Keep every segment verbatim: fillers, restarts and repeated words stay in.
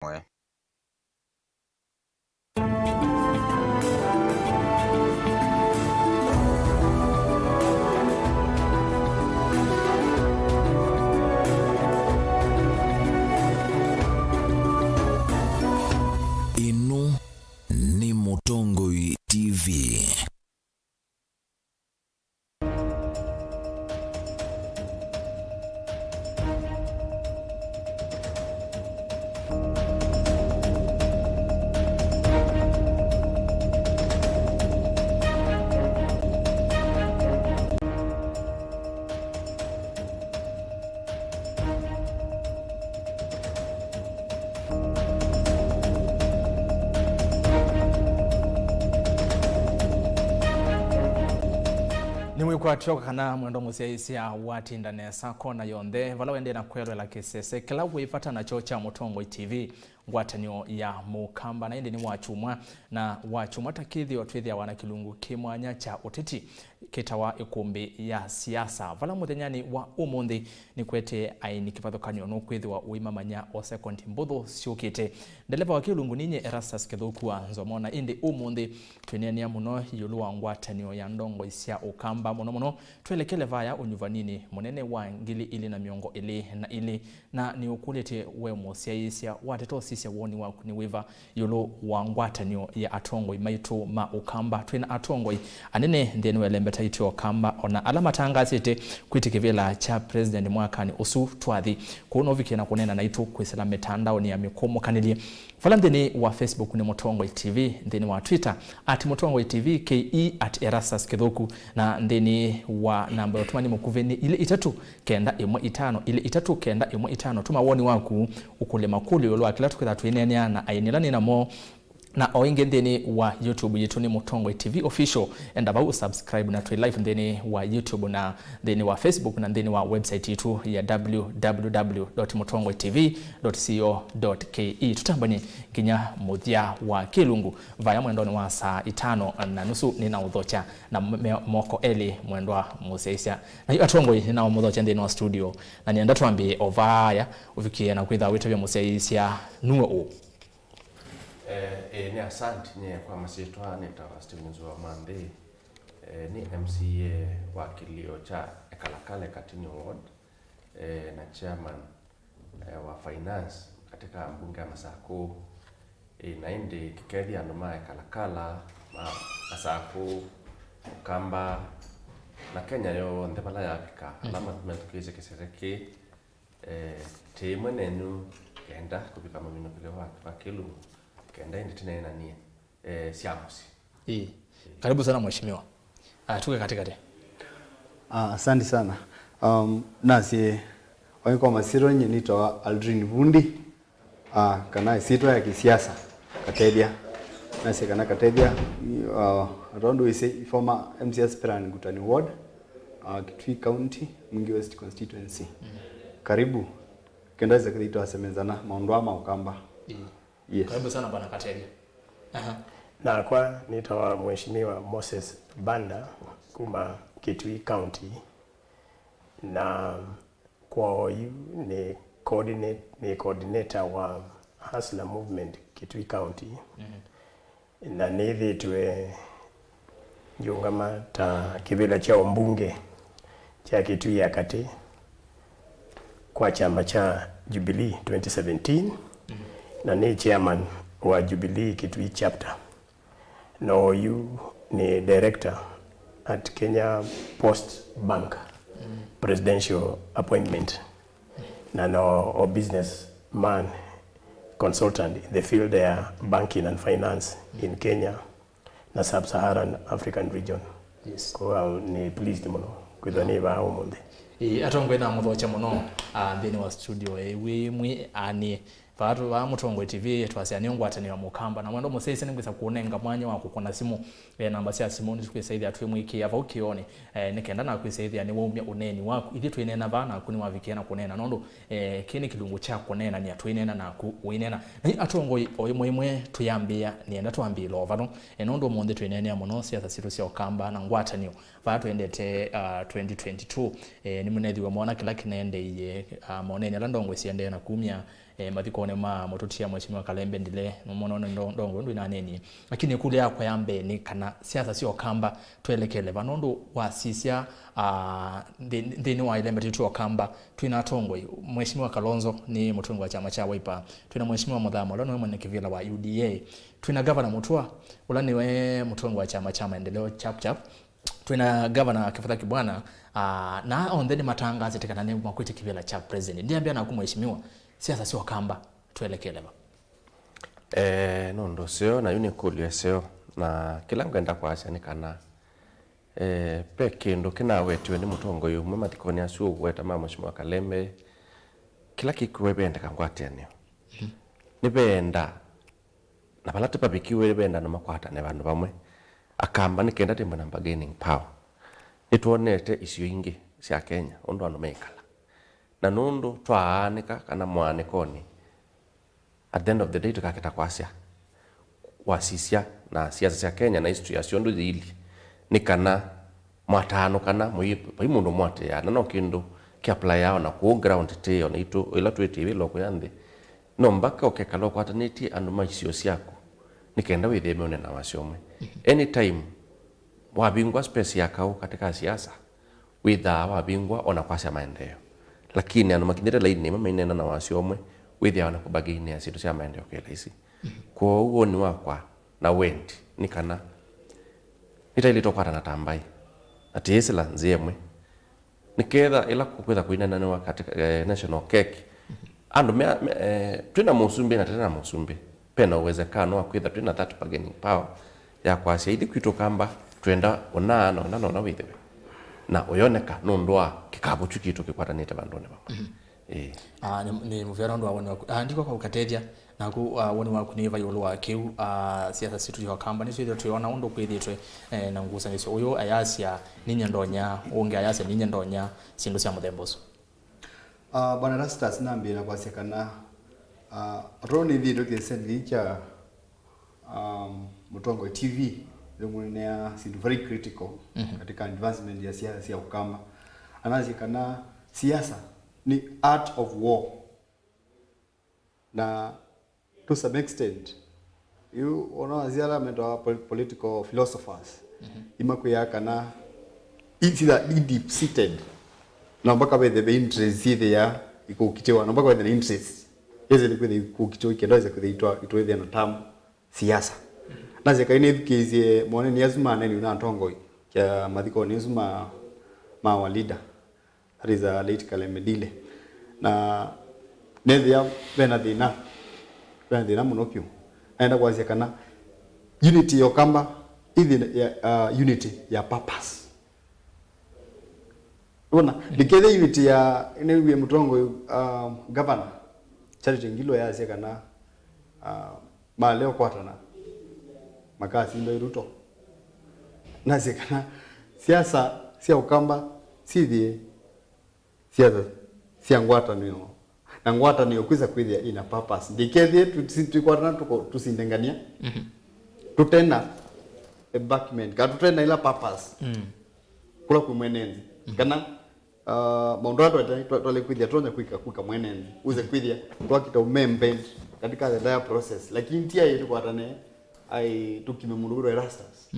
mwe. Ĩno nĩ Mũtongoi T V. Nĩwĩkwatyo kana mwendo mũsyaĩĩsya watinda nesa kona yonthe, vala wendee na kwelwela kĩsese kĩla wĩ vata nakyo kya Mũtongoi T V, ngwatanĩo ya Mũkamba. Na ĩndĩ nĩ Wakyumwa, na Wakyumwa ta kĩthĩo twĩthĩawa na kĩlungu kĩ mwanya kya ũteti kĩtawa Ĩkũmbĩ ya Siasa, vala mũthenyanĩ wa ũmũnthĩ nĩkwete aini kĩvathũkany'o nũkwĩthĩwa ũimamanya o sekondi mbũthũ syũkĩte. Ndeleva wa kĩlungu ninyie Erastus Kĩthũku wa Nzomo, na ĩndĩ ũmũnthĩ twĩneenea mũno ĩũlũ wa ngwatanĩo ya ndongoi sya Ũkamba, mũno mũno twelekele vaya ũnyuvaninĩ mũnene wa ngili ilĩ na mĩongo ĩlĩ na ilĩ. Na nĩũkũlĩtye we mũsyaĩĩsya wateta ũsisya woni waku nĩ wĩva ĩũlũ wa ngwatanĩo ya atongoi maitũ ma Ũkamba? Twĩ na atongoi anene nthĩnĩ wa ĩlembeta yitũ ya Ũkamba, o na ala matangaasĩte kwĩtĩ kĩvĩla kya President mwakanĩ ũsu twathi. Kwoou no ũvikĩe na kũneena naitũ kwĩsĩla mĩtandaonĩ ya mĩkũmũkanĩlye. Vala nthĩnĩ wa Facebook nĩ Mũtongoi T V, nthĩnĩ wa Twitter at Mũtongoi T V, K E at Erastus Kĩthũku, na nthĩnĩ wa namba ya ũtũmani mũkuvĩ nĩ ilĩ itatũ kenda ĩmwe itano ilĩ itatũ kenda ĩmwe itano. Tũma woni waku, ũkũlye makũlyo ĩũlũ wa kĩla tũkwĩtha twĩneenea na aini ala nĩ namo. Na o ĩngĩ nthĩnĩ wa YouTube yitũ nĩ Mũtongoi T V Official. Enda vau ũsubscribe na twĩ live nthĩnĩ wa YouTube na nthĩnĩ wa Facebook na nthĩnĩ wa website yitũ ya W W W dot mũtongoi T V dot co dot K E. Tũtambany'e nginya mũthya wa kĩlungu vaya mwendonĩ wa saa itano na nusu. Nĩnaũthokya na me-, moko elĩ, mwendwa mũsyaĩĩsya. Na yu atongoi nĩnaũmũthokya nthĩnĩ wa studio, na nĩenda twambĩe o vaya ũvikĩe na kwĩtha wĩtavya mũsyaĩĩsya nue ũ. Eh, eh, nĩ asante. Nyie kwa masyĩtwa nĩtawa Stevens wa Manthĩ. Eh, nĩ M C A wa kĩlio kya Ekalakala Katini Ward, eh, na chairman, eh, wa finance katika mbunge ya Masakũ. Eh, na ĩndĩ kĩkethya andũ ma Ekalakala, ma Masakũ, Ũkamba, na Kenya yonthe vala yavika, ala, mhm, ma-, methukĩĩsye kĩsese kĩĩ, eh, tĩ ĩmwe nenyu kenda kũvika mavinũkĩlyo wa, wa kĩlungu, kenda ĩndĩ tĩneenanie, eh, sya mũsyĩ. Ĩĩ. Karibu sana mheshimiwa. Ah, tuke katikati. Ah, asante sana. Um, nasi, oĩ kwa masiro nye nĩtawa Aldrin Vundi, ah, kana ĩsyĩtwa ya kĩsiasa, Katethya. Nasi kana Katethya, ah, atondũ ĩsĩ former M C A aspirant Ngutani Ward, ah, Kitui County, Mwingi West Constituency. Mm. Karibu. Kenda ĩsĩ kĩthito asemezana maũndũ aa ma Ũkamba. Ĩĩ. Yes. Karibu sana Bwana Katethya. Aha. Nakwa nĩtawa Mheshimiwa Moses Banda kuma Kitui County, na kwa oyu nĩ coordinate, nĩ coordinator wa Hustler Movement Kitui County. Mhm. Na nĩthĩtwe ngiũngama ta kĩvĩla kya ũmbunge kya Kitui ya Katĩ kwa kyama kya Jubilee twenty seventeen, na nĩ chairman wa Jubilee Kitui chapter. Na oyu nĩ director at Kenya Post Bank, presidential appointment. Na no o business man, consultant in the field ya banking and finance in Kenya na sub-Saharan African region. Yes. Kwa nĩ pleased mũno kwĩthwa nĩ vaa ũmũnthĩ. Ĩĩ, atongoi namũthokya mũno, ah, nthĩnĩ wa studio, eh, wĩ mwi, ah, nĩ vaa tũ-, vaa Mũtongoi T V twasya nĩ ngwatanĩo ya Mũkamba, na mwendo mũsyaĩĩsya nĩngwĩsa kũnenga mwanya wa kũkũna simũ. Eh, namba sya simũ nĩtũkwĩsa ĩthĩa twĩmwĩkĩĩa vau kĩonĩ, eh, nĩ kenda nakwĩsa ĩthĩa nĩwaumya ũneeni waku. Ithyĩ twĩneena vaa, naku nĩwavikĩe na kũneena, nũndũ, eh, kĩĩ nĩ kĩlungu kya kũneenany'a, twĩneena naku ũineena. Na yu atongoi o ĩmwe ĩmwe tũyambĩĩa, nĩenda twambĩĩle o vano, eh, nũndũ ũmũnthĩ twĩneenea mũno siasa sitũ sya Ũkamba na ngwatanĩo. Vaa twendete, ah, twenty twenty-two, eh, nĩmũnethiwe mwaona kĩla kĩnaendeeie, ah, maoneni ala ndongoi siendee na kumya, eh, mathikonĩ ma mũtũtia Mheshimiwa Kalembe Ndile, nũmona nĩ ndo-, ndongo ndũ inanenie. Lakini ĩkũlyo yakwa ya mbee nĩ kana siasa sya Ũkamba twelekele va, nũndũ wasisya, ah, nthĩ-, nthĩnĩ wa ĩlembe tũitũ Ũkamba, twĩna atongoi. Mheshimiwa Kalonzo nĩ mũtongoi wa kyama kya Wiper, twĩna Mheshimiwa Muthama, ũla nĩwe mwene kĩvĩla wa U D A, twĩna Gavana Mutua, ũla nĩwe mũtongoi wa kyama kya Maendeleo Chap Chap, twĩna Gavana Kivutha Kibwana, ah, na onthe nĩmatangaasĩte kana nĩmakwĩte kĩvĩla kya president. Ndiambĩa naku, Mheshimiwa, siasa sya Ũkamba twelekele va? Eh, nũndũ ũseo, na yu nĩ kũlyo ĩseo, na kĩla ngwenda kwasya nĩ kana, eh, ve kĩndũ kĩnawetiwe nĩ mũtongoi ũmwe mathikonĩ asu ũweta ma Mheshimiwa Kalembe, kĩla kĩkwĩwe venda ngwatanĩo. Nĩvenda, na vala tĩvavikiwe, nĩvenda andũ makwatane vandũ vamwe. Akamba nĩ kenda tĩmwe na bargaining power. Nĩtwonete isio ingĩ sya Kenya ũndũ andũ meĩkala. Na nũndũ twaanĩka kana mwaanĩkonĩ, at the end of the day, tũkakĩta kwasya, wasisya na siasa sya Kenya na history yasyo ndũ yĩilyĩ, nĩ kana mwataanũ kana mũi-, vai mũndũ mwatĩaa, na no kĩndũ kĩ apply ona kũũ ground tĩ ona itũ ĩla twĩtĩĩw'e ĩloko ya nthĩ. No mbaka ũkekala ũkwatanĩtye andũ ma isio syaku, nĩ kenda wĩthĩe meũne na wasya ũmwe. Anytime wavingwa space ya kaũ katĩ ka siasa, wĩthaa wavingwa ona kwasya maendeeo. Lakini andũ makinyĩte laini ĩmwe maineena na wasya ũmwe, wĩthĩawa na kũbagĩinĩa syĩndũ sya maendeeo kĩ laisi. Kwoou woni wakwa na wendi nĩ kana nĩtaĩlĩte ũkwatana ta mbaĩ, na tĩĩsĩla nzĩa ĩmwe. Nĩketha ĩla kũkwĩtha kũinananĩwa katika, eh, national cake, andũ me, me, eh, twĩ na mũsumbĩ na tũte na mũsumbĩ, ve na uwezekano wa kwĩtha twĩ na that bargaining power ya kwasya, ithyĩ kwitũ Ũkamba twenda ũna na ũna na ũna wĩthĩwe, na ũyoneka nũndũ wa kĩkavũ kyu kitũ kĩkwatanĩte vandũnĩ vamwe. Ĩĩ. Ah, nĩ, nĩ mũvea nũndũ wa woni waku. Ah, ndikwa kwa ũkatethya, naku, ah, woni waku nĩ va ĩũlũ wa kĩu, ah, siasa sitũ sya Ũkamba nĩsyo ithio twĩona ũndũ kwĩthĩtwe, eh, na ngusanĩsyo. Ũyũ ayasya, "Ninye ndonya," ũngĩ ayasya, "Ninye ndonya," syĩndũ sya mũthemba ũsu. Ah, Bwana Erastus, nambĩĩe na kwasya kana, ah, atwau nĩthĩĩtwe kĩseni kya, um, Mũtongoi T V, nĩmũnenea syĩndũ very critical katika advancement ya siasa sya Ũkamba. Anasya kana siasa ni art of war. Na to some extent, yu ona wasya ala metawa pol-, political philosophers, imakwĩaa kana it's either deep seated, na mpaka wethe ve interest syĩthĩa ikũkitĩwa, na mpaka wethe na interest yese nĩ kwĩthĩa ikũkitĩwa, ikenda wese kwĩthĩa itwa-, itwĩthĩa na tamu siasa. Nasya kaĩ nĩthukĩĩsye moneni asu ma aneni na atongoi kya mathikonĩ asu ma, ma our leader, that is, uh, late Kalembe Ndile. Na nethĩa vena thĩna, vena thĩna mũno vyũ. Naenda kwasya kana unity ya Ũkamba ithi ya, uh, unity ya purpose. Wona, ndikethe unity ya, nĩw'e mũtongoi, uh, governor Charity Ngilu yasya kana, uh, malea ũkwatana makasindwa ĩ Ruto. Nasye kana siasa sya Ũkamba sithiĩ siasa sya ngwatanĩo, na ngwatanĩo kwĩsa kwĩthĩa ina purpose. Ndikethĩe tũsi-, tũikwatana tũko-, tũsindengania, tũtena embankment, kana tũtena ila purpose kũla kwĩ mwene nthĩ. Kana, uh, maũndũ ala twete-, twa-, twale kwĩthĩa tonya kwĩka, kwĩka mwene nthĩ. Wĩse kwĩthĩa twakita ũmembe katika the entire process. Lakini ti aĩ tũkwatane, aĩ tũkime mũndũ wĩtwa Erastus.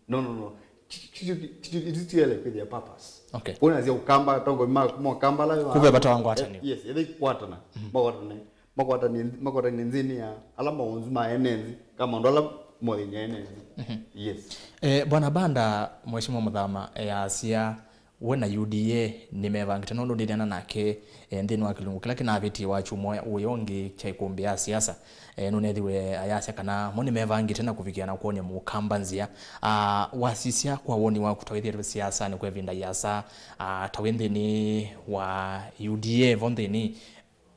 No, no, no. Ti-, ti-, ti-, ti-, ti-, ti-, tiele kwĩthĩa purpose. Okay. Ũnasya Ũkamba, atongoi ma, ma Ũkamba ala, kuve vata wa ngwatanĩo. Yes, ethĩ kwatana. Makwatane, makwatane, makwatane nthĩnĩ ya ala maũnzu ma ene nthĩ, kana maũndũ ala mothĩny'a ene nthĩ. Yes. Eh, Bwana Banda, Mheshimiwa Mũthama, eh, asya, we na U D A nĩmevangĩte nũndũ ndĩneena nake, eh, nthĩnĩ wa kĩlungu kĩla kĩnavĩtie wa kyumwa ũyũ ũngĩ kya ĩkũmbĩ ya siasa. Eh, nũnethiwe ayasya kana mo nĩmevangĩte na kũvikĩa na kwony'a Mũkamba nzĩa. Ah, wasisya kwa woni waku ta wĩthĩĩtwe siasanĩ kwa ĩvinda yĩasa, ah, ta wĩ nthĩnĩ wa U D A vo nthĩnĩ,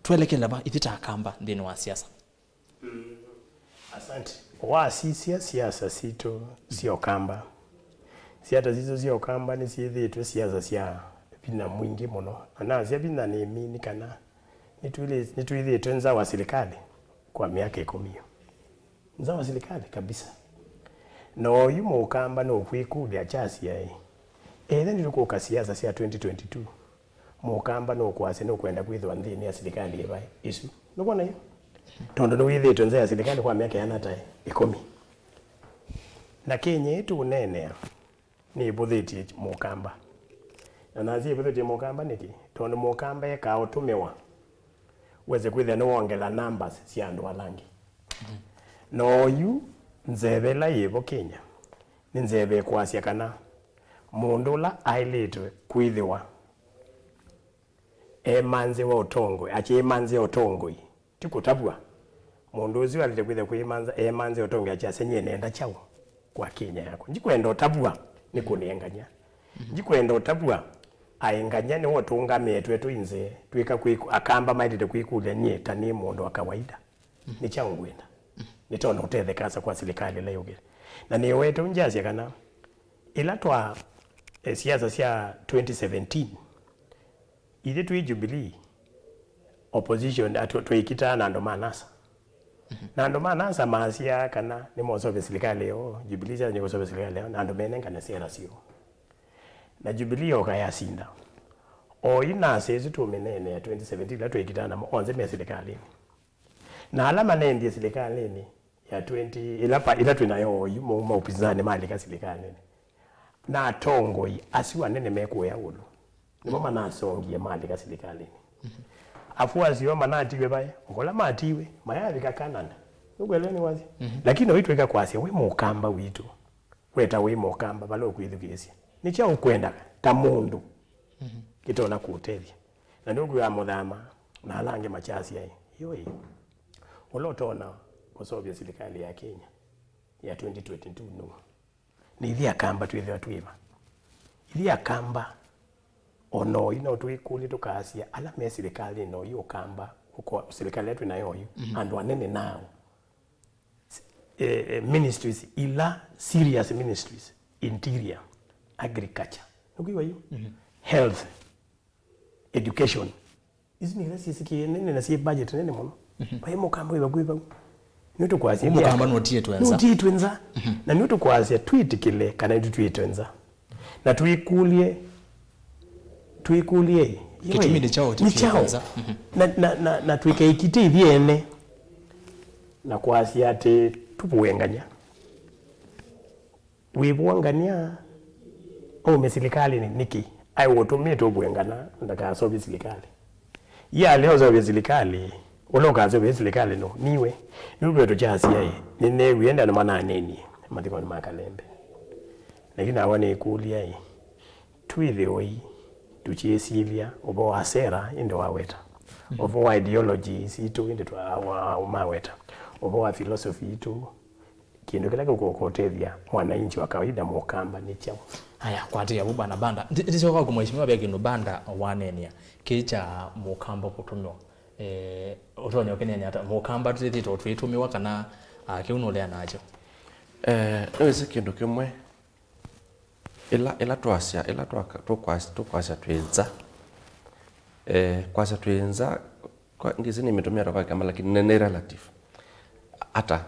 twelekele va ithyĩ ta Akamba nthĩnĩ wa siasa? Asante. Wasisya siasa sitũ sya Ũkamba, siasa sitũ sya Ũkamba nĩsyĩthĩĩtwe siasa sya vinya mwingĩ mũno, na nasya vinya nĩ mini kana nĩtwĩlĩ-, nĩtwĩthĩĩtwe nza wa silikalĩ kwa myaka ĩkũmi yu. Nza wa silikalĩ kabisa. Na oyu Mũkamba nũkwĩkũlya kyasyaĩ, ethĩwa nĩtũkũka siasa sya twenty twenty-two, Mũkamba nũkwasya nũkwenda kwĩthĩwa nthĩnĩ ya silikalĩ ĩva ĩsu? Nũkwona yu? Tondũ nĩwĩthĩĩtwe nza ya silikalĩ kwa myaka ĩana ta ĩkũmi. Na Kenya ĩĩ tũũneenea nĩĩvũthĩtye mũkamba. Na nasya ĩvũthĩtye mũkamba nĩkĩ? Tondũ mũkamba ekaa ũtũmĩwa wese kwĩthĩa nĩwongela numbers sya andũ ala angĩ. Na oyu nzeve ĩla yĩvo Kenya, nĩ nzeve ĩkwasya kana mũndũ ũla aĩlĩtwe kwĩthĩwa emanzĩwa ũtongoi, akĩĩmanzĩa ũtongoi, ti kũtavw'a. Mũndũ ũsu alĩte kwĩthĩa kwĩmanza, emanzĩa ũtongoi akyasya, "Nyie nenda kyaũ kwa Kenya yakwa? Ndikwenda ũtavw'a nĩ kũnengany'a. Ndikwenda ũtavw'a aengany'a nĩwe ũtũngamĩtwe twĩ nzee, twĩka kwĩku-, akamba maĩlĩte kwĩkũlya nyie ta nĩ mũndũ wa kawaida. Nĩ kyaũ ngwenda? Nĩtona ũtetheka asa kwa silikalĩ ĩla yũkĩte." Na nĩwete ũngyasya kana ĩla twa, eh, siasa sya twenty seventeen, ithyĩ twĩ Jubilee, opposition, atũ-, twĩkitaa na andũ ma NASA. Na andũ ma NASA maasyaa kana nĩmosovya silikalĩ yoo, Jubilee syanyie kũsovya silikalĩ yoo, na andũ menengane syera syoo. Na Jubilee yoka yasinda. Oyu NASA ĩsu tũmĩneenea twenty seventeen ĩla twĩkitaa namo, onthe me silikalĩnĩ. Na ala manendie silikalĩnĩ ya twenty, ĩla pa, ĩla twĩ nayo oyu, mo, ma upinzani malika silikalĩnĩ. Na atongoi asu anene mekũya ũlũ, nĩmo manasongie malika silikalĩnĩ. Afuasi oo manatiwe vaĩ, okola matiwe, mayavika Canada. Nũkwelewa nĩ wasya? Lakini oitwĩka kwasya, wĩ mũkamba witũ, weta wĩ mũkamba, vala ũkwĩthukĩĩsya. Nĩ kyaũ ũkwendaga ta mũndũ kĩtonya kũũtethya? Na nũkwĩwa mũthama, na ala angĩ makyasya, ĩ, yoi, ũla ũtonya kũseũvya silikalĩ ya Kenya ya twenty twenty-two nũũ? Nĩ ithyĩ akamba twĩthĩwa twĩ va? Ithyĩ akamba o na oyu no twĩkũlye tũkasya ala me silikalĩnĩ oyu ũkamba, ũko-, silikalĩ ĩla twĩ nayo oyu, andũ anene nao, eh, eh, ministries ila serious ministries, interior, agriculture, nũkwĩw'a yu? Health, education. Isu nĩ ila syĩsĩkĩe nene na syĩ budget nene mũno. Vai mũkamba wĩ vakuvĩ vau. Nĩtũkwasya. Ũ mũkamba nũtiĩtwe nza. Nũtiĩtwe nza. Na nĩtũkwasya twĩtĩkĩle kana nĩtũtiĩtwe nza. Na twĩkũlye, twĩkũlye, kĩtumi nĩ kyaũ tũtiĩtwe nza? Na, na, na, na twĩkeikitĩthye ene na kwasya atĩ tũvũengany'a. Wĩvũangany'a aume silikalĩnĩ nĩkĩ? Aĩ ũtũmĩtwe ũvũengana ndakaseũvye silikalĩ. Yalea ũseũvye silikalĩ, ũla ũkaseũvya silikalĩ nũũ? Niwe. Nĩw'o tũkyasya ĩ, nĩneewie enda nĩmananenie mathikonĩ ma Kalembe. Lakini nakwa nĩkũlya ĩ, twĩthĩoi tũkyĩsilya ũvoo wa sera ĩndĩ waweta, ũvoo wa ideology sitũ ĩndĩ twa-, wa-, maweta, ũvoo wa philosophy itũ, kĩndũ kĩla kĩkũka ũtethya mwananchi wa kawaida mũkamba nĩ kyaũ? Aya, kwatĩĩa vu, Bwana Banda. Ndi-, ndisyoka kwa mheshimiwa, ve kĩndũ Banda waneenea kĩ kya mũkamba kũtũmĩwa. Eh, ũtonya ũkĩneenea ata? Mũkamba twĩthĩtwe twĩtũmĩwa kana, ah, kĩu nũlea nakyo? Eh, nĩwĩsĩ kĩndũ kĩmwe, ĩla, ĩla twasya, ĩla twaka-, tũkwasya, tũkwasya twĩ nza. Eh, kwasya twĩ nza, Kwa, ngĩsĩ nĩmĩtũmĩa ta kwa kĩama, lakini nĩ, nĩ relative. Ata?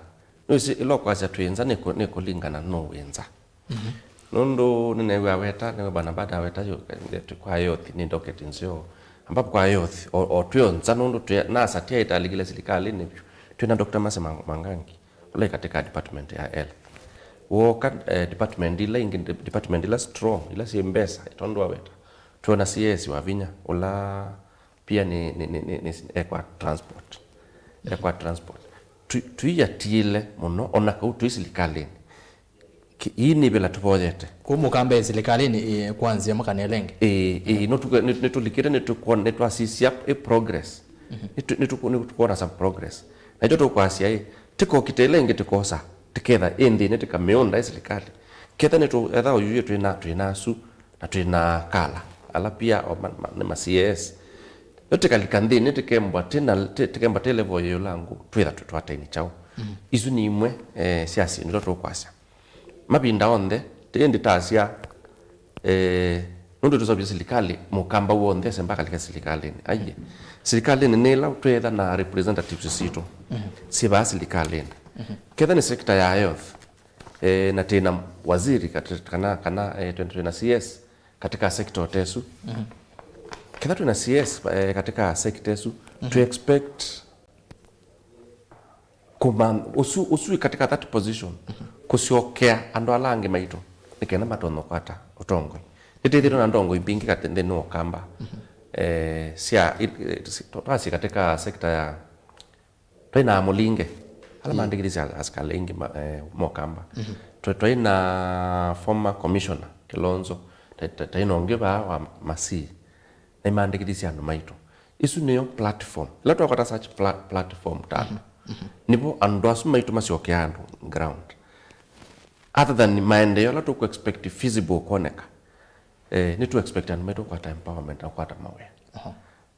Nĩwĩsĩ, ĩla ũkwasya twĩ nza nĩ kũ-, nĩ kũlingana nũũ wĩ nza. Nũndũ nĩneew'a aweta, nĩwe Bwana Banda aweta yu, eh, kwa youth, nĩ ndocket nzeo. Ambapo kwa youth, o, o twĩ o nza nũndũ twĩ, NASA tyaĩtalikile silikalĩnĩ vyũ. Twĩ na Doctor Mercy Mang-, Mangangi, ũla ĩ katika department ya health. Wooka, eh, department ila ingĩ, de-, department ila strong, ila syĩ mbesa, tondũ aweta. Twĩ na C S Wavinya, ũla pia nĩ, nĩ, nĩ, nĩ, nĩ ekwa transport. Ekwa transport. Twi-, tũiatĩĩle mũno, ona kau twĩ silikalĩnĩ. Ki-, ii nĩ vĩla tũvoyete. Kũu mũkamba e silikalĩnĩ, ĩ, kwa nzĩa mũkanelenge. Ĩĩ, ĩĩ, no tũke-, nĩ, nĩtũlikĩte, nĩtũkwona, nĩtwasisya ĩ progress. Nĩtũ-, nĩtũkũ-, nĩtũkwona some progress. Na ĩtyo tũkwasya ĩ, tĩkokite ĩla ĩngĩ tĩkosa, tĩketha ĩ nthĩnĩ tĩkamĩũnda ĩ silikalĩ. Ketha nĩtũ-, etha ũyũyũ twĩ na, twĩ nasu, na twĩ na kala, ala pia o ma, ma, nĩ ma C A S. Yo tĩkalika nthĩnĩ, tĩkembwa tĩ na, tĩ-, tĩkembwa tĩ level ya ĩũlangũ, twĩtha tũtwataini kyaũ. Isu nĩ imwe, eh, sya syĩndũ ila tũkwasya. Mavinda onthe, tĩ ĩndĩ tasya, eh, nũndũ tũseũvye silikalĩ, mũkamba w'onthe ese mbaka lika silikalĩnĩ. Aiye. Silikalĩnĩ nĩ ĩla twĩtha na representatives sitũ. Syĩ vaa silikalĩnĩ. Ketha nĩ sector ya health, eh, na twĩ na waziri kat-, kana, kana, eh, twĩ, twĩ na C S katika sector tesu. Ketha twĩ na C S, eh, katika sector tesu, to expect Kũma-, ũsu, ũsu wĩ katika that position, kũsyokea andũ ala angĩ maitũ, nĩ kenda matonye kũkwata ũtongoi. Nĩtwĩthĩtwe na ndongoi mbingĩ katĩ nthĩnĩ wa Ũkamba. Eh, sya, i-, i-, si-, twa-, twasye katika sekta ya, twaĩ na amũlinge, ala maandĩkĩthisye asikalĩ aingĩ ma-, eh, ma Ũkamba. Twa-, twaĩ na former commissioner Kilonzo, twa-, twa-, twaĩ na ũngĩ vaa wa Masii. Na imandĩkĩthisye andũ maitũ. Isu nĩyo platform. Ĩla twakwata such pla-, platform ta andũ, nĩvo andũ asu maitũ masyokeaa andũ ground. Other than maendeeo ala tũkũ expect feasible kwoneka, eh, nĩtũ expect andũ maitũ kũkwata empowerment na kũkwata mawĩa.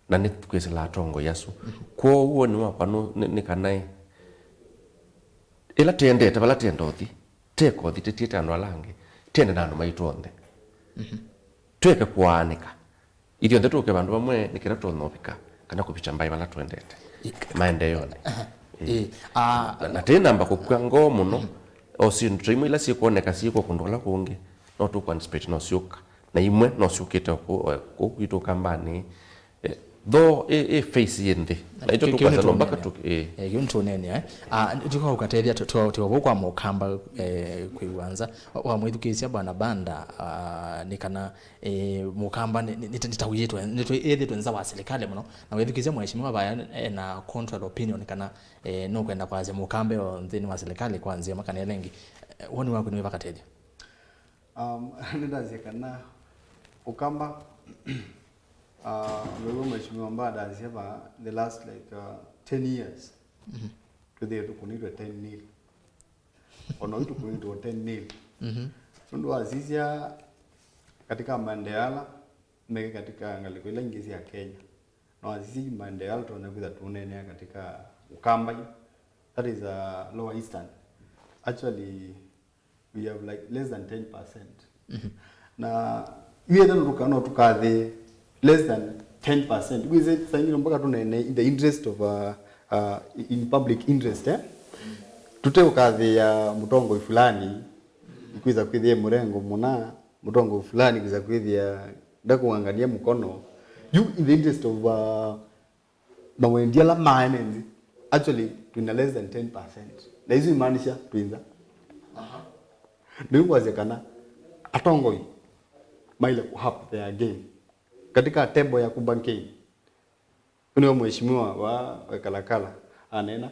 Na nĩtwĩsĩla atongoi asu. Kwoou woni wakwa nũ-, nĩ, nĩ kana ĩ, ĩla tendete, vala tenda ũthi, teka ũthi tĩtiĩte andũ ala angĩ, tende na andũ maitũ onthe. Tweke kũaanĩka. Ithyonthe tũke vandũ vamwe nĩ kĩla tũnũvika kana kũvikya mbaĩ vala twendete maendeeonĩ. Ĩĩ. Na, na tĩnamba kũkw'a ngoo mũno, o syĩndũ ta imwe ila syĩkwoneka syĩkwa kũndũ kũla kũngĩ, no tũkũ anticipate no syũka. Na imwe no syũkĩte o kũu, o kũu kwitũ Ũkambanĩ. Eh, though ĩ, ĩ face yĩ nthĩ. Na ĩkyo tũkwasa no mpaka tũ-, ĩĩ. Eh, kĩu nĩtũneenea, eh. Ah, tũka ũkatethya tũtiwa vau kwa Mũkamba, eh, kwĩw'a nza. Wa-, wamwĩthukĩĩsya Bwana Banda, ah, nĩ kana, eh, Mũkamba nĩ, nĩ, nĩ, nĩtaũĩtwe, nĩtwĩthĩtwe nza wa serikali mũno. Na wĩthukĩĩsya mheshimiwa vaya ena contrary opinion kana, eh, nũkwenda kwasya Mũkamba o nthĩnĩ wa serikali kwa nzĩa makana ĩla ĩngĩ. Eh, woni waku nĩ wĩva katethya? Um, nĩndasya kana Ũkamba, uh, nĩw'o mheshimiwa Banda asya va the last, like, uh, ten years, twĩthĩe tũkũnĩtwe ten nil. Ona ũyu tũkũnĩtwe ten nil. Nũndũ wasisya katika maendeeo ala meke katika ngalĩko ila ingĩ sya Kenya, na wasisya maendeeo ala tũtonya kwĩtha tũneenea katika Ũkamba yu, that is, uh, Lower Eastern. Actually, we have, like, less than ten percent. Na yu ĩthe no tũka-, no tũkathĩ less than ten percent. Wĩsĩ saingĩ mpaka tũnene in the interest of, uh, uh, in public interest, eh? Tũte ũkathĩĩa mũtongoi fulani, kwĩtha kwĩthĩa mũrengo mũna, mũtongoi fulani kwĩtha kwĩthĩa ndakũng'ang'ania mũkono. You in the interest of, uh, mawendi ala ma ene nthĩ, actually, twĩna less than ten percent. Na isu imaanisha twĩ nza. Nĩu ngwasya kana atongoi maile ku up their game katika table ya ku bargain. Ũnĩo mheshimiwa wa Kalakala anena,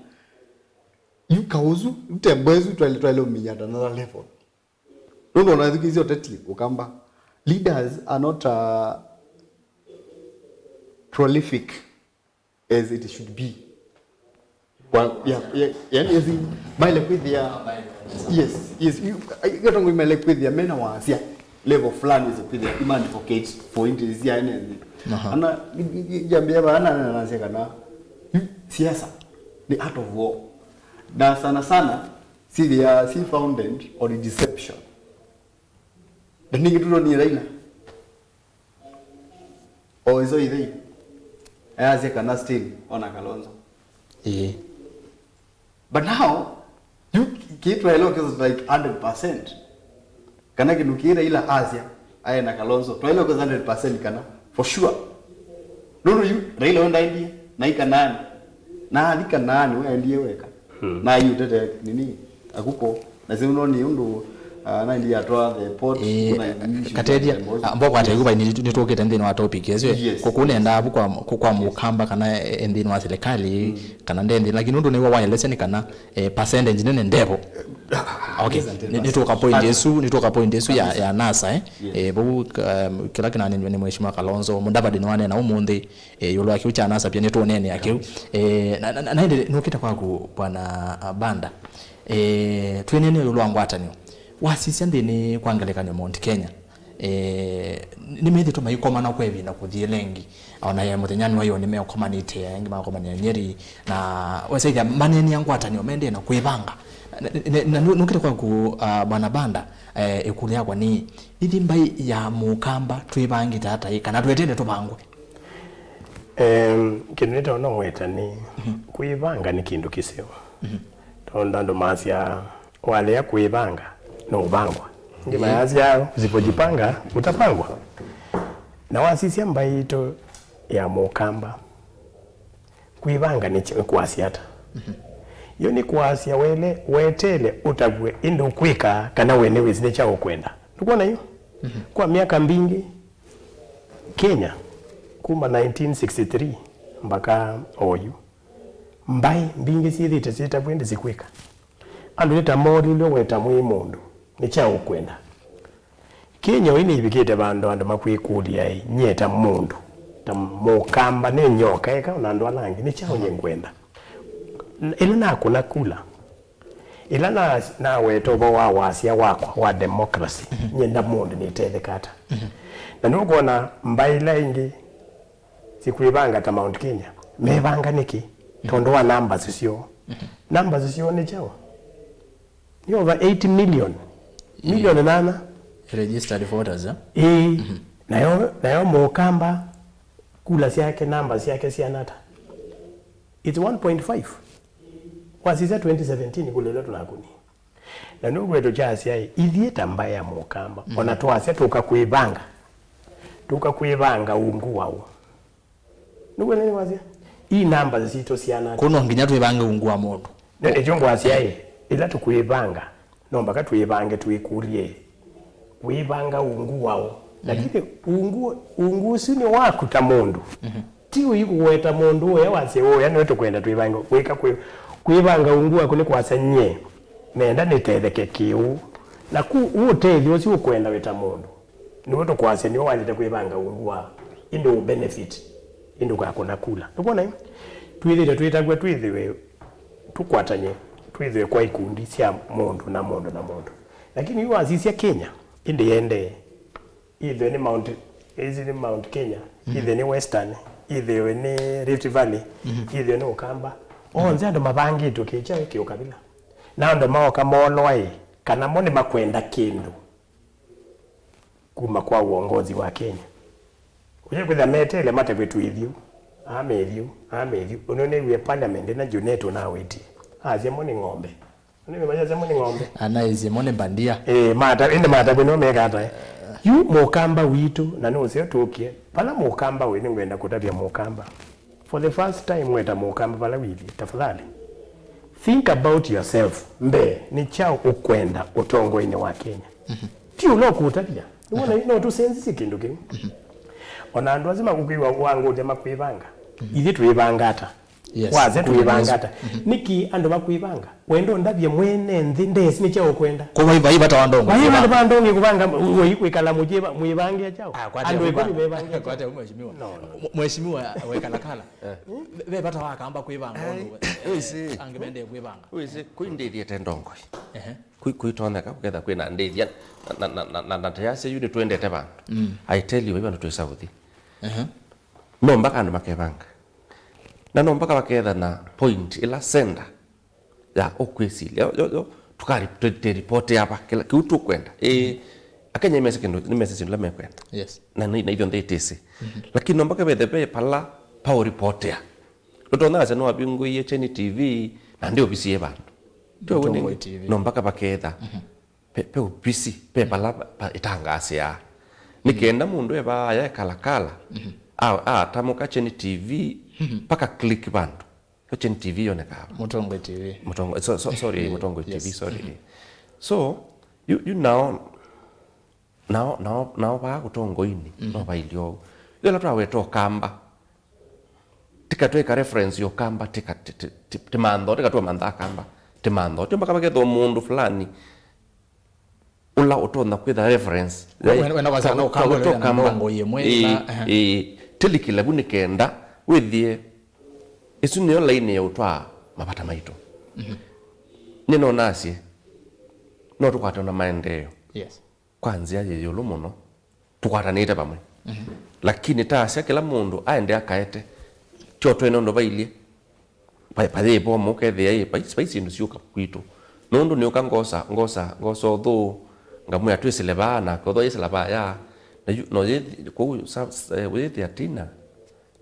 yu kauzu, yu table ĩsu twaile, twaile ũminya at another level. Nũndũ ona ethukĩĩsye ũteti Ũkamba, leaders are not, uh, prolific as it should be. Kwa, ya, ya, yani, as in, maile kwĩthĩa, yes, yes, yu, yu atongoi maile kwĩthĩa mena wasya level fulani, wĩse kwĩthĩa ima advocate for interest ya ene nthĩ. Ana, njambia vana na nasya kana, yu, siasa ni art of war. Na sana sana, syĩthĩaa syĩ founded on deception. Na ningĩ tũtonie Raila. O iso ithei. Ayasya kana still ona Kalonzo. Ĩĩ. But now, yu kĩĩ twaĩle ũkĩsa like hundred percent. Kana kĩndũ kĩĩ Raila asya, aye na Kalonzo, twaĩle ũkĩsa hundred percent kana, for sure. Nũndũ yu, Raila we ndaendie, na i Kanaani. Na athi Kanaani, we aendie weka. Na yu ũtete nini, akuko. Na sĩu no nĩ ũndũ, ah, naendie atwaa the port, ĩĩ, kuna issues katethya, cia ah, mbokwata yu vai nĩ, nĩtũkĩte nthĩnĩ wa topic ĩsu, eh. Yes, kũkũ yes. Nendaa vu kwa, kwa, kwa Mũkamba kana e, e nthĩnĩ wa serikali, kana nde nthĩnĩ, lakini ũndũ nĩw'o waelesya nĩ kana, eh, percentage nene ndevo. Okay. Nĩ, nĩtũka point ĩsu, nĩtũka point ĩsu ya, ya NASA, eh. Yes. Eh, vau, um, kĩla kĩnanenwe nĩ Mheshimiwa Kalonzo, Mudavadi nĩwanena ũmũnthĩ, eh, ĩũlũ wa kĩu kya NASA pia nĩtũũneenea kĩu. Eh, na, na, na, na ĩndĩ nũkĩte kwaku, Bwana, ah, Banda. Eh, twĩneenea ĩũlũ wa ngwatanĩo. Wasisya nthĩnĩ kwa ngelekany'o Mount Kenya. Eh, nĩmethĩtwe maikomana kwa ĩvinda kũthi ĩla ĩngĩ. Ona ye mũthenya nĩwaĩo nĩmekomanĩte, angĩ makomanĩa Nyeri, na wesaĩthya maneenea ngwatanĩo maendee na kwĩvanga. Na, na, na, na nũ-, nũkĩte kwaku, ah, Bwana Banda, eh, ĩkũlyo yakwa nĩ, ithi mbaĩ ya Mũkamba twĩvangĩte ata ĩ, kana twetene tũvangwe? Em, kĩndũ nĩtaona ngweta nĩ, kwĩvanga nĩ kĩndũ kĩseo. Tondũ andũ masya, walea kwĩvanga, nũvangwa. Angĩ mayasya, usipojipanga, utapangwa. Na wasisya mbaĩ yitũ ya Mũkamba, kwĩvanga nĩ kĩ-, kwasya ata? Yo nĩ kwasya wele, weteele ũtavw'e ĩndĩ ũkwĩka kana we nĩwĩsĩ nĩ kyaũ ũkwenda. Nũkwona yu? Kwa myaka mbingĩ, Kenya, kuma nineteen sixty-three mbaka oyu, mbaĩ mbingĩ syĩthĩte syĩtavw'e ĩndĩ sikwĩka. Andũ nĩ ta moolilwe, weta mwĩ mũndũ, nĩ kyaũ ũkwenda? Kenya ũyũ nĩivikĩte vandũ andũ makwĩkũlya-ĩ, nyie ta mũndũ, ta mũkamba, nĩ nyoka eka ona andũ ala angĩ, nĩ kyaũ nyie ngwenda? Ĩla nakũna kula, ĩla na- naweta ũvoo wa wasya wakwa wa democracy, nyie nda mũndũ nĩtetheka ata? Na nĩũkwona mbaĩ ila ingĩ sikwĩvanga ta Mount Kenya, mevanga nĩkĩ? Tondũ wa numbers syoo. Numbers syoo nĩ kyaũ? Nĩ over eight million. Milioni nana. Registered voters, eh? Ĩĩ. Nayo, nayo mũkamba, kula syake, namba syake syana ata? It's one point five. Wasisya twenty seventeen kula ĩla tũnakunie. Na nũkwetũ kyasya-ĩ, ithyĩ ta mbaĩ ya mũkamba, ona twasya tũka kwĩvanga, tũka kwĩvanga ungu waũ? Nĩw'o nĩ wasya? Ii namba sitũ syana. Kũu no nginya twĩvange ungu wa mũndũ. Nĩ- nĩkyo ngwasya-ĩ, ĩla tũkwĩvanga, no mpaka twĩvange twĩkũlye, wĩvanga ungu waũ? Lakini ungu, ungu ũsu nĩ waku ta mũndũ. Ti ũikũweta mũndũ ũya wasya ũya nĩwe tũkwenda twĩvange. Wĩka kwĩ- kwĩvanga ungu waku nĩ kwasya nyie nenda nĩtetheke kĩũ. Na ku ũtethyo ũsu ũkwenda wĩ ta mũndũ. Nĩw'o tũkwasya nĩwe waĩlĩte kwĩvanga ungu wa ĩndĩ ũ benefit, ĩndĩ ũkakũna kula. Nĩkwona yu? Twĩthĩte twĩtavw'a twĩthĩwe tũkwatany'e, twĩthĩwe kwa ikundi sya mũndũ na mũndũ na mũndũ. Lakini yu wasisya Kenya, ĩndĩ yendee. Ĩthĩwe nĩ Mount, ĩsi nĩ Mount Kenya, ĩthĩwe nĩ Western, ĩthĩwe nĩ Rift Valley, ĩthĩwe nĩ Ũkamba. Onthe andũ mavangĩtwe kĩkyaũ kĩũkavila. Na andũ maoka moolwa ĩ, kana mo nĩmakwenda kĩndũ kuma kwa uongozi wa Kenya. Ũye kwĩthĩa meteele matavw'e twĩthyũ, aa methyũ, aa methyũ. Ũnĩnĩw'e parliament ĩna Junet ũnawĩtie. Asya mo nĩ ng'ombe. Ũnĩmanya asya mo nĩ ng'ombe. Anaisye mo nĩ mbandia. Eh, mata, ĩndĩ matavw'e nĩo meka ata, eh? Yu mũkamba witũ, na nĩ ũseo tũkie. Vala mũkamba wĩ, nĩngwenda kũtavya mũkamba. For the first time, weta mũkamba vala wĩthi, tafadhali. Think about yourself. Mbee, nĩ kyaũ ũkwenda ũtongoinĩ wa Kenya? Ti ũla ũkũtavya. Nĩwona, no tũsenzisye kĩndũ kĩu. Ona andũ asu makũkwĩwa wangũlya makwĩvanga. Ithyĩ twĩvanga ata? Yes, wasya twĩvanga ata? Nĩkĩ andũ makwĩvanga? Wenda ũndavye mwene nthĩ, ndesi nĩ kyaũ ũkwenda? Kwa vai, vai vata wa ndongo. Vai vata wa ndongo kũvanga, wei kwĩkala mũkyĩva, mwĩvangĩa kyaũ? Ah, kwate andũ ũmwe. Ĩkũmi mevangĩa kyaũ? Kwate ũmwe, mheshimiwa. No, no. Mwe- mheshimiwa, wekala kala. Ve- ve vata wa kamba kwĩvanga ũndũ we- angĩ mendee kwĩvanga. Wĩsĩ, kwĩ ndĩthiĩte ndongoi. Ehe. Kwĩ- kwĩtonyeka kũketha kwĩna ndĩthya na- na- na- na- na- na tayasya yu nĩtwendete vandũ. I tell you, vai vandũ twĩsa ũthi. Ehe. No mpaka andũ makevanga. Na no mpaka vakethana point ĩla center ya ũkwĩsilya yo, yo, yo, tũkaripoti ava kĩla kĩu tũkwenda. Ĩĩ, Akenya nĩmesĩ kĩndũ, nĩmesĩ syĩndũ ila mekwenda. Yes. Na nĩ- na ithyonthe ĩtĩsĩ. Lakini no mpaka vethe ve pala paũripotea. Ndũtonya asya nĩwavingũie Kyeni T V na ndĩ ovisi yĩ vandũ. Tyo Mũtongoi nĩ- T V. No mpaka vaketha. Pe- pe ovisi, pe pala pa- ĩtangaasĩaa. Nĩ kenda mũndũ evaa aya ekalakala, a- atamũka Kyeni T V, paka click vandũ. Kyeni T V yonekaa. Mũtongoi T V. Mũtongo, so, so, sorry, Mũtongoi T V, yes, sorry. So, yu, yu nao, nao, nao, nao vaa ũtongoinĩ, no vailye ũu. Yu ĩla twaweta Ũkamba, tika twĩka reference ya Ũkamba, tika, ti- ti- ti- timantho, tika twamantha Akamba, timantho. Tio mpaka vakethwa mũndũ fulani, ũla ũtonya kwĩtha reference. Wenda kwasya kana Ũkamba wĩna ndongo yĩmwe, ĩĩ, ĩla, ehe. Ĩĩ, tĩlikĩla vu nĩ kenda wĩthĩe ĩsu nĩyo laini ya ũtwaa mavata maitũ. Nĩnonasye no tũkwate ona maendeeo. Yes. Kwa nzĩa yĩ ĩũlũ mũno, tũkwatanĩte vamwe. Lakini taasya kĩla mũndũ aende akaete, tyo twene ũndũ vailyĩ. Vai- vayĩvo mũkethĩa ĩ, vai- vai syĩndũ syũka kwitũ. Nũndũ nĩũka ngosa, ngosa, ngosa ũthũ, ngamwĩa twĩsĩle vaa, nake ũthũ ayĩsĩla vaya. Na yu- no yĩthi- kũu sa- sa- ũyĩthĩa tina.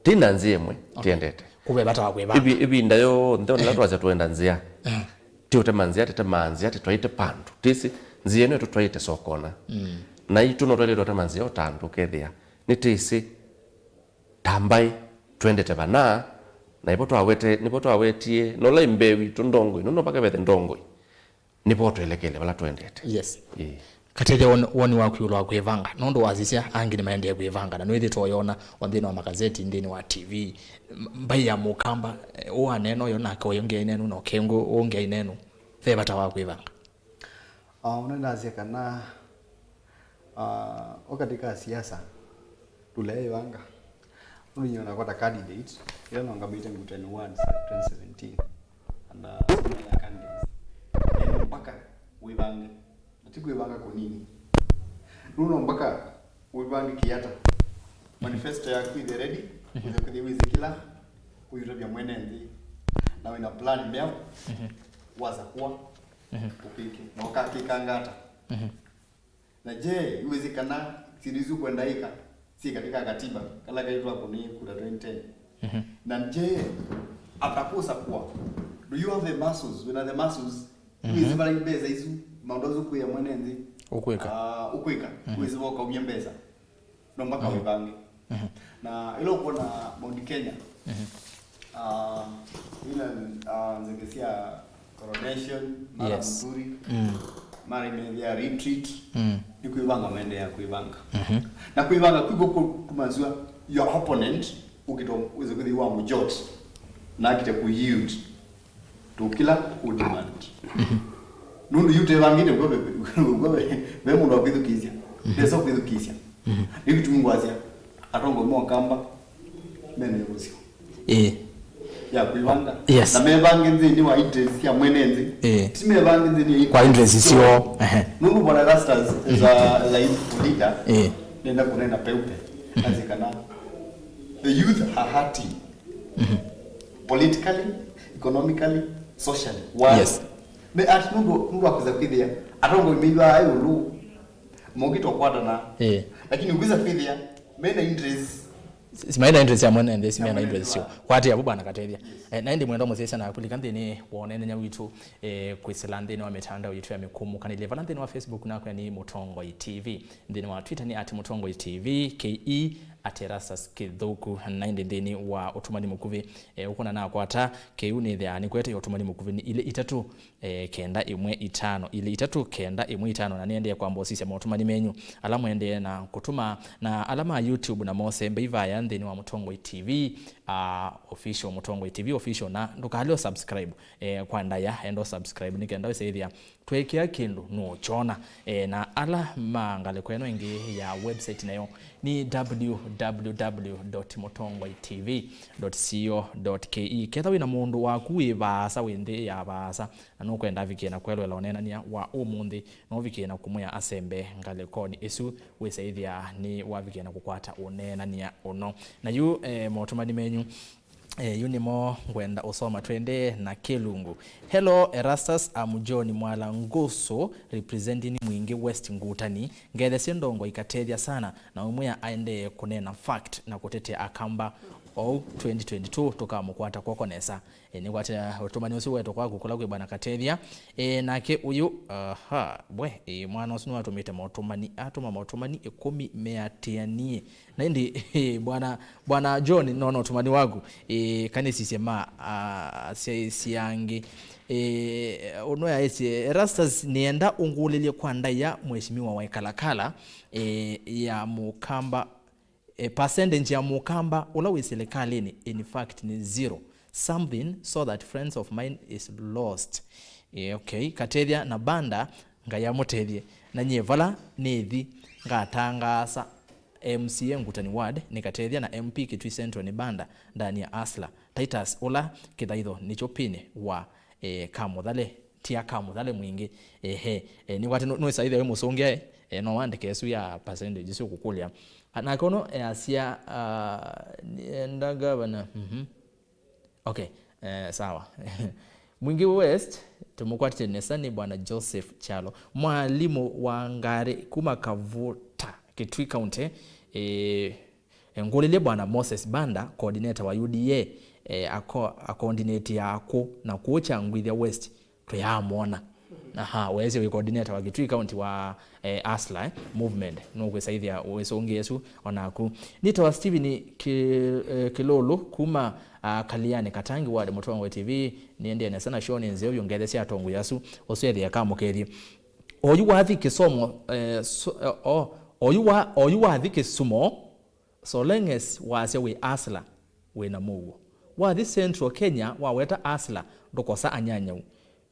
Tina nzĩa ĩmwe, okay, tiendete. Kũve vata wa kwĩvanga. Ĩvi- ĩvinda yonthe ona twasya tũenda nzĩa. Ti ũtema nzĩa, tĩtemaa nzĩa, tĩtwaĩte pandũ. Tĩsĩ nzĩa ĩno ĩtũtwaĩte sokona. Na itũ no twaĩle twatema nzĩa o ta andũ ũkethĩa. Nĩtĩsĩ ta mbaĩ twendete vana, Na nĩvo twawete, nĩvo twawetie, na ũla mbee witũ ndongoi, nũndũ no mpaka vethe ndongoi. Nĩvo twelekele vala tũendete. Yes. Ĩĩ. Katethya woni, woni waku ĩũlũ wa kwĩvanga, nũndũ wasisya angĩ nĩmaendee kwĩvanga, na nĩwĩthĩtwe ũyona o nthĩnĩ wa magazeti, nthĩnĩ wa T V, m-, mbaĩ ya Mũkamba, eh, ũũ aneena ũyũ, nake ũyũ ũngĩ aineenũ, na ũkengũ ũũ ũngĩ aineenũ, ve vata wa kwĩvanga? Ah, ũnenasya kana, ah, o katika siasa, tũleĩvanga. Nũndũ nyie nakwata candidate, ĩla naũngamĩte Ngutani Ward twenty seventeen. And, uh, some other candidates. Ĩndĩ mpaka wĩvange. Na ti kwĩvanga kũnini. Nũndũ mpaka wĩvange kĩata. Manifesto yaku ĩthe ready, wĩthe kwĩthĩa wĩsĩ kĩla ũyũtavya mwene nthĩ. Na wĩna plan mbeũ, wasakũa, ũkĩke. Na ũkakĩkanga ata? Na je, iwezi kana syĩndũ isu kwenda ĩka syĩ katika katiba, kala kaitwa kũnĩ kura twenty ten? Na je, atakusa kuwa, do you have the muscles? Wĩna the muscles, iwezi vala mbesa isu, maũndũ asu kwĩa mwene nthĩ, ũkwĩka. Ah, ũkwĩka, iwezi voka umya mbesa. No mpaka wĩvange. Na ĩla ũkwona Mount Kenya, ah, ila, ah, nzeke sya coronation, Martha Yes. Muthuri, mara imethia retreat, nĩ kwĩvanga maendeea kwĩvanga. Na kwĩvanga kwĩkw'o kũtumanzw'a your opponent ũkĩtwa wĩse kwĩthĩwa wa mũjot na akĩte kũ yield to kĩla ũdemand. Nũndũ yu tevangĩte ngwe ve, ngwe ve, ve mũndũ wa kwĩthukĩĩsya. Ndesa kwĩthukĩĩsya. Nĩ kĩtumi ngwasya, atongoi ma Ũkamba mena ĩvũsyo Ĩĩ. ya kwĩvanga. Yes. Na mevange nthĩnĩ wa interest sya mwene nthĩ. Ĩĩ. Ti mevange nthĩnĩ wa Kwa interest syoo. Ehe. Nũndũ Bwana Erastus, as a, as a youth leader, Ĩĩ. nenda kũnena peupe. Asya kana the youth are hurting. Politically, economically, socially. Why? Yes. Me ati nũndũ, nũndũ wa kwĩsa kwĩthĩa atongoi mĩw'aa ĩũlũ, mokĩtwa kwatana. Eh. Lakini ũkwĩsa kwĩthĩa mena interest. Si maina interest ya mwene nthĩ, si mena interest syo. Kwatĩ avo bwana Katethya. Yes. Eh, na ĩndĩ mwenda mũsyaĩsya na kulika nthĩnĩ wa ũneenany'a witũ, eh, kwĩsĩla nthĩnĩ wa mĩtandao yitũ ya mĩkũmũkanĩlye. Vala nthĩnĩ wa Facebook nakwĩa nĩ Mũtongoi T V. Nthĩnĩ wa Twitter nĩ at Mũtongoi T V, K E at Erastus Kĩthũku. Na ĩndĩ nthĩnĩ wa ũtũmani mũkuvĩ, eh, ũkũna nakwata, kĩu nĩthĩaa nĩkwete ũtũmani mũkuvĩ nĩ ilĩ itatũ, eh, kenda ĩmwe itano, ilĩ itatũ kenda ĩmwe itano, na nĩendee kwamba ũsisya maũtũmani menyu ala mũendee na kũtũma, na ala ma YouTube na mose mbeivaya nthĩnĩ wa Mũtongoi T V, ah, official, Mũtongoi T V official, na ndũkaleo subscribe, eh, kwa ndaya, enda subscribe nĩ kenda wĩsaĩthĩa twekĩa kĩndũ nũkyona. E, na ala ma ngalĩko ĩno ĩngĩ ya website nayo nĩ w w w dot mũtongoi t v dot co dot k e. Ketha wĩna mũndũ waku wĩ vaasa, wĩ nthĩ ya vaasa, na nũkwenda avikie na kwelwela ũneenany'a wa ũmũnthĩ, no ũvikie na kũmwĩa asembe ngalĩkonĩ ĩsu, wĩsaĩthĩa nĩ wavikie na kũkwata ũneenany'a ũno. Na yu, e, motũmani menyu Eh, yu nĩmo ngwenda ũsoma. Twendee na kĩlungu. Hello, Erastus, I'm John Mwala Ngusu, representing Mwingi West Ngutani. Ngethesye ndongo ikatethya sana, na ũmwĩa aendee kũneena fact na kũtetea Akamba. Ou twenty twenty-two tũkamũkwata kw'oko nesa. Eh, nĩkwatĩa ũtũmani ũsu wetũ kwaku kũla kwĩ bwana Katethya. Eh, nake ũyũ, aha, we, eh, mwana ũsu nĩwatũmĩte motũmani, atũma motũmani ĩkũmi meatĩanie. Na ĩndĩ, bwana, bwana John, nona ũtũmani waku, ĩ, kanĩsisye ma, a, asyaĩĩsya angĩ. Ĩ, ũnũyaĩsye, Erastus, nĩenda ũngũlĩlye kwa ndaĩa Mheshimiwa wa Ikalakala, ĩ, ya Mũkamba, ĩ, percentage ya Mũkamba ũla wĩ silikalĩnĩ, in fact, nĩ zero. Something so that friends of mine is lost. Ĩ, okay, Katethya na Banda, Ngai amũtethye. Na nyie vala nĩthi, ngatangaasa M C A Ngutani Ward nĩ Katethya na M P Kitui Central nĩ Banda, Dania Asla. Titus ũla kĩthaitho nĩkyo pin wa, eh, Kamũthale, tia Kamũthale Mwingĩ. Ehe, eh, nĩkwatĩ nũ-, nũĩsaĩthya wĩ mũsũngĩa, eh, no wandĩke ĩsu ya percentage ĩsu ũkũkũlya. Ah, nake ũno, eh, asya, ah, nĩenda gavana, mhm. Okay, eh, sawa. Mwingi West, tũmũkwatĩte nesa nĩ Bwana Joseph Kyalo. Mwalimũ wa Ngarĩ kuma Kavuta, Kitui County, eh, ngũlĩlye Bwana Moses Banda, coordinator wa U D A, eh, ako-, akondinĩtĩa kũ na kũũ Kyangwithya West, tũyaamwona. Aha, weesĩ wĩ coordinator wa Kitui County wa, eh, Hustler, eh, movement. Nũkwĩsa ĩthĩa wĩsũngĩe ĩsu onaku. Nĩtawa Steven Ki-, eh, Kilulu kuma, ah, Kaliani Katangi ward, Mũtongoi T V, nĩendee nesa na show nĩ nzeo vyũ, ngethesya atongoi asu, ũsu ethĩa kamũkethye. Oyu wathi kĩsomo, eh, so, eh, o, oyu wa, oyu wathi Kisumo, so long as wasya wĩ Hustler, wĩ na mũuo. Wathi Central Kenya, waweta Hustler, ndũkosa anyanyau.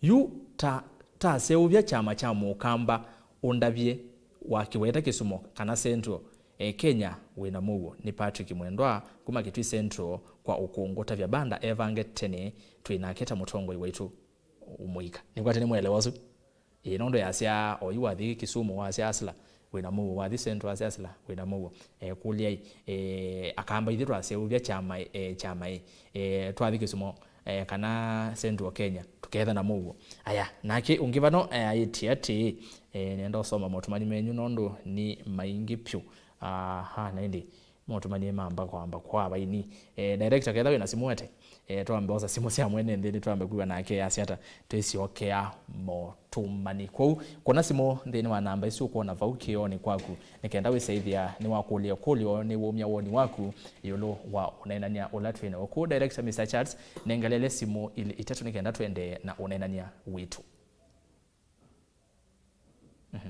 Yu ta, taseũvya kyama kya Mũkamba, ũndavye wakĩweta Kisumo kana Central, e, Kenya, wĩ na mũuo. Nĩ Patrick Mwendwa kuma Kitui Central kwa ũkũngũ. Tavya Banda evange tene, twĩ nake ta mũtongoi waitũ ũmũika. Nĩkwate nĩ mwelewa ũsu? Ĩĩ, nũndũ yasya, oyu wathi Kisumu wasya Hustler, wĩ na mũuo, wathi Central wasya Hustler, wĩ na mũuo. E, kũlyai, e, Akamba ithyĩ twaseũvya kyama, e, kyama ĩ, e, twathi Kisumu, e, kana Central Kenya, tũketha na mũuo. Aya, nake ũngĩ vano, e, aĩtye atĩĩ, e, nenda ũsoma motũmani menyu nũndũ nĩ maingĩ pyũ. Aha, na ĩndĩ motũmani mamba kwamba kwa vaini. E, director, ketha wĩ na simũ ete, e, twambe osa simũ sya mwene nthĩnĩ, twambe kwĩw'a nake asya ata, twĩsyokea motũmani. Kwoou, kũna simũ nthĩnĩ wa namba isu ũkwona vau kĩoonĩ kwaku, nĩ kenda wĩsaĩthĩa nĩwakũlya kũlyo, nĩwũmya woni waku ĩũlũ wa ũneenany'a ũla twĩ naw'o. Kwoou, director, Mister Charles, nengelele simũ ilĩ itatũ nĩ kenda tũendee na ũneenany'a witũ. Mhm.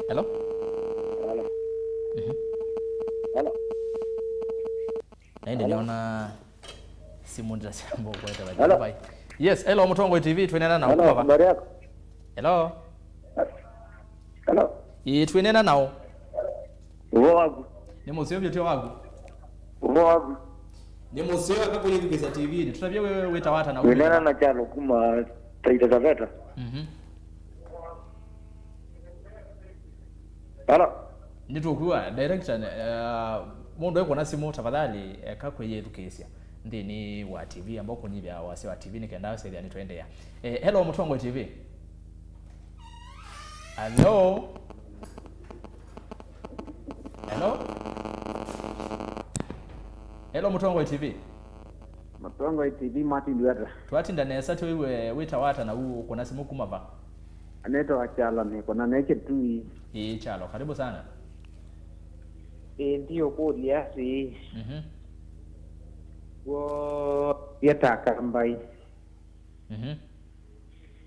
Hello? Hello. Mhm. Hello. Na ĩndĩ nĩona simũ ndĩrasyamba kweta. Hello. Yes, hello, Mũtongoi T V, twĩneena na Hello, ũkũmava. Habari yako? Hello? Hello? Ĩĩ, twĩneena naũ? Ũvoo waku? Nĩ mũseo vyũ tyo waku? Ũvoo waku? Nĩ mũseo eka kũyĩthukĩĩsya T V-inĩ. Tũtavye wĩ wĩtawa ata na Wĩneena na Kyalo kuma Taita Taveta. Mhm. Hello? Nĩtũkwĩw'a, director, eh, mũndũ ekũna simũ, tafadhali, eka kwĩyĩthukĩĩsya nthĩnĩ wa T V, amba ũkũnyivya wasya wa T V nĩ kenda ũsethĩa nĩtũendeea. Eh, hello, Mũtongoi T V. Hello? Hello? Hello, Mũtongoi T V. Mũtongoi T V, Martin Lweta. Twatinda nesa, twĩw'e wĩtawa ata na ũkũna simũ kuma va? Anaitwa Kyalo, nĩkũna nĩ Kitui. Ĩĩ, Kyalo, karibu sana. Ĩĩ, ndiũkũlya si. Mhm. Woo, yeta Akambai. Mhm.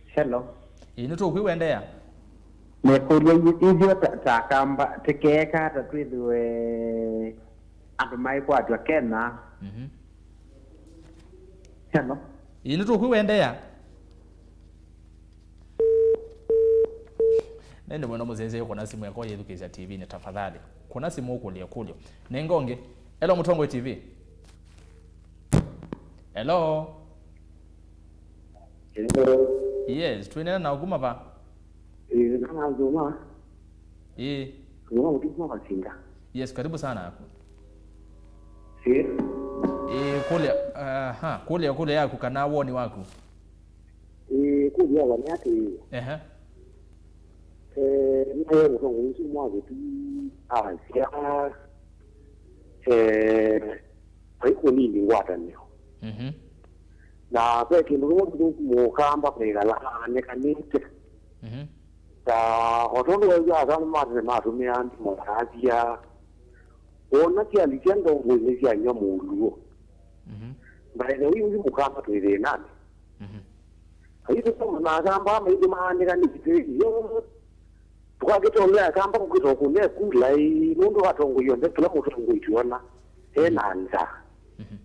Hello. Ĩĩ, nĩtũkwĩw'a, endeea. Nĩkũlya ithyĩ ta, ta Akamba, tĩkeeka ata twĩthĩwe andũ maikwatw'a Kenya? Mhm. Hello. Ĩĩ, nĩtũkwĩw'a, endeea. Nende mwenda mũsyaĩĩsya ũkũna simũ eka ũyĩthukĩĩsya T V-inĩ, tafadhali. Kũna simũ ũkũlye kũlyo. Nenga ũngĩ. Hello, Mũtongoi T V. Hello. Hello. Yes, twĩneena na ũkũma va? Eh, kana Nzuma. Ĩĩ. Nzuma, Nzuma Masinga. Yes, karibu sana. Ĩĩ. Ĩĩ, kũlya, aha, kũlya, kũlya yaku kana woni waku? Ĩĩ, kũlya yakwa nĩ atĩĩ. Ehe. Eh, naye mũtongoi ũsu mwa Kitui asya, eh, vai kũnini ngwatanĩo. Mhm. Na ve kĩndũ kĩmwe kĩthũku Mũkamba kwĩkala anekanĩte. Mhm. Ta o tondũ wew'aa kana matene matũmĩaa ndimo na athya, wona syalika ndongoinĩ syanywa mũuluo. Mhm. By the way, ũyu Mũkamba twĩ thĩnanĩ. Mhm. Aitũ tũmana Akamba maitũ maandĩkanĩte, yo, tũkakĩtolea Akamba kũkĩta kũnea kula ĩ, nũndũ atongoi onthe, kĩla mũtongoi twĩona ena nza. Mhm.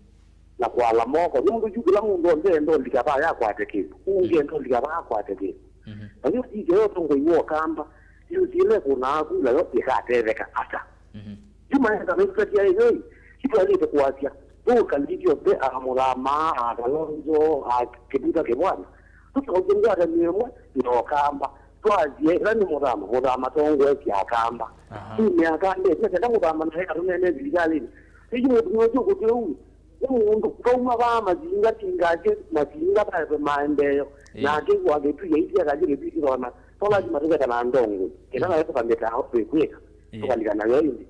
Na kwala moko, nũndũ yu kĩla mũndũ onthe enda ũlika vaa yakwate kĩndũ, ũngĩ enda ũlika vaa akwate kĩndũ. Mhm. Na yu tike yo ũtongoi wa Ũkamba, yu sile kũnaa kula yo ĩkatetheka ata? Mhm. Yu maenda maitatya ĩyoi, itwaĩlĩte kũasya, nũkalilye onthe, a Mũthama, a Kalonzo, a Kĩvuta Kĩvwana. Tũtwaũkye ngwatanĩo ĩmwe na Ũkamba. Twasye, ĩla nĩ Mũthama, Mũthama tongoesya Akamba. Aha. Yu nĩ Akamba, ĩtĩ kenda Mũthama naye atũnene silikalĩnĩ. Ĩyu mũtumĩa ũsu ũkũtwĩu, nĩ mũndũ kauma vaa Masinga, tingasyĩ Masinga vaetwe maendeeo. Ĩĩ. Nake wa Kĩtui aisye akasye Kĩtui kĩthona. To lazima tũveka na ndongo. Kenda nayo tũkamĩtaa twĩkwĩka. Ĩĩ. Tũkalikana yo ĩndĩ.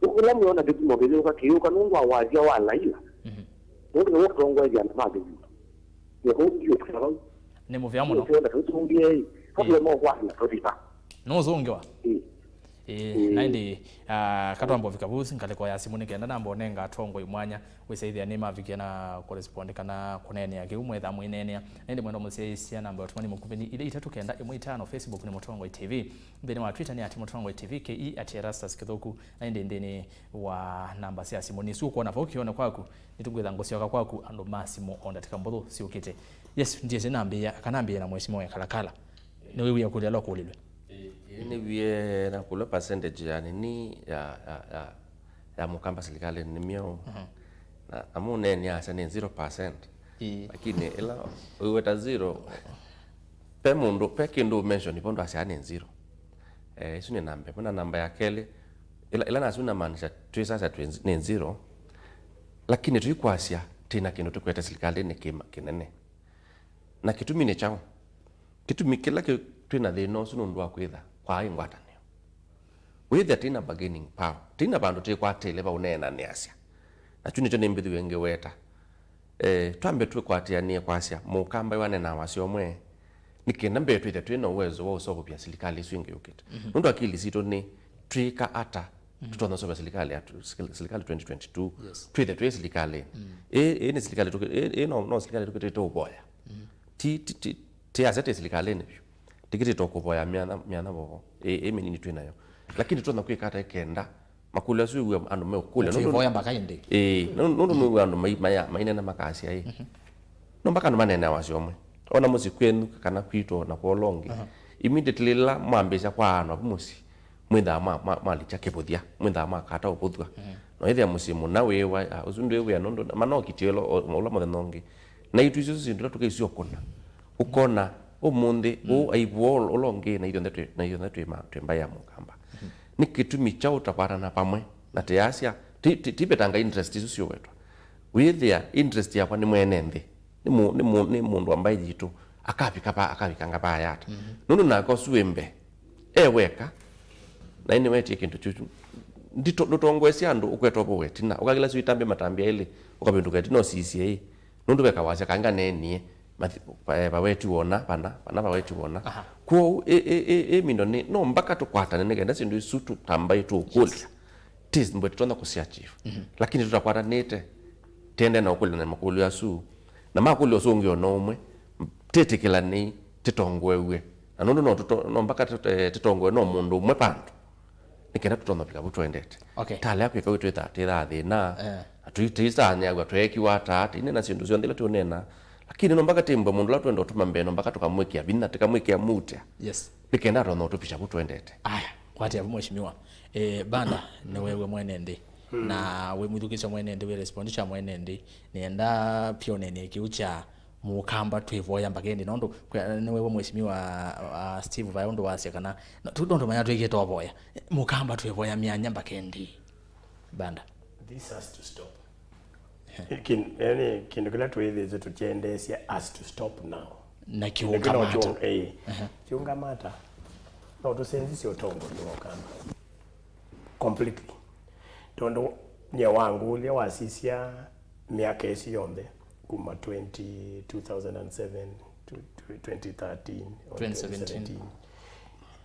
Ũla mwĩona kĩtumo kĩyũka, kĩyũka nũndũ wa wasya wa Laila. Mhm. Nũndũ nĩwe ũtongoethya andũ ma kĩvĩndĩ. Nĩvo ndiũkĩla vau. Nĩ mũvea mũno. Nĩũkwenda tũtũngĩei. Ĩĩ. Tũtũe mokwasya tũthika. Nũũsũngĩwa? Ĩĩ. Ĩĩ, ĩĩ. Na ĩndĩ, ah, katwamba ũvika vu, ngalĩko ya simũ nĩ kenda namba ũnenga atongoi mwanya wĩsaĩthĩa nĩ mavikie na kũrespond kana kũneenea kĩu mwetha mwĩneenea. Na ĩndĩ mwenda mũsyaĩĩsya namba ya ũtũmani mũkuvĩ nĩ ila itatũ kenda ĩmwe itano, Facebook nĩ Mũtongoi T V, nthĩnĩ wa Twitter nĩ at Mũtongoi T V, K E at Erastus Kĩthũku, na ĩndĩ nthĩnĩ wa namba sya simũ nĩsu ũkwona vau kĩone kwaku, nĩtũkwĩtha ngũsyoka kwaku andũ ma simũ o ndatĩka mbũthũ syũkĩte. Yes, ndiĩsĩ nambĩĩa, kana nambĩĩe na mheshimiwa Kalakala. Nĩwĩwie kũlya la kũlilwe? Ĩĩ, nĩwie na kũlwa percentage ya nini ya, ya, ya, ya mũkamba silikalĩnĩ nĩ myeũ. Mhm. Na, na mũneenea asya nĩ zero percent. Ĩĩ. Lakini ĩla ũiweta zero, pe mũndũ, pe kĩndũ ũmention ivo ndwasya nĩ zero. Eh, isu nĩ namba ĩmwe. Na namba ya kelĩ, ĩla, ĩla nasu namaanisha twĩsasya twĩ nz-, nĩ zero, lakini tũikwasya twĩna kĩndũ tũkwete silikalĩnĩ kĩ-, kĩnene. Na kĩtumi nĩ kyaũ? Kĩtumi kĩla kĩ-, twĩna thĩna ũsu nũndũ wa kwĩtha kwaĩ ngwatanĩo. Wĩthĩa twĩna bargaining power, twĩna vandũ twĩkwatĩle va ũneenanĩasya. Na kyu nĩkyo nĩmbĩthiwe ngĩweta. Eh, twambe twĩkwatĩanĩe kwasya, mũkamba wanenaa wasya ũmwe, nĩ kenda mbee twĩthĩa twĩna uwezo wa ũseũvya silikalĩ isu ingĩ yũkĩte. Mhm. Nũndũ akili sitũ nĩ twĩka ata, mhm, tũtonya ũseũvya silikalĩ yatũ, sili-, silikalĩ twenty twenty-two, yes, twĩthĩa twĩ silikalĩnĩ. Mm. Ĩ, ĩ nĩ silikalĩ tũkĩ-, ĩ, ĩ no, no silikalĩ tũkĩtĩte ũvoya. Mhm. Ti, ti, ti, ti asya twĩ silikalĩnĩ vyũ. Tĩkĩtĩte o kũvoya myanya, myanya vovo. Ĩ, ĩ mĩnini twĩ nayo. Lakini tũtonya kwĩka ata kenda makũlyo asu wĩw'a andũ meũkũlya? Nũndũ tũivoya mpaka ĩndĩ. Ĩĩ, nũ-, nũndũ nĩwĩw'a andũ mai-, maya-, mainena makasya ĩ. Mhm. No mpaka andũ maneenea wasya ũmwe. Ona mũsyĩ kwenyu kana kwitũ ona kwa ũla ũngĩ. Aha. Immediately ĩla mwambĩĩsya kwaanwa vu mũsyĩ, mwĩthaa mwa-, mwa-, mwalikya kĩvũthya, mwĩthaa mwakata ũvũthw'a. Mhm. No ĩthĩa mũsyĩ mũna wĩwa, ah, ũsu ndwĩ wĩa nũndũ manokitye ũla, o-, ũla mũthenya ũngĩ. Na itu isu syĩndũ ila tũkĩisyo kũna. Ũkona, ũmũnthĩ, mm, ũũ aivũa ũl-, ũla ũngĩ, na ithyonthe twĩ, na ithyonthe twĩ ma-, twĩ mbaĩ ya mũkamba. Mhm. Nĩ kĩtumi kyaũ tũtakwatana vamwe, na tĩasya, ti, ti, ti vetanga interest isu syũwetwa. Wĩthĩa interest yakwa nĩ mwene nthĩ, nĩ mũ-, nĩ mũ-, nĩ mũndũ wa mbaĩ yitũ, akavika va, akavikanga vaya ata. Mhm. Nũndũ nake ũsu wĩ mbee, e weka, na nĩwetie kĩndũ kyu. Ndito-, ndũtongoesye andũ ũkweta ũvũ wetina, ũkakĩla syo itambya matambya elĩ, ũkavĩndũka ĩtina ũsisye ĩ. Nũndũ veka wasya kanga neenie, mathi-, va-, vaweti wona, vana, vana vaweti wona. Aha. Kwoou, ĩ, ĩ, ĩ, ĩ mindo nĩ, no mpaka tũkwatane nĩ kenda syĩndũ isu tũ-, ta mbaĩ tũũkũlya. Yes. Tis mbwe tũtonya kũsya chief. Mhm. Lakini tũtakwatanĩte, tende na ũkũlya na makũlyo asu. Na makũlyo ũsu ũngĩ ona ũmwe, tĩtĩkĩlanĩi, tĩtongoew'e. Na nũndũ no tũto-, no mpaka tũte-, tĩtongoe no mũndũ ũmwe vandũ. Nĩ kenda tũtonya vika vu twendete. Okay. Talea kwĩka ũu twĩthaa, twĩthaa thĩna. Eh. Na tũi-, tũisanĩaw'a tweekiwa ata, tĩinena syĩndũ syonthe ila tũũnena. Lakini no mpaka tĩmbwe mũndũ ũla twenda ũtũma mbee, no mpaka tũkamwĩkĩa vinya, tũkamwĩkĩa mutia. Yes. Nĩ kenda atonya ũtũpisya vu twendete. Aya, kwatĩa vu mheshimiwa. Eh, Banda, nĩweew'a mwene nthĩ. Hmm. Na wĩ mwĩthukĩĩsya mwene nthĩ, wĩ respondisha mwene nthĩ. Nĩenda pia ũneenee kĩu kya mũkamba twĩvoya mbaka ĩndĩ, nũndũ kwĩ-, nĩweew'a mheshimiwa, uh, Steve vaya ũndũ wasya kana, no, tu-, nũndũ manya twĩkĩte ũvoya. Mũkamba twĩvoya myanya mbaka ĩndĩ. Banda. This has to stop. Kin-, yani, kĩndũ kĩla twĩthĩĩtwe tũkyendeesya has to stop now. Na kĩndũ kĩla kĩũngamata. Ũkyũ-, ĩĩ. Aha. Kĩũngamata. No tũsenzisye ũtongoi wa ũkamba completely. Tondũ nyie wangũlya wasisya myaka ĩsu yonthe, kuma twenty, two thousand and seven to, to twenty thirteen or twenty seventeen. Twenty seventeen.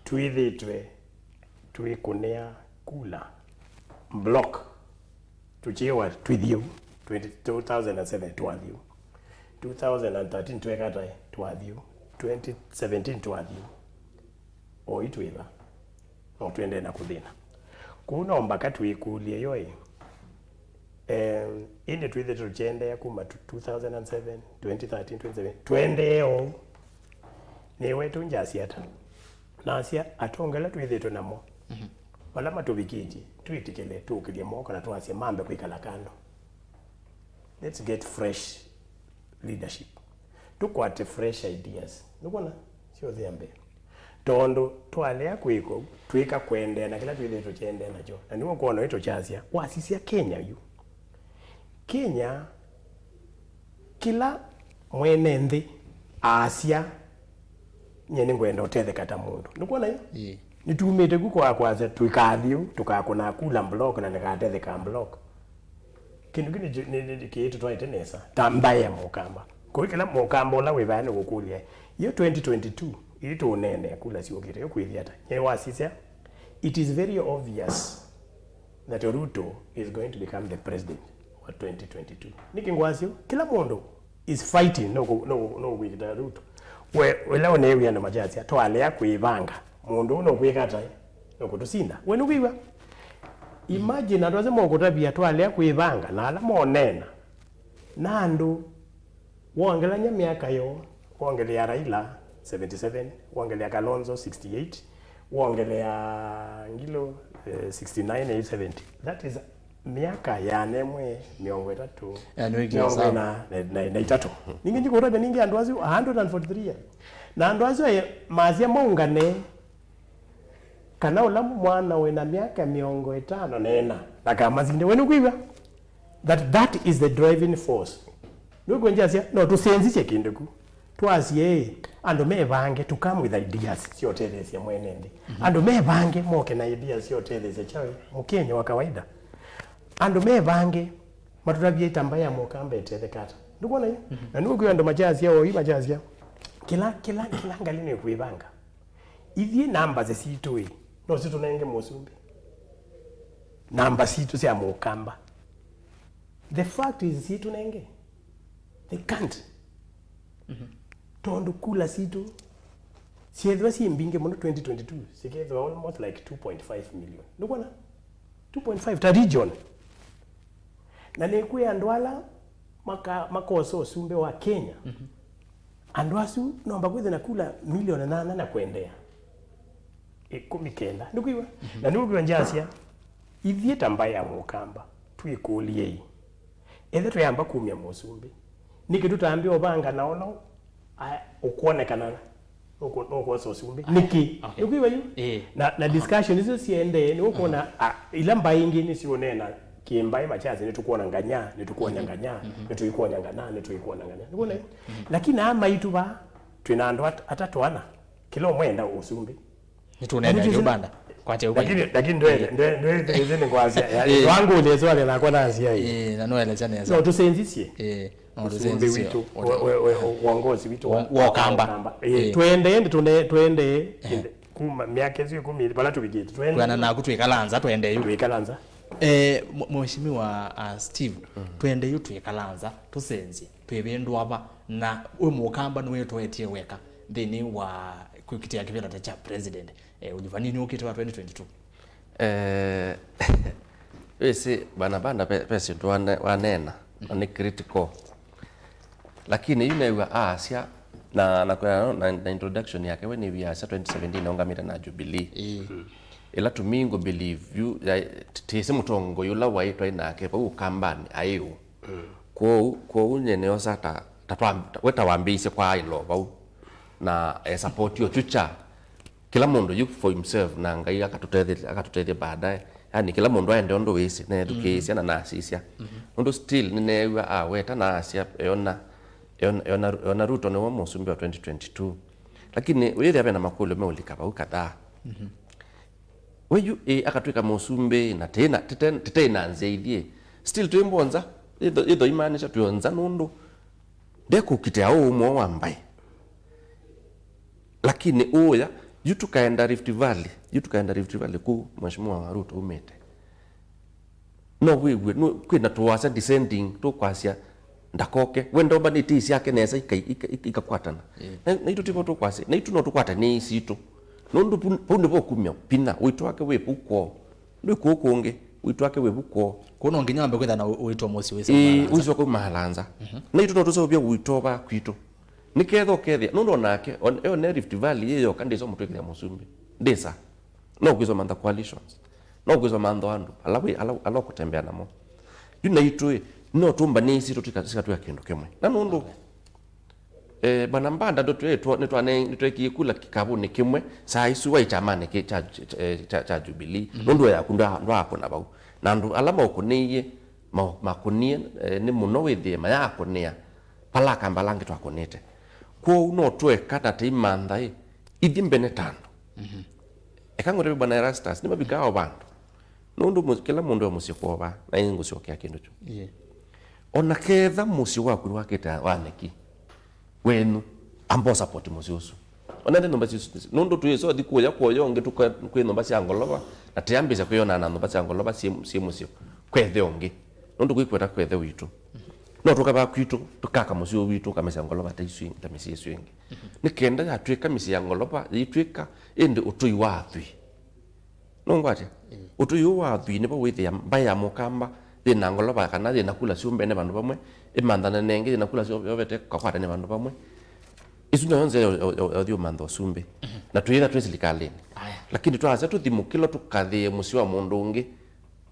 Twĩthĩtwe twĩkũnĩa kula block, tũkyĩwa twĩthiũ, twenty, two thousand and seven twathiũ, two thousand and thirteen twekatae twathiũ, twenty seventeen twathiũ. Oi twĩva, no tũendee na kũthĩna. Kũu no mbaka twĩkũlye yo ĩ, em, ĩndĩ twĩthĩte tũkyendea kuma tu-, two thousand and seven, twenty thirteen, twenty seventeen, twendee ũu. Nĩwetũ njasi ata? Nasya, atonge ala twĩthĩtwe namo, mhm, vala matũvikĩtye, twĩtĩkĩle tũkĩlye moko na twasye mambe kwĩkala kando. Let's get fresh leadership. Tũkwate fresh ideas. Nũkwona? Syothĩa mbee. Tondũ twalea kwĩka ũu, twĩka kũendeea na kĩla twĩthĩĩtwe tũkyendee nakyo. Na nĩw'o kwona ũyũ tũkyasya, wasisya Kenya yu. Kenya, kĩla mwene nthĩ aasya, nyie nĩngwenda ũtetheka ta mũndũ. Nũkwona yu? Ĩĩ. Nĩtumĩte ku kwa kwasya, tũikathi ũu, tũkakũna kula block na nĩkatetheka block. Kĩndũ kĩu nĩ, nĩ, nĩ, kĩĩ tũtwaĩte nesa ta mbaĩ ya Mũkamba. Kũu kĩla Mũkamba ũla wĩ vaya nĩkũkũlya, yu twenty twenty-two, ii tũũneene kula syũkĩte, yu kwĩthĩa ata? Nyie wasisya, it is very obvious that Ruto is going to become the president wa twenty twenty-two. Nĩkĩ ngwasya ũu? Kĩla mũndũ is fighting no kũ-, no kũ-, no kwĩkĩta Ruto. We, ĩla ũneew'a andũ makyasya, twalea kwĩvanga, mũndũ ũũ no kwĩka ata? No kũtũsinda. We nũkwĩw'a? Imagine andũ asu mokũtavya twalea kwĩvanga, na ala moneena, na andũ wongelany'a myaka yoo, wongelea Raila seventy-seven, wongelea Kalonzo sixty-eight, wongelea Ngilu, eh, sixty-nine, seventy. That is myaka yĩana ĩmwe mĩongo ĩtatũ, eh, nĩwĩkie mĩongo ĩna na, na, na itatũ. Ningĩ njikũtavya ningĩ andũ asu a hundred and forty-three years. Na andũ asu, eh, masya maũngane, kana ũla mwana wĩ na myaka mĩongo ĩtano na ĩna ndakamasinde. We nũkwĩw'a? That, that is the driving force. Nũkwĩw'a ngyasya, no tũsenzisye kĩndũ ku. Twasye, ĩ, andũ mevange to come with ideas sya ũtetheesya mwene nthĩ. Andũ mevange moke na ideas sya ũtetheesya kyaũ? Mũkenya wa kawaida. Andũ mevange matũtavye ĩtambaya ya Mũkamba ĩtetheka ata. Ndũkwona yu? Na nĩwĩkwĩw'a andũ makyasya, oyu makyasya, kĩla, kĩla, kĩla ngalĩ nĩ kwĩvanga. Ithyĩ namba sitũ ĩ, no sitũnenge mũsumbĩ. Namba sitũ sya Mũkamba. The fact is, sitũnenge. They can't. Tondũ kula sitũ syethĩwa syĩ mbingĩ mũno twenty twenty-two, sikethĩwa almost like two point five million. Nũkwona? Two point five ta region. Na nĩkwĩ andũ ala maka-, makosa ũsumbĩ wa Kenya. Andũ asu nomba kwĩthĩa na kula milioni nyanya na kũendeea. Ĩkũmi kenda. Nĩkwĩw'a? Na nĩwĩkwĩw'a ngyasya, ithyĩ ta mbaĩ ya Mũkamba, twĩkũlye-ĩ, ethĩwa twĩamba kumya mũsumbĩ, nĩkĩ tũtambĩa ũvanga na ũla, a, ũkwonekana nũkũ-, nũkwosa ũsumbĩ? Nĩkĩ? Okay. Nĩkwĩw'a yu? Ĩĩ. Na, na discussion isu siendee, nĩũkwona, a, ila mbaĩ ingĩ nĩsiũneena kĩmbaĩ makyasya, nĩtũkwona nganya, nĩtũkwona nganya, nĩtũikwona nganya, nĩtũikwona nganya. Nĩkwona yu? Lakini aa maitũ vaa, twĩ na andũ at-, atatũ ana, kĩla ũmwe enda ũsumbĩ. Nĩtũneenea Lakini Joe Banda. Kwakya ũvai. Lakini, lakini ndwe, ndwe, ndwe, ndwe, ndwe nĩ ngwasya. Ya, Eh. Twangũlye swali nakwa nasya ĩ. Eh, na noelesya nesa. No tũsenzisye. Eh, no Ũsumbĩ tũsenzisye. Witũ, we, we, we, uongozi witũ wa, Wa, wa Ũkamba. Ũkamba. Eh, Eh. Twende, ende, tune-, twende, Eh. ende, kuma myaka ĩsu ĩkũmi, vala tũvikĩte. Twende. Kwĩana naku twĩkala nza, twende yu. Twĩkala nza. Eh, mwe-, Mheshimiwa, uh, Steve, twende yu twĩkala nza, tũsenzye. Twĩvĩndũa va, na wĩ Mũkamba nĩwĩtwetie weka nthĩnĩ wa kwĩkitĩa kĩvĩla ta kya president, eh, ũnyuvanĩnĩ ũkĩte wa twenty twenty-two? Eh, wĩsĩ, Bwana Banda, ve, ve syĩndũ wane-, waneena, na nĩ critical. Lakini yu neew'a aasya, na, na, na, na introduction yake, we nĩw'asya twenty seventeen aũngamĩte na Jubilee. Ĩĩ. Ĩla to me ngũ believe yu, ya, t-, tĩsĩ mũtongoi ũla waĩ twaĩ nake vau Ũkambanĩ aĩ ũ. Kwoou, kwoou nyie nĩosa ta, ta twa, ta, we ta wambĩĩisye kwaaĩla o vau, na e support o kyu kya kĩla mũndũ yu for himself, na Ngai akatũtethya, akatũtethya baadaye. Yani, kĩla mũndũ aende ũndũ wĩsĩ, na ethukĩĩsya na nasisya. Nũndũ still nĩneew'a aweta na asya, eona, eona, eona, eona Ruto nĩwe mũsumbĩ wa twenty twenty-two. Lakini wĩthĩa ve na makũlyo meũlika vau kadhaa. We yu, ĩ, akatw'ĩka mũsumbĩ, na tĩna, tĩte-, tĩtei na nzĩa ithyĩ. Still twĩ mbonza, ĩtho, ĩtho imaanisha twĩ o nza nũndũ ndekũkitĩa ũũ ũmwe wa mbaĩ. Lakini ũũya, yu tũkaenda Rift Valley, yu tũkaenda Rift Valley kũu Mheshimiwa Ruto umĩte. No wĩw'e, nũ-, kwĩna tũwasya descending, tũkwasya ndakoke. We ndomba nĩ tii syake nesa ika-, ika-, ika-, ikakwatana. Ĩĩ. Na, naitũ tivo tũkwasya, naitũ no tũkwatanĩe sitũ. Nũndũ pu-, vau nĩvo kumya pinya, ũito wake wĩ vau kwoo. Ndwĩ kũũ kũngĩ, ũito wake wĩ vau kwoo. Kũu no nginya wambe kwĩtha na ũ-, ũito mũsyĩ wĩsa Ĩĩ, ũmalanza. Ũiso kũu malanza. Naitũ no tũseũvye ũito va kwitũ. Nĩketha ũkethĩa, nũndũ onake, on-, one Rift Valley yĩ yoka ndĩsa mũtwĩkĩthya mũsumbĩ. Ndĩsa. No kwĩsa mantha coalitions. No kwĩsa mantha andũ, ala wĩ, ala, ala ũkũtembea namo. Yu naitũ ĩ, no tũmbanĩe sitũ tũka-, sikatwĩa kĩndũ kĩmwe. Na nũndũ, eh, Bwana Mbanda ndũtwĩtwo, nĩtwane-, nĩtwekie kula kĩkavũnĩ kĩmwe, saa isu waĩ kyamanĩ kĩ-, kya, kya, kya, kya Jubilee. Nũndũ yaku ndwa-, ndwaakũna vau. Na andũ ala maũkũnĩie, ma-, makũnie, eh, nĩ mũno wĩthĩe mayakũnĩa vala Akamba ala angĩ twakũnĩte. Kwoou no tweka na tĩimantha ĩ, ithyĩ mbene ta andũ. Eka ngũtavye Bwana Erastus, nĩmavikaa o vandũ. Nũndũ mũ- kĩla mũndũ e mũsyĩ kwoo vaa, na ĩngũsyokea kĩndũ kyu. Ĩĩ. Ona ketha mũsyĩ waku nĩwakĩte wa nyeki, wenyu, amba ũsapoti mũsyĩ ũsu. Ona nĩ nyũmba syĩ- nũndũ twĩsothi kũya kũya ũngĩ tũka- kwĩ nyũmba sya ngolova, na tĩambĩsya kwĩyonana na nyũmba sya ngolova syĩ syĩ mũsyĩ kwethe ũngĩ. Nũndũ kwĩkweta kwethe witũ. No tũkavaa kwitũ, tũkaka mũsyĩ ũũ witũ, ũkamesya ngolova ta isu ĩngĩ, ta mĩsyĩ ĩsu ĩngĩ. Nĩ kenda yatw'ĩka mĩsyĩ ya ngolova, yĩitw'ĩka ĩndĩ ũtũi wa athwii. Nũngwatya? Ũtũi ũũ wa athwii nĩvo wĩthĩa mbaĩ ya Mũkamba yĩna ngolova kana yĩna kula syũmbe ene vandũ vamwe, ĩmanthane na ĩngĩ yĩna kula syovete kakwatane vandũ vamwe. Ĩsu nĩyo nzĩa ya ũthi ũmantha ũsumbĩ. Na twĩĩtha twĩ silikalĩnĩ. Aya. Lakini twasya tũthi mũkĩlo tũkathĩe mũsyĩ wa mũndũ ũngĩ,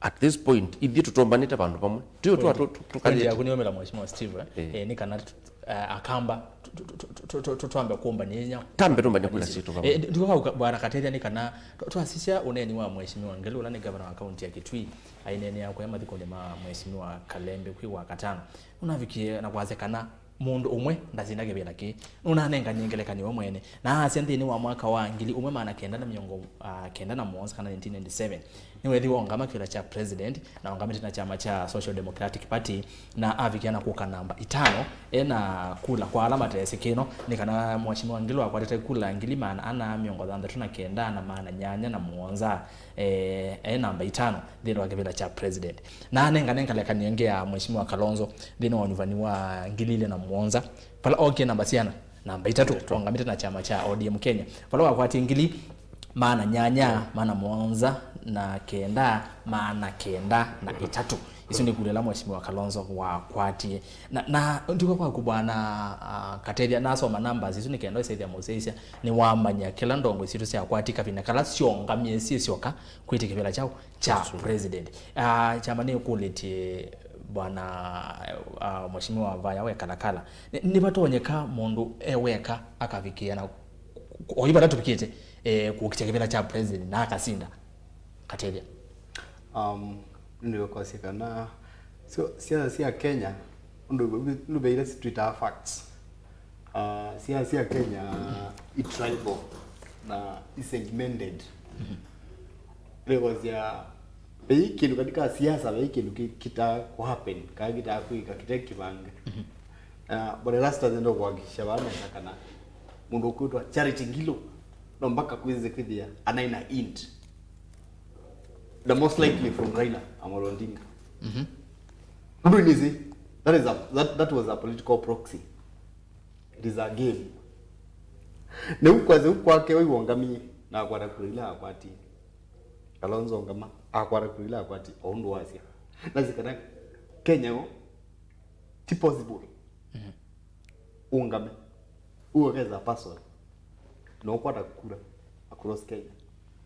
at this point, ithyĩ tũtombanĩte vandũ vamwe. Twĩ twa Point- tũ- tũ- point tũkathĩe. Yaku nĩyomela Mheshimiwa Steve, eh? Eh. Eh, nĩ kana t- eh, Akamba, tu- tu- tu- tu- tu- tu- twambe kũmbania inya. Tambe tũmbanie kula sitũ vamwe. Eh, ndi- ndikauka bwana Katethya nĩ kana twa- twasisya ũneeni wa Mheshimiwa Ngilu, ũla nĩ gavana wa kaunti ya Kitui, aineenea kũya mathikonĩ ma Mheshimiwa Kalembe kwĩ wa katano. Ũnavikie na kwasya kana mũndũ ũmwe ndasinda kĩvĩla kĩĩ. Nũnanenganie ngelekany'o we mwene. Na asya nthĩnĩ wa mwaka wa ngili ũmwe maana kenda na mĩongo, ah, kenda na mũonza kana nineteen ninety-seven, nĩweethiwe ongama kĩvĩla kya president, na ongamĩte na kyama kya Social Democratic Party, na avikia na kũka namba itano, e na kula kwa ala mateesĩ kĩno, nĩ kana Mheshimiwa Ngilu akwatĩte kula ngili maana ana mĩongo thanthatũ na kenda na maana nyanya na mũonza, eh, e namba itano nthĩnĩ wa kĩvĩla kya president. Na anengane ngelekany'o ĩngĩ ya Mheshimiwa Kalonzo nthĩnĩ wa ũnyuvani wa ngili ilĩ na mũonza, vala ookie namba siana, namba itatũ, ongamĩte na kyama kya O D M Kenya, vala wakwatie ngili maana nyanya, maana mũonza na kenda, maana kenda na itatũ. Isu nĩ kula ila Mheshimiwa Kalonzo wakwatie. Na, na ndiko kwaku bwana, ah, Katethya, nasoma numbers isu nĩ kenda ũsethya mũsyaisya nĩwamanya kĩla ndongoi sitũ syakwati kavinda kala syongamie syĩ syoka kwĩtĩ kĩvĩla kyaũ kya president. Ah, kyama nĩkũlĩtye bwana, ah, Mheshimiwa Vaya we Kalakala. Nĩ- nĩvatonyeka mũndũ e weka akavikĩa na oyu vala tũvikĩte, eh, kũkitya kĩvĩla kya president na akasinda? Katethya. Um, nĩndĩkwasya kana sio- siasa sya Kenya ũndũ nũveile twĩtaa facts. Uh, siasa sya Kenya i tribal na i segmented. Nĩkwasya vei kĩndũ katika siasa, vei kĩndũ ki- kitaa kũhappen, kaa kitaa kwĩka, kĩte kĩvange. Uh, but last time ndio kuhakikisha vana kana mũndũ ũkwĩtwa Charity Ngilu no mpaka kwĩze kwĩthĩa anaina int. The most likely from Raila Amolo Odinga. Nũndũ nĩsĩ, that is a, that, that was a political proxy. It is a game. Na ũkwasya ũkwake waiwongamie na akwata kura ila akwatie. Kalonzo Ngama akwata kura ila akwatie o ũndũ wasya. Nasĩ kana Kenya yo ti possible. Ũngame. Ũũ akesa person na ũkwata kura across Kenya.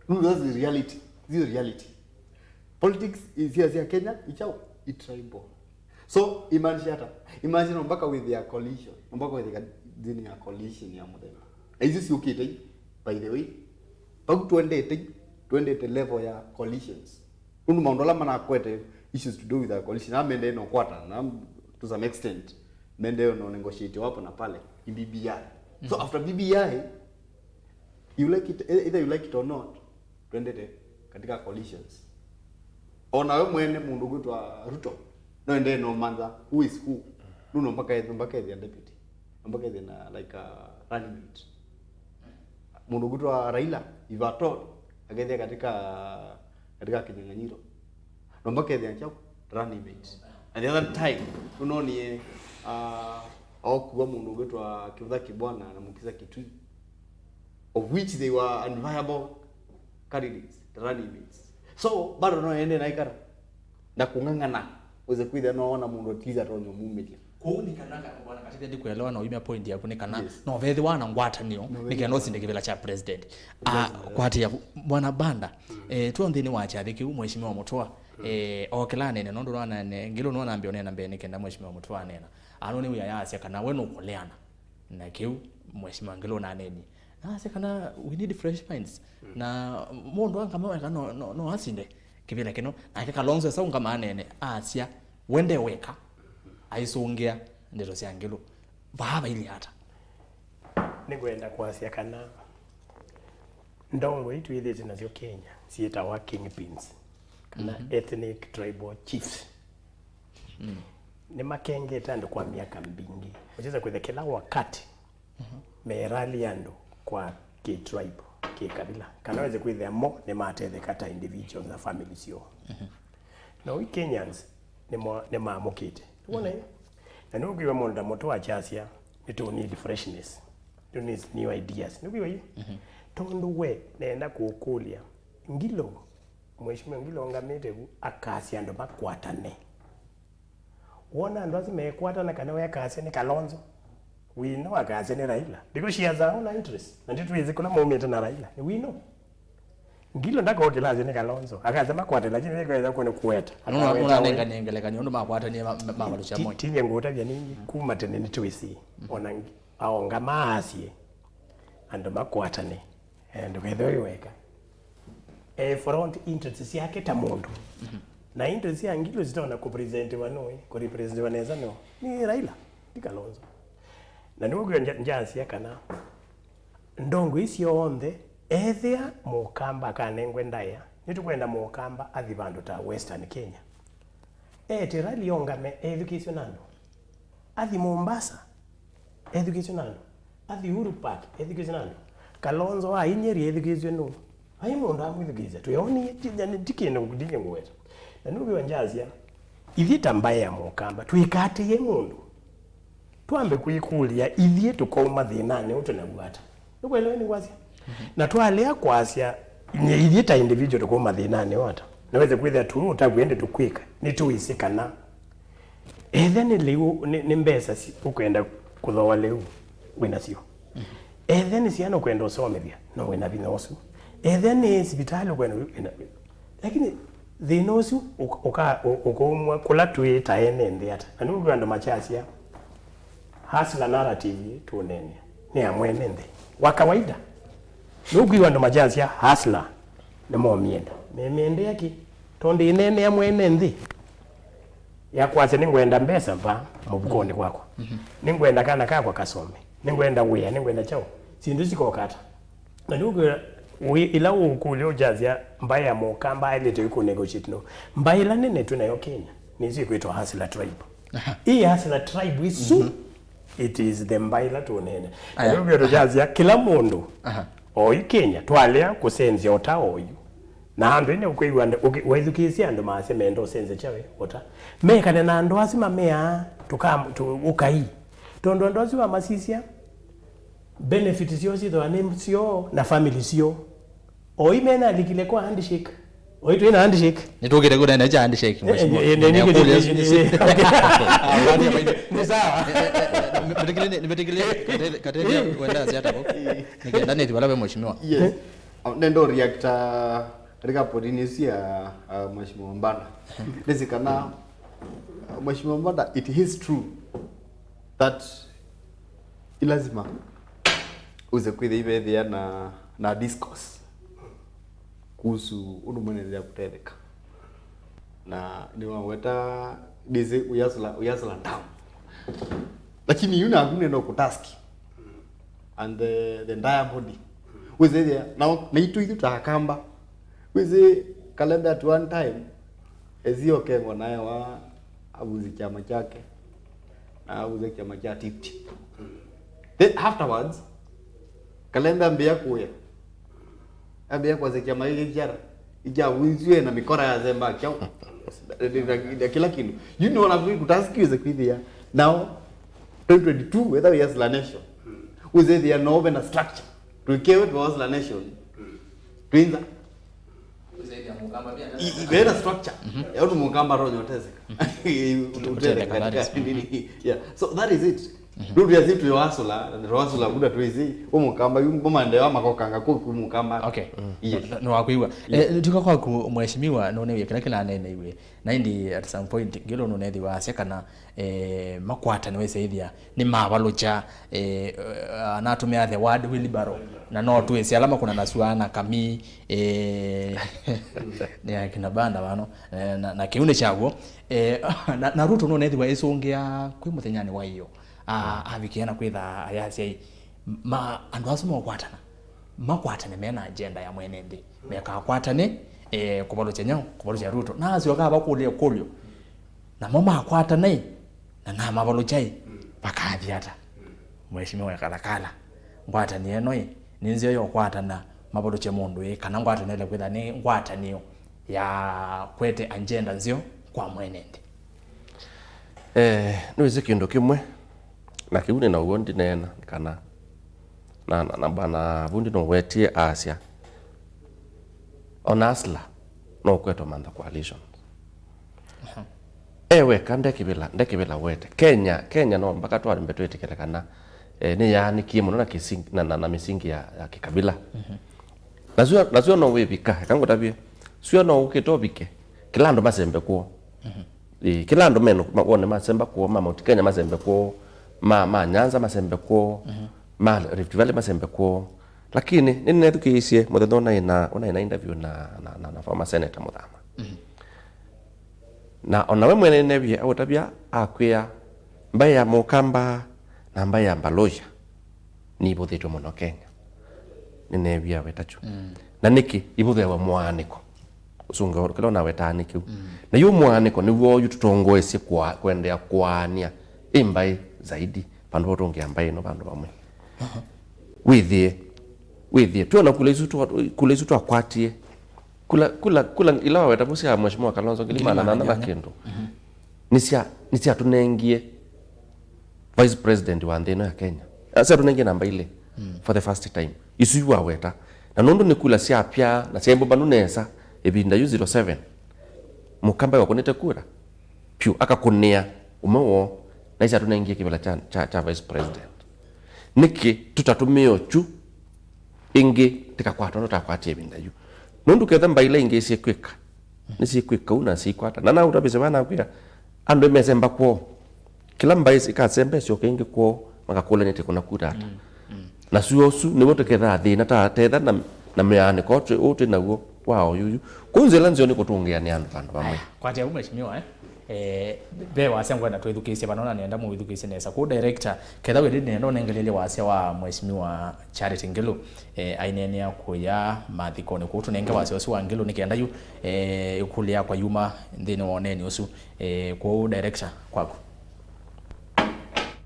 Nũndũ that's the reality. This is reality. Politics is here, here Kenya, ichao, i tribal. So, imagine hata, imagine mpaka with their coalition, mpaka with the, nthĩnĩ ya coalition ya mũthemba. Na isu siũkĩte, by the way, vau twendete, twendete level ya coalitions. Nũndũ maũndũ ala manakwete issues to do with a coalition, na mendee no kwata, na to some extent, mendee no negotiate wapo na pale, in B B I. So after B B I, you like it, either you like it or not, twendete katika coalitions. Ona we mwene mũndũ ũkwĩtwa Ruto, no endee no mantha who is who. Nũndũ mpaka ethĩa, mpaka ethĩa deputy. Mpaka ethĩa na, like, a running mate. Mũndũ ũkwĩtwa Raila, if at all, akethĩa katika, katika kinyang'anyiro. No mpaka ethĩa kyaũ running mate. And the other time, nũnonie, uh, okua mũndũ ũkwĩtwa Kĩvutha Kĩbwana na Mukisa Kitui, of which they were unviable candidates, running mates. So, bado no ende na ikara na kũng'ang'ana, ũze kwĩthĩa no ona mũndũ at least atonya ũmumĩlya. Kwoou nĩ kana ka- bwana Katithia, ndikuelewa na uimia point yaku nĩ kana, yes, no vethĩwa na ngwatanĩo, no nĩ kana vethĩwa ũsinde kĩvĩla kya president. Ah, yes, kwatĩa bwana Banda, eh, tuo nthĩnĩ wa kyathĩ kĩu, Mheshimiwa Mutua, eh, okĩla anene, nũndũ nwanane Ngilu nwanambia ũneena mbee nĩ kenda Mheshimiwa Mutua anena. Ano nĩ wĩa yasya kana we nũkũleana na kĩu Mheshimiwa Ngilu ũnanenie. Nasya kana we need fresh minds. Na mũndũ angama weka no, no, no asinde kĩvĩla kĩno. Nake Kalonzo esa ũngama anene, asya, we nde weka, aisũngĩa ndeto sya Ngilu. Vaa vailyĩ ata? Nĩkwenda kwasya kana ndongoi twĩthĩte nasyo Kenya syĩtawa kingpins. kana Mhm. ethnic tribal chiefs. Mm. Nĩmakengete andũ kwa myaka mbingĩ. Ũkyĩsa kwĩthĩa kĩla wakati Mhm. me rally andũ kwa kĩ-tribe, kĩ-kabila. Kana wĩse kwĩthĩa mo nĩmatetheka ta individuals na family syoo. Mhm. Na we Kenyans nĩmo-, nĩmaamũkĩte. Wona Mhm. ĩ? Na nĩũkwĩw'a mũndũ ta Mũtũa akyasya, "Nĩtũ need freshness. Nĩtũ need new ideas." Nĩkwĩw'a yu? Mhm. Tondũ we nenda kũkũlya. Ngilo, Mheshimiwa Ngilo ũngamĩte vu, akasya andũ makwatane. Wona andũ asu mekwatana kana we akasya nĩ Kalonzo, we know akasya nĩ Raila. Because she has her own interest. Na nĩtwĩsĩ kũla maumĩte na Raila. We know. Ngilo ndakokĩla asya nĩ Kalonzo. Akasya makwate, lakini nĩkwenda kũne kũweta. Nũna, akaweta nũna we. Nenga nengelekanyo, ũndũ makwatanie ma-, ma-, mavalũkya Ti-, moi. Tinye ngũtavya nĩngĩ, kuma tene nĩtwĩsĩ. Ona ngi-, aonga maasye, andũ makwatane. Eh, ndũkethĩwe wĩ weka. E front interest syake ta mũndũ. Mhm. Na interest ya Ngilo sitona kũpresentiwa nũĩ, kũrepresentiwa nesa nũũ? Nĩ Raila, ti Kalonzo. Na nĩw'o kwĩo nja-, njasia kana ndongo ii syonthe, ethĩa Mũkamba akanengwe ndaĩa, nĩtũkwenda Mũkamba athi vandũ ta Western Kenya. Ete rally ongame ethukĩĩswe na andũ. Athi Mombasa, ethukĩĩswe na andũ. Athi Uhuru Park, ethukĩĩswe na andũ. Kalonzo wa Nyeri ethukĩĩswe nũũ? Vai mũndũ amwĩthukĩĩsya. Tweonie, ti, yani, ti kĩndũ ndingĩ ngũweta. Na nũkwĩwa njasia, ithyĩ ta mbaĩ ya Mũkamba, twĩkatĩĩe mũndũ. Twambe kwĩkũlya, ithyĩ tũkauma thĩnanĩ ũũ tũnaw'a ata? Nĩkwelewa nĩ kwasya? Mhm. Na twalea kwasya, nye ithyĩ ta individual tũkauma thĩnanĩ ũũ ata? Naweze kwĩthĩa tu ũtavw'e ĩndĩ tũkwĩka, nĩtũĩsĩ kana Ethĩa nĩ lĩu, nĩ, nĩ mbesa si-, ũkwenda kũthooa lĩu, wĩ nasyo. Ethĩa nĩ syana ũkwenda ũsomethya, no wĩ na vinya ũsu. Ethĩa nĩ sivitalĩ ũkwenda, wĩ na, lakini thĩna ũsu ũka-, ũka-, ũ-, ũkaumwa kũla twĩ ta ene nthĩ ata. Na nĩw'o andũ makyasya, hustler narrative tũneenea, nĩ ya mwene nthĩ. Wa kawaida, nũkwĩw'a andũ makyasya, hustler, nĩmomĩenda. Memĩendea kĩ? Tondũ ĩneenea mwene nthĩ. Ya kwasya, "Nĩngwenda mbesa mba mũvukonĩ kwakwa. Mhm. Nĩngwenda kana kakwa kasome. Nĩngwenda wĩa, nĩngwenda kyaũ." Syĩndũ sikoka ata? Na nĩũkwĩw'a, ĩla ũkũlya ũkyasya, mbaĩ ya Mũkamba aĩlĩte kũ negotiate no. Mbaĩ ĩla nene twĩ nayo Kenya, nĩsyo ĩkwĩtwa Hustler Tribe. Aha. Ĩ Hustler Tribe ĩsu, mhm, it is the mbaĩ ĩla tũneena. Aya. Na nĩũkwĩw'a tũkyasya, kĩla mũndũ, aha, oyu Kenya, twalea kũsenzya ũta oyu. Na andũ ĩndĩ ũkwĩw'a andũ, ũkĩ-, waithukĩĩsya andũ maasya menda ũsenze kyawe, ũta. Mekane na andũ asu mameaa, tũka-, tũ-, ũkai. Tondũ andũ asu wamasisya, benefit syoo syĩthĩwa nĩ syoo na family syoo. Oĩ mena alikile kwa handshake. Oĩ twĩ na handshake. Nĩtũkĩte kũnene kya handshake, eh, mheshimiwa. Eh, eh, nĩkũlya, eh, eh, okay. Nĩ sawa. Eh, eh, eh, nĩmetĩkĩlĩe, nĩmetĩkĩlĩe, kate-, kateithia kwenda siatavo. Nĩkenda nĩthi vala ve mheshimiwa. Yes. Nenda reacta katika potini ĩsu ya, uh, Mheshimiwa Mbanda. Nĩsĩ kana, uh, Mheshimiwa Mbanda, it is true that i lazima uze kwĩthĩa ivethĩa na, na discourse kuhusu ũndũ mwene nthĩ ya kũtetheka. Na nĩwaweta ndĩsĩ uyasla, uyasla down. Lakini yu naku nenda kũtask and the, the entire body. Wĩsĩthĩa, na, na itũ ithu ta Akamba. Wĩsĩ Kalembe at one time, ezi okengwa naye wa avuzi kyama kyake, na avuzi kyama kya Tipti. Then afterwards, Kalembe ambĩa kũya. Ambĩa kwasya kyama gĩkĩ kyara, ikyavunziwe na mikora ya zemba kyau. Na, na, na kila kindu. You know, na kutaskiwe kwĩthĩa. Now, twenty twenty-two, whether we as la nation, wĩsĩthĩa no ve na structure. Twĩkewe twa as la nation. Twinza. I-, i-, ve na structure. Mhm. Ya ũndũ Mũkamba aronya ũteseka. Ũtetheka, ũtetheka that is, katika nini. Yeah. So that is it. Mhm. Nũndũ ya situ ya wasula, wasula buda twĩsĩ, ũ Mũkamba, yu maendeeo makokanga kũ, kũ Mũkamba. Okay. Yes. Nĩ, nĩwakwĩw'a. Yeah. Eh, tuka kwaku, mheshimiwa, nũnĩw'e kĩla kĩlaneeneiwe. Na ĩndĩ at some point, Ngilo nũnethĩwa asya kana, eh, makwatane wĩsĩthĩa nĩmavalũkya, eh, anatũmĩa the word wheelbarrow, na no twĩsĩ ala makũnanasw'a na kamii, eh, nĩ akina Banda vano, eh, na, na kĩu nĩ kyaw'o. Eh, na, na Ruto nũnethĩwa ĩsũngĩa kwĩ mũthenyanĩ wa ĩyo. A-, avikĩa na kwĩtha ayasya ĩ, ma, andũ asu mokwatana, makwatane mena agenda ya mwene nthĩ. Mekakwatane, eh, kũvalũkya nyaũ, kũvalũkya Ruto. Na asyoka avakũlya ĩkũlyo. Namo makwatana ĩ, na namavalũkya ĩ, vakathi ata? Mheshimiwa Kalakala, ngwatanĩo ĩno ĩ, nĩ nzeo ya ũkwatana mavalũkye mũndũ ĩ, kana ngwatanĩo ĩla kwĩtha nĩ ngwatanĩo ya kwete agenda nzeo kwa mwene nthĩ? Eh, nĩwĩsĩ kĩndũ kĩmwe, na kĩu nĩ na ũw'o ndineena, nĩ kana, na, na, na bwana Vundi nũwetie asya, ona Hustler no ũkwetwa mantha coalition. Aha. E weka ndekĩvĩla, ndekĩvĩla wete. Kenya, Kenya no mpaka twambe twĩtĩkĩle kana, eh, nĩyaanĩkie mũno na kĩsing-, na, na, na mĩsingi ya, ya kĩkavila. Mhm. Nasyo, nasyo no wĩvika, eka ngũtavye. Syo no ũkĩte ũvike. Kĩla andũ masembe kwoo. Mhm. Ĩĩ, kĩla andũ meno, ma, wone masemba kwoo, ma Mount Kenya masembe kwoo, ma, ma Nyanza masembe kwoo, mhm, ma Rift Valley masembe kwoo. Lakini, nĩnethukĩĩisye mũthenya ũnaĩ na, ũnaĩ na interview na, na, na, na former senator Mũthama. Mhm. Na ona we mwene nĩnevie aũtavya akwĩa, mbaĩ ya Mũkamba na mbaĩ ya Mbaluhya nĩivũthĩtwe mũno Kenya. Nĩnevie aweta kyu. Mm. Na nĩkĩ ivũthĩawa mũaanĩko? Ũsũngĩo kĩla ũnawetaa nĩ kĩu. Mm. Na yu mũaanĩko nĩw'o ũyũ tũtongoesye kwa, kũendeea kũaany'a ĩ mbaĩ zaidi, vandũ va ũtũngĩa mbaĩ ĩno vandũ vamwe. Aha. Wĩthĩe, wĩthĩe. Twĩona kula isu twa-, kula isu twakwatie. Kula, kula, kula ila waweta vu sya Mheshimiwa Kalonzo, ngili maana nana na kĩndũ. Mhm. Nĩsya, nĩsyatũnengie vice president wa nthĩ ĩno ya Kenya. Ah, syatũnengie namba ilĩ, mm, for the first time. Isu iwaweta. Na nũndũ nĩ kula syapya na syaĩ mbũmbanu nesa, ĩvinda yu zero seven, Mũkamba wakũnĩte kura. Pyu, akakũnĩa ũmwe woo, na isyatũnengie kĩvĩla kya, kya, kya vice president. Nĩkĩ tũtatũmĩe ũkyu ĩngĩ tĩkakwatwa ũndũ twakwatie ĩvinda yu? Nũndũ ketha mbaĩ ila ingĩ syĩkwĩka, nĩsyĩkwĩka ũu na syĩkwata. Na naũtavĩsye vaa nakwĩa, andũ mesemba kwoo. Kĩla mbaĩ ikasemba ĩsyoke ĩngĩ kwoo, makakũlany'a tĩkũna kura ata. Mm, mm. Na suo ũsu nĩw'o tũkethaa thĩna ta, tetha na, na mĩaanĩko ũũ twĩ, ũũ twĩ naw'o wa oyuyu. Kũu nzĩa ila nzeo nĩ kũtũngĩa nĩ andũ vandũ vamwe. Aya, kwatia vu, Mheshimiwa, eh? Eh, ve wasya ngwenda twĩthukĩĩsye vano, na nĩenda mũwĩthukĩĩsye nesa. Kũu director, ketha wĩlĩ nĩenda ũnengelelye wasya wa Mheshimiwa Charity Ngilu, eh, aineenea kũya mathikonĩ. Kũu tũnenge wasya ũsu wa Ngilu nĩ kenda yu, eh, ĩkũlyo yakwa yuma nthĩnĩ wa ũneeni ũsu. Eh, kũu director, kwaku.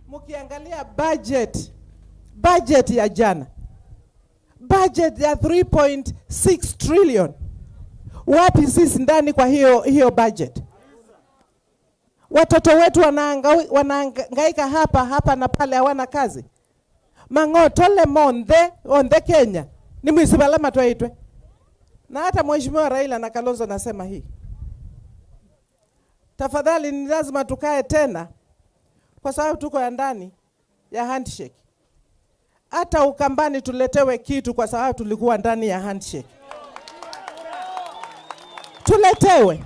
Mkiangalia budget, budget ya jana, budget ya three point six trillion. Wapi sisi ndani kwa hiyo, hiyo budget? Watoto wetu wanaanga-, wanahangaika hapa, hapa na pale, hawana kazi. Mang'otole monthe, onthe Kenya, nĩmwĩsĩ vala matwaĩtwe. Na hata Mheshimiwa Raila na Kalonzo nasema hii. Tafadhali, ni lazima tukae tena, kwa sababu tuko ya ndani ya handshake. Hata Ukambani tuletewe kitu kwa sababu tulikuwa ndani ya handshake. Tuletewe.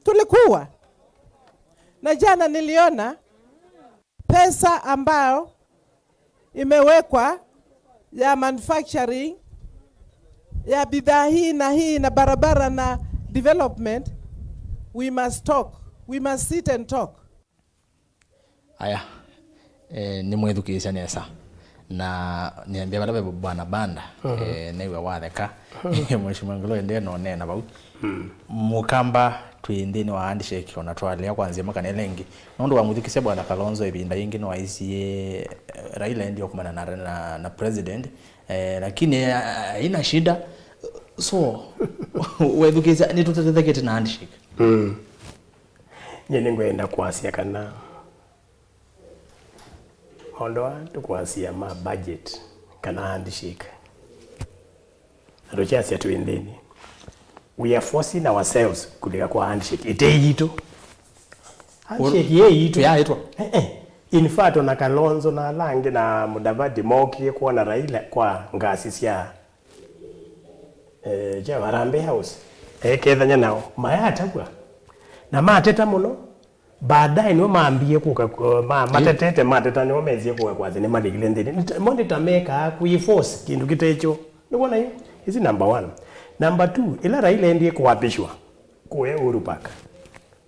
Tulikuwa. Na jana niliona pesa ambayo imewekwa ya manufacturing, ya bidhaa hii na hii na barabara na development, we must talk. We must sit and talk. Aya, eh, nĩmwĩthukĩĩsya nesa. Na nĩambĩa vala ve Bwana Banda, mhm, eh, nĩw'a watheka. Mheshimiwa Ngilu endee na ũneena vau. Mm. Mũkamba twĩ nthĩnĩ wa handshake, ona twalea kwa nzĩa kana ĩla ĩngĩ. Nũndũ wamũthukĩsya Bwana Kalonzo ĩvinda yĩngĩ nĩwaisye, eh, Raila endie kumana na, na, na president, eh, lakini, eh, haina shida. So, wethukĩĩsya, nĩtũtetethekete na handshake. Mm. Nyie nĩngwenda kwasya kana maũndũ aa tũkwasya ma budget kana handshake, na tũkyasya twĩ nthĩnĩ, we are forcing ourselves kũlika kwa handshake ĩte yitũ. Handshake yĩ yitũ. Tũyaĩtwa. Eh, eh. In fact, ona Kalonzo na ala angĩ na Mudavadi mookie kwona Raila kwa ngasi sya, eh, kya Harambee House. Ekethany'a nao, mayatavw'a. Na mateta mũno. Baadaye nĩo mambie kũka, uh, ma-, matetete, mateta nĩo mesie kũka kwasya nĩmalikile nthĩnĩ. Nĩ ta, mo nĩ ta mekaa kwĩ force kĩndũ kĩtekyo. Nĩwona yu? Ĩsu number one. Number two, ĩla Raila endie kũapishwa kũya Uhuru Park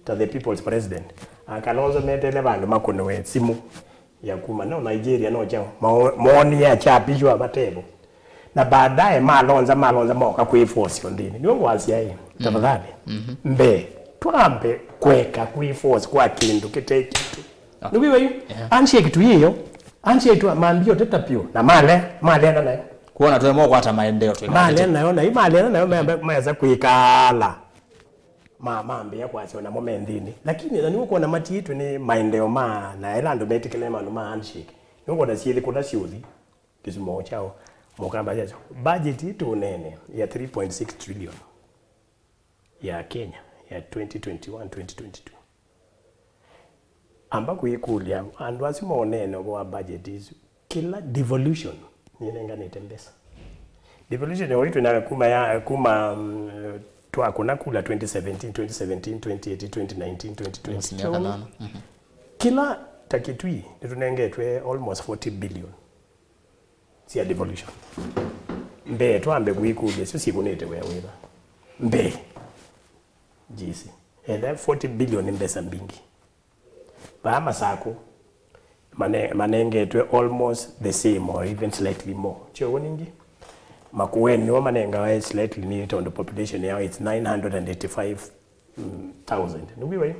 ta the people's president, a Kalonzo metele vandũ makũnĩwe simũ ya kuma no Nigeria, no kyaũ, mao-, moonie akyapishwa vatevo. Na baadaye malonza, malonza, moka kwĩ force o nthĩnĩ. Nĩwe ngwasya ĩ, tafadhali. Mbee, twambe kweka kwĩ force kwa kĩndũ kĩte kĩtu. Nĩwĩw'a yu? Yeah. Handshake tu yĩyo. Handshake tu mambie ũteta piũ. Na male, maleana nayo. Kuona twe mokwata maendeleo twĩ. Maleana nayo, na yu maleana nayo, me-, me-, mesa kwĩkala. Ma, mambĩa kwasya namo me nthĩnĩ. Lakini na nĩũkwona matiĩtwe nĩ maendeleo ma, na ela andũ metĩkĩle maũndũ ma handshake. Nĩũkwona syĩthĩ kũla syũthi. Kĩsimo kyao. Mũkamba yasyo. Budget ĩtũnene ya three point six trillion ya Kenya ya twenty twenty-one, twenty twenty-two. Amba kwĩkũlya, andũ asu monene ũvoo wa budget isu, kĩla devolution nĩnenganĩte mbesa. Devolution ĩyo itwĩnayo kuma ya, kuma, mm, twakũna kula twenty seventeen, twenty seventeen, twenty eighteen, twenty nineteen, twenty twenty. Yes, miaka nana. Mhm. Kĩla ta Kitui nĩtũnengetwe almost forty billion sya devolution. Mbee, twambe kwĩkũlya, isu syĩkũnĩte wĩa wĩva? Mbee. Jisi. Enda forty billion nĩ mbesa mbingĩ. Vaa Masakũ, mane-, manengetwe almost the same or even slightly more. Kyo ũu ningĩ? Makueni nĩo manengawa slightly nĩ tondũ population yao it's nine hundred and eighty-five thousand. Nĩwĩw'a yu?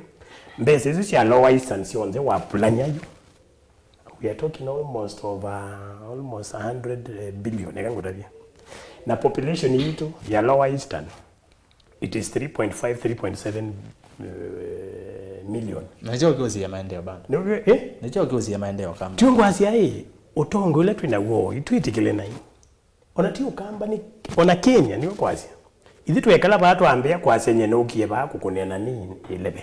Mbesa isu sya Lower Eastern syonthe wapulany'a yu, we are talking almost over, almost a hundred billion, eka ngũtavye. Na population yitũ ya Lower Eastern, it is three point five, three point seven, eh, million. Na nĩkyo kĩũsĩĩa maendeeo bado. Nĩw'o, eh? Nĩkyo kĩũsĩĩa maendeeo kamba. Tyo ngwasya ĩ, ũtongo ũla twĩ naw'o, itwĩtĩkĩle nai. Ona ti Ũkamba nĩ, ona Kenya nĩwe kwasya. Ithyĩ twekala vaa twambĩa kwasya nye nũkie vaa kũkũnĩa nani ĩleve.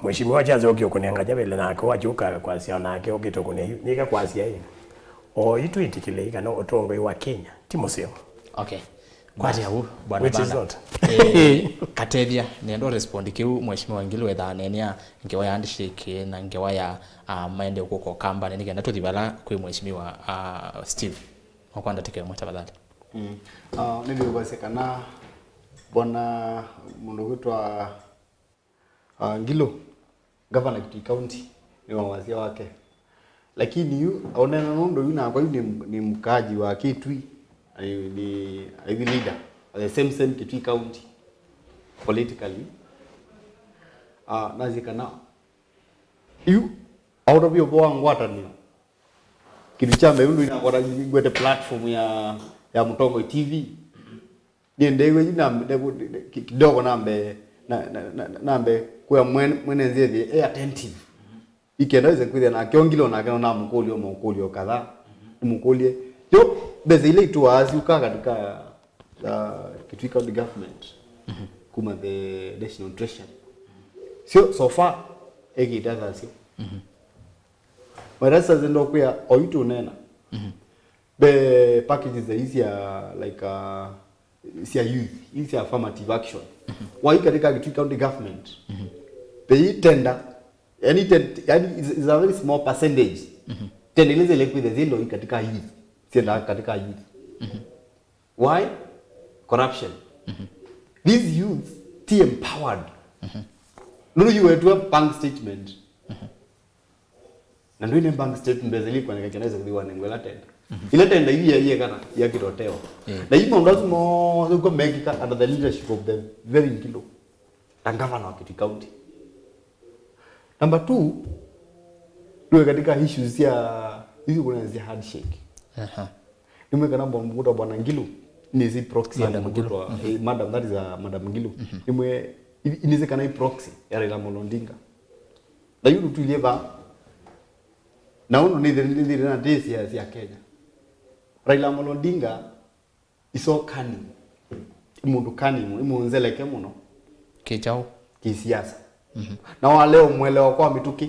Mheshimiwa kyazokie ũkũnĩa Ngajavele nake wakyũka kwasya onake okĩte ũkũnĩa yu. Nĩka kwasya ĩ. O itwĩtĩkĩlei kana ũtongoi wa Kenya ti mũseo. Okay. Kwatya u, Bwana Which is Banda. Not. Eh, Katethya, nĩenda respond kĩu Mheshimiwa Ngilu wethaa nenia ngewa ya handshake na ngewa ya, ah, maendeeo kũka Ũkamba, nĩ kenda tũthi vala kwĩ Mheshimiwa, ah, Steve. Kwa ndatĩka ĩmwe, tafadhali. Mm. Ah, nĩnĩũkwasya kana Bwana mũndũ kwĩtwa, ah, Ngilu, gavana Kitui County, nĩ wa wasya wake. Lakini yu, aũneena nũndũ yu nakwa yu nĩ, nĩ mkaaji wa Kitui, na nĩ, nĩ, a youth leader, the same, same Kitui County, politically. Ah, nasye kana yu, aũtavya ũvoo wa ngwatanĩo, kĩndũ kya mbee, ũndũ inakwata ngwete platform ya, ya Mũtongoi T V. Niendeew'e yu na, na, ki-, kidogo nambe, na, na, na, na, nambe kwĩa mwene, mwene nzĩ ethĩe e attentive. Ikenda wĩse kwĩthĩa nake ongile onake no namũkũlye o maũkũlyo kadhaa. Nĩmũkũlye. Yo, mbesa ila itũaa syũkaa katika, uh, Kitui County Government. Kuma the National Treasury. Sio, so far, ekĩte athasyo. But that's as ndokwĩa, oyu tũneena. The packages ii sya, like, uh, sya youth, ii sya affirmative action. Wai katika Kitui County Government, they tender, yani, ten-, yani, is, is a very small percentage. Tender ile zile kwithe zilo katika youth, sienda katika youth. Why? Corruption. These youths ti empowered. Nũndũ yu wetwa bank statement. Na ndwĩne bank statement mbesa ili kwaneka kana iza kuthiwa nengwela tenda. Ile tenda ili ya, ya kana ya kitoteo. Na hii maũndũ asu mothe kwa mekika under the leadership of the very Ngilu. Na governor wa Kitui County. Number two, tuwe katika issues ya, hizi kuna zia handshake. Aha. Nimwe kana bwana mkutwa bwana Ngilu, ni zi proxy ya Madam Ngilu. Mkutwa, eh, madam, that is a Madam Ngilu. Nimwe, ini zi kana i proxy ya Raila Amolo Odinga. Na yu tuilie va, na ũndũ nĩ thĩna, nĩ thĩna na ndĩsĩ ya, ya Kenya. Raila Amolo Odinga is so cunning. Nĩ mũndũ cunning mũno, nĩ mũnzeleke mũno. Kĩkyaũ? Kĩsiasa. Na wale ũmwelewa kwa mĩtũkĩ.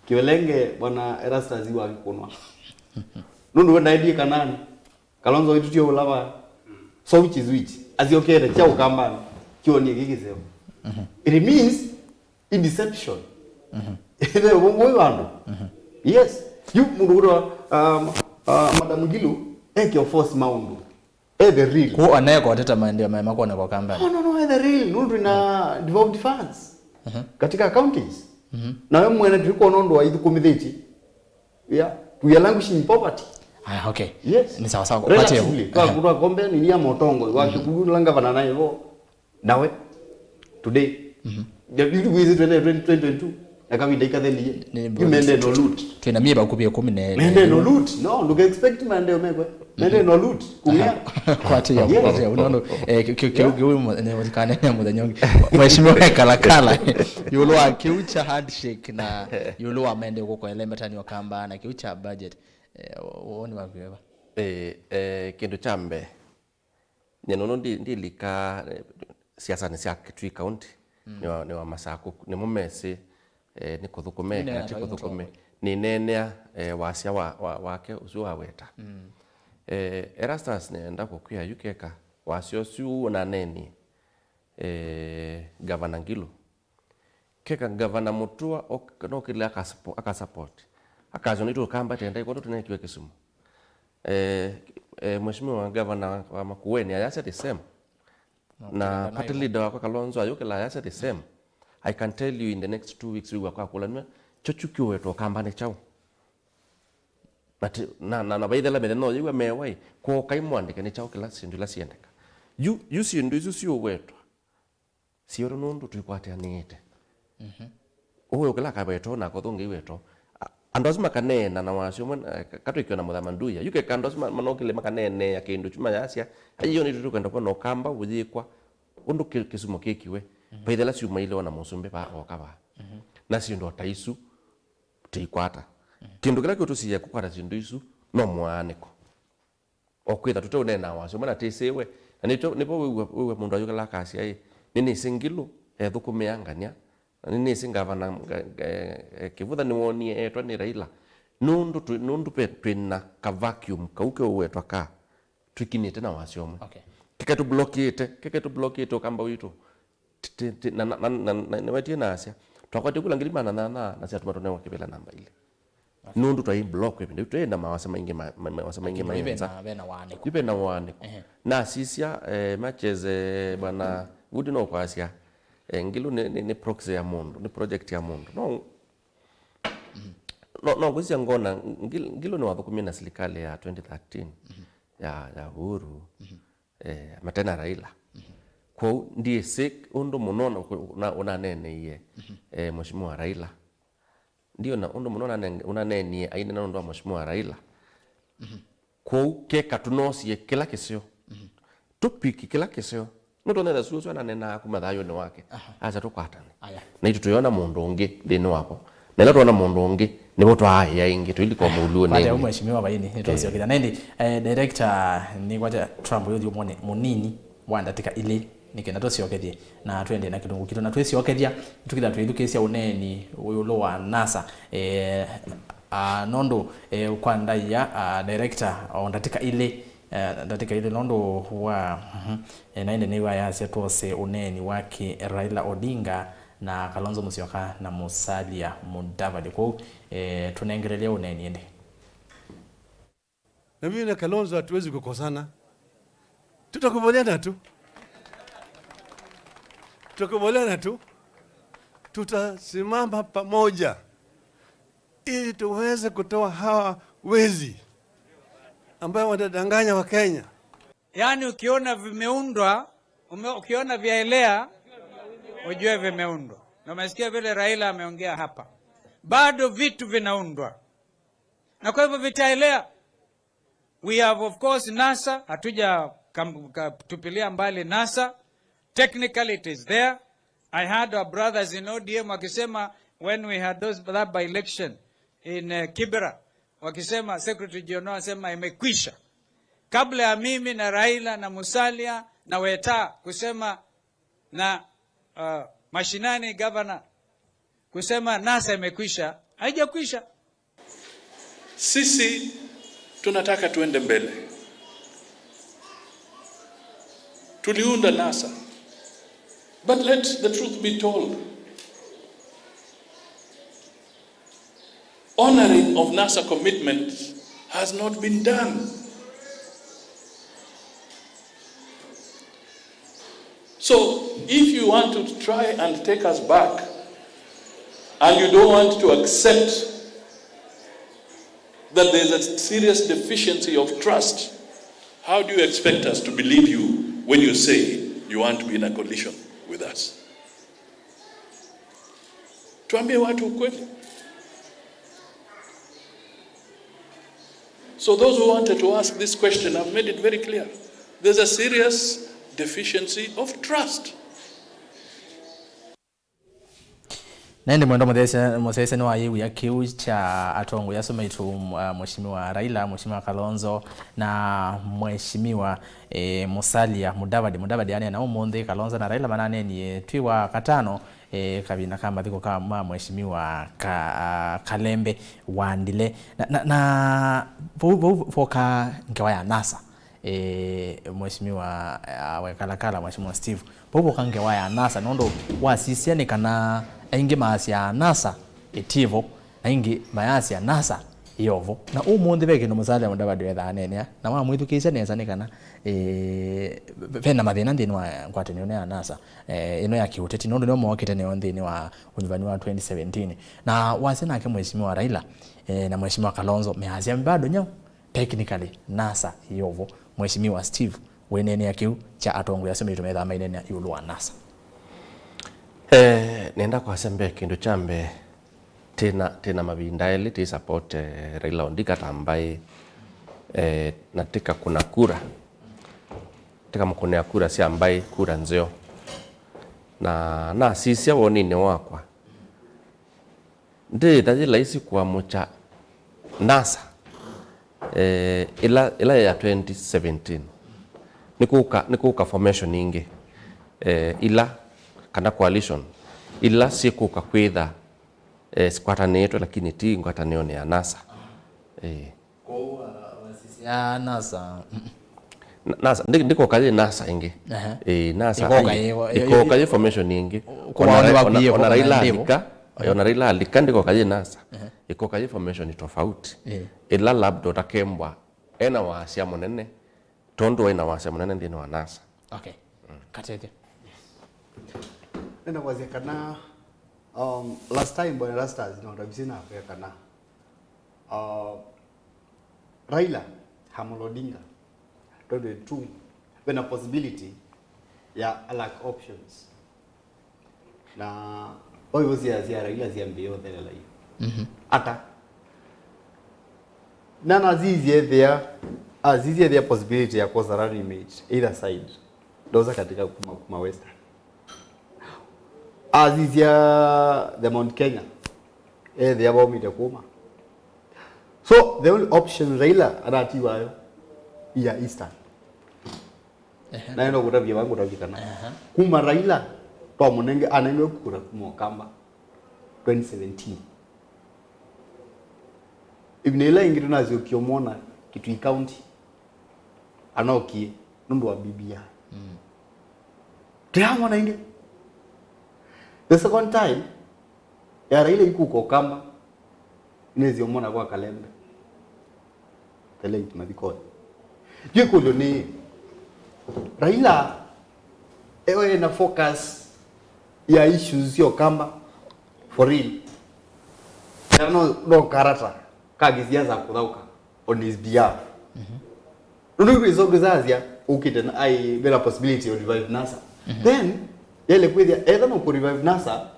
Kĩvelenge bwana Erastus wakĩkũnwa. Nũndũ we ndaendie Kanani. Kalonzo waitũtie ũla va. So which is which? Asyokete kya Ũkambani. Kĩonie kĩkĩseo. It means in deception. Ĩthe ũvũngũ wĩ vandũ. Yes. Yu mũndũ kũtwa, um, uh, Madam Ngilu, eke force maũndũ. E the real. Ku aneko ateta maendeeo maema kuoneka Ũkambani. No, no, no, e the real. Nũndũ ina devolved funds. Katika counties. Na we mwene tulikuwa nondo wa ithukumithĩtie. Yeah. We are languishing in poverty. Ah, okay. Yes. Nĩ sawa sawa. Relatively. Kwa, aha, kwa kombe nĩ ya mũtongoi wa, mhm, kĩkuu la ngavana naye vo. Nawe. Today. Mhm. Ndio, ndio, ndio, twenty twenty-two. Na kavinda ikatheliye. Nĩ, nĩ, yu mende no loot. Twĩna myei vakuvĩ ĩkũmi na ĩlĩ. Mende no loot. No, ndũka expect maendeeo mekwe. Mende no loot. Kumia. Kwatĩĩa, yes, kwatĩĩa. Unaona, eh, kĩ-, kĩ-, kĩ-, yeah, kĩu, kĩu mo-, nĩ, ũkanene mũthenya ũngĩ. Mheshimiwa Kalakala, ĩũlũ wa kĩu kya handshake na ĩũlũ wa maendeeo kũkoela mbatani wa kamba na kĩu kya budget. Eh, wo-, woni waku eva? Eh, eh, kĩndũ kya mbee, nyie nũndũ ndi-, ndilika, eh, siasanĩ sya Kitui County, mm, nĩ wa, nĩ wa Masaku, nĩmo mesĩ, eh, nĩ kũthũkũme, nĩ kana ti kũthũkũme. Nĩneenea, eh, wasya wa, wa, wake ũsu waweta. Mm. Eh, Erastus, nĩenda kũkwĩa yu keka wasya ũsu ũnaneenie, eh, Gavana Ngilu. Keka Gavana Mutua ok-, nokĩle akasupo-, akasupport. Akasya, "Nĩtũkamba tenda ikondo tũnekiwe Kisumu." Eh, eh, Mheshimiwa Gavana wa Makueni ayasya the same. Na party leader wakwa Kalonzo ayũkĩla ayasya the same. I can tell you in the next two weeks, wĩw'a kwakũlanw'a, kyo kyu kĩũwetwa kamba nĩ kyaũ? Na ti-, na, na, na vaithela mĩthenya no yĩw'a mewai, kwokai mwandĩke nĩ kyaũ kĩla syĩndũ ila siendeka. Yu, yu syĩndũ isu siũwetwa. Sioro nũndũ tũikwatĩanĩĩte. Mhm. Ũũ ũkĩla akawetwa na akothũ ũngĩ iwetwa. A-, andũ asu makaneena na wasyo ũmwe, na, ka-, katwĩkiwa na mũthama nduya. Yu keka andũ asu ma-, manokĩle makaneenea kĩndũ kyu mayasya, "Aiyo nĩtũ tũkwenda kwona ũkamba ũyĩkwa ũndũ kĩ-, kĩsumo kĩkiwe." Mhm. Vaithela syumaile ona mũsumbĩ vaa oka vaa. Mhm. Na syĩndũ o ta isu tũikwata. Mhm. Kĩndũ kĩla kĩũtũsiĩĩa kũkwata syĩndũ isu no mũaanĩko. O kwĩtha tũteũneenaa wasyo ũmwe na tĩsĩwe. Na nĩkyo, nĩvo wĩw'a, wĩw'a mũndũ ayũkĩla akasya, "Ĩ, nĩnĩsĩ Ngilu ethũkũmĩa ngania, na nĩnĩsĩ ngavana nga-, nga-, e, Kĩvutha nĩwoonie etwa nĩ Raila." Nũndũ twĩ, nũndũ ve, twĩ na ka vacuum kau keũwetwa ka twĩkinĩte na wasyo ũmwe. Okay. Keke tũblokĩte, keke tũblokĩte ũkamba witũ. Ti-, ti-, ti-, na, na, na, na, na, nĩwetie na asya, twakwatĩe kula ngili maana nyanya na syatuma tũnewa kĩvĩla namba ilĩ. Nũndũ twaĩ block ĩvinda yu, twĩ na mawasya maingĩ ma-, ma-, mawasya maingĩ. Lakini yu ve maenza. Na, ve na waanĩko. Yu ve na waanĩko. Ehe. Nasisya, eh, matches, eh, bwana Wood no kwasya, eh, Ngilu nĩ, nĩ, nĩ proxy ya mũndũ, nĩ project ya mũndũ. No, no, no ngwĩsya ngona, Ngil-, Ngilu nĩwathũkũmie na silikalĩ ya twenty thirteen, mhm, ya, ya Uhuru. Mhm. Eh, mate na Raila. Mhm. Kwoou ndiĩsĩ ũndũ mũno na, na, ũnaneneie, mhm, eh, Mheshimiwa Raila. Ndio na ũndũ mũno ũnane-, ũnaneenie aine na ũndũ wa Mheshimiwa Raila. Mhm. Kwoou keka tũnosie kĩla kĩseo. Mhm. Tũpiki kĩla kĩseo. Nũndũ nĩtha suo ũsu ananenaa kuma thayũnĩ wake. Aha. Asa tũkwatane. Aya. Na itũ tũyona mũndũ ũngĩ nthĩnĩ wako. Na ĩla twona mũndũ ũngĩ, nĩvo twaaĩa ĩngĩ, tũilika mũuluonĩ. Kwate ĩngĩ. Mheshimiwa Vaini, nĩtũsyokethya. Eh. Na ĩndĩ, eh, director, nĩkwate Trump ũyũ ũthyũmũnĩ mũnini wa ndatĩka ilĩ, nĩ kenda tũsyokethye, na twende na kĩlungu kitũ. Na twĩsyokethya, tũkitha twĩthukĩĩsya ũneeni ĩũlũ wa NASA. Eh, ah, nũndũ, eh, kwa ndaĩa, ah, director, o ndatĩka ilĩ, eh, ndatĩka ilĩ, nũndũ wa, mhm, eh, na ĩndĩ nĩwayasya twose ũneeni wake Raila Odinga na Kalonzo Musyoka na Musalia Mudavadi. Kwoou, eh, tũnengelelye ũneeni ĩndĩ. Na mimi na Kalonzo hatuwezi kukosana. Tutakubaliana tu. Tutakubaliana tu. Tutasimama pamoja ili tuweze kutoa hawa wezi ambao wanadanganya wa Kenya. Yaani ukiona vimeundwa, ume-, ukiona vyaelea, ujue vimeundwa. Na umesikia vile Raila ameongea hapa. Bado vitu vinaundwa. Na kwa hivyo vitaelea. We have, of course, NASA, hatuja kam-, ka-, tupilia mbali NASA. Technically it is there. I heard our brothers in O D M wakisema when we had those, that by-election in, eh, Kibera, wakisema, Secretary General asema imekwisha. Kabla ya mimi na Raila na Musalia na Weta kusema na, uh, Mashinani Governor kusema NASA imekwisha, haijakwisha. Sisi tunataka tuende mbele. Tuliunda NASA. But let the truth be told. Honoring of NASA commitment has not been done. So, if you want to try and take us back, and you don't want to accept that there is a serious deficiency of trust, how do you expect us to believe you when you say you want to be in a coalition with us? Tuambie watu ukweli. So those who wanted to ask this question, I've made it very clear. There's a serious deficiency of trust. Na ĩndĩ mwendwa mũsyaĩĩsya nĩwayĩw'a kĩu kya atongoi asu maitũ, uh, Mheshimiwa Raila, Mheshimiwa Kalonzo na Mheshimiwa, eh, Musalia Mudavadi. Mudavadi aneena ũmũnthĩ, Kalonzo na Raila mananeenie twĩ wa katano, eh, kavinda ka mathiko ka ma Mheshimiwa ka, uh, Kalembe Wandile. Na, na, na vau, vau voka ngewa ya NASA. Eh, Mheshimiwa, ah, wekalakala, Mheshimiwa Steve. Vau voka ngewa ya NASA, nũndũ wasisya nĩ kana aingĩ maasya NASA ĩtivo, na aingĩ mayasya NASA ĩovo. Na ũmũnthĩ ve kĩndũ Musalia Mudavadi wethaa aneenea, na wamwĩthukĩĩsya nesa nĩ kana, eh, ve na mathĩna nthĩnĩ wa ngwatanĩo ĩno ya NASA, eh, ĩno ya kĩũteti, nũndũ nĩo mookĩte nĩyo nthĩnĩ wa ũnyuvani wa twenty seventeen. Na wasya nake Mheshimiwa Raila, eh, na Mheshimiwa Kalonzo measya bado nyau. Technically, NASA yĩ ovo. Mheshimiwa Steve, wĩneenea kĩu kya atongoi asu maitũ methaa maineenea ĩũlũ wa NASA. Eh, nenda kwasya mbee, kĩndũ kya mbee, tĩna, tĩna mavinda elĩ tĩ support, eh, Raila Odinga ta mbaĩ, eh, na tĩkakũna kura, tĩkamũkũnĩa kura sya mbaĩ, kura nzeo. Na nasisya woninĩ wakwa, ndĩĩtha yĩ laisi kũamũkya NASA, eh, ĩla, ĩla ya twenty seventeen. Nĩkũka, nĩkũka formation ingĩ, eh, ila, kana coalition, ila syĩkũka kwĩtha, eh, sikwatanĩĩtwe, lakini ti ngwatanĩonĩ ya NASA. Eh. Kwoou, uh, wasisya NASA, mm. Na-, NASA, ndi-, ndĩkoka yĩ NASA ĩngĩ. Ehe. Ĩĩ, NASA ĩkoka ai-, yĩ, ĩkoka yĩ formation ĩngĩ. Kwa ona, wale wa ona, ona Raila alika, ona Raila alika ndĩkoka yĩ NASA. Ehe. Ĩkoka yĩ formation tofauti. Ĩĩ. Ĩla labda ũtakembwa ena wasya mũnene, tondũ ena wasya mũnene nthĩnĩ wa NASA. Okay. Mm. Katete. Nenda kwasya kana, um, last time, Bwana Rastas, no, tabisi na kana Uh, Raila Amolo Odinga twenty twenty-two, vena possibility ya a lack options. Na oyo sia sia Raila siambĩĩe ũthelela yu. Mhm. Ata? Na nasisye ethĩa, asisye ethĩa possibility ya kosa running mate either side. Ndosa katika kuma, kuma Western. Asisya the Mount Kenya, ethĩa vaumĩte kuma. So the only option Raila anatiwayo ya Eastern. Ehe. Nayo no kũtavya vangu kũtavya kana. Ehe. Kuma Raila twamũnenge, anengewe kura kuma Ũkamba twenty seventeen. Ĩvinda ĩla ĩngĩ tũnasyokie ũmwona Kitui County, anokie nũndũ wa B B I. Mm. Tũyamwona ĩngĩ. The second time, ya Raila ikuka Ũkamba, nĩsĩ ũmwona kwa Kalembe. The late Mathikoni. Yu ĩkũlyo nĩ, Raila, eo ena focus ya issues sya Ũkamba, for real. Kana no, no karata ka kĩsiasa kũthaũka on his behalf. Mhm. Nũndũ yu result zasya ũkĩte na ai vena possibility of revive NASA. Mhm. Then, yele kwĩthĩa, etha no kũ revive NASA,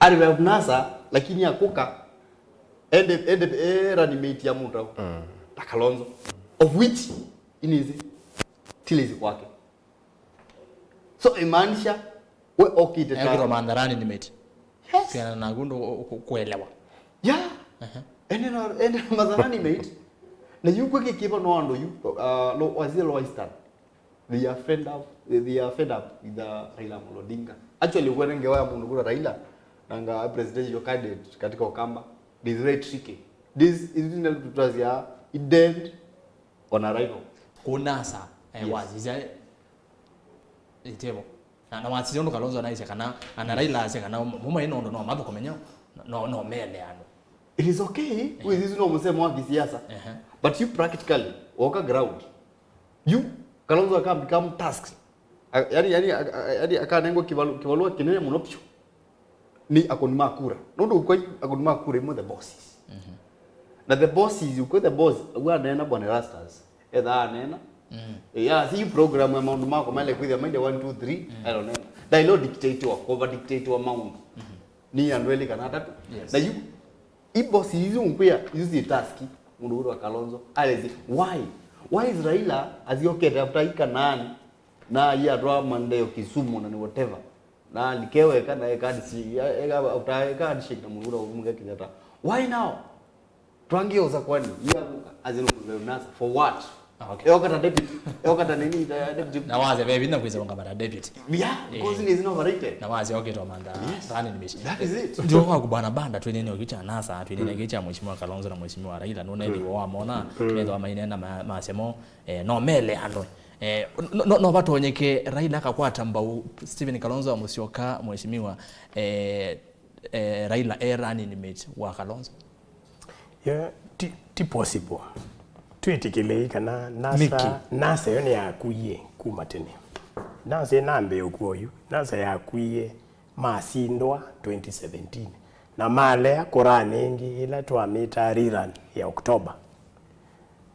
a revive NASA, lakini akũka, ende, ende, e running mate ya mũndũ, mm, ta Kalonzo. Of which, inĩsĩ, ti lazy kwake. So, imaanisha, we okĩte ta ekĩtwa mandharani nĩ mate. Yes. Kwĩana naku ndũ kũ-, kũ-, kũelewa. Yeah. Aha. Ende na, ende na mandharani mate. Na yu kwĩ kĩkĩva no andũ yu, uh, lo, wazee Lower Eastern. They are fed up, they are fed up with, uh, Raila Amolo Odinga. Actually, kwene ngewa ya mũndũ kũta Raila, nanga presidential candidate katika Ũkamba. It is very tricky. This is not ya dead on arrival. Kũ NASA, eh, yes, wasisya ĩtevo. Na, na wasisya ũndũ Kalonzo anaisya kana, ana Raila asya kana, muma ĩno ũndũ no mathũkũme nyau, no, no meleano. It is okay, eh, wĩsĩ no mũsemo wa kisiasa. Ehe. But you practically, woka ground. You, Kalonzo aka become tasked. A-, yani, yani, a-, a-, yani akanengwa kivalu-, kivalua kinene mũno piũ. Ni akoni ma kura. Nũndũ kwa akoni ma kura imo the bosses. Mhm. Na the boss is, uko the boss, we aneena Bwana Erastus. Etha aneena. Mm. Yeah, si program ya maũndũ makwa male kwithia maile one, two, three, mm, I don't know. Ndailo dictatewa, over dictatewa maũndũ. Mm-hmm. Ni andũ elĩ kana atatũ. Yes. Na yu, i boss izi ũkwĩa, yu si task, mũndũ wĩtwa Kalonzo. Alezi, why? Why is Raila aziokete after ikanaani? Na yatwa mandeo Kisumu na ni whatever. Na likewe kana eka handshake, eka, after eka handshake na mũndũ wĩtwa Uhuru Muigai Kenyatta. Why now? Twangioza kwani? Iya, as in, NASA. For what? Ah, okay. Eoka ta deputy. Eoka ta nini, ta deputy. Na waze, baby, na kuiza ngama ta deputy. Yeah, because, eh, he's not overrated. Na waze, okay, to manda. Yes. That is it. Ndio kwa kubana banda, twinene okicha NASA, twinene, mm, kicha Mheshimiwa Kalonzo na Mheshimiwa Raila, no nene, mm, wa mona, mm, ndio wa mainena ma, masemo, eh, no mele andũ. Eh, no, no, no vatonyeke Raila akakwata mbau Stephen Kalonzo wa Musyoka, Mheshimiwa, eh, eh, Raila e running mate wa Kalonzo? Yeah, ti, ti possible. Twĩtĩkĩlei kana NASA, nĩkĩ? NASA yo nĩyakuie kuma tene. NASA ĩnambĩĩa ũkua oyu. NASA yakuie masindwa twenty seventeen. Na malea kũrani ĩngĩ ĩla twamĩtaa rerun ya October.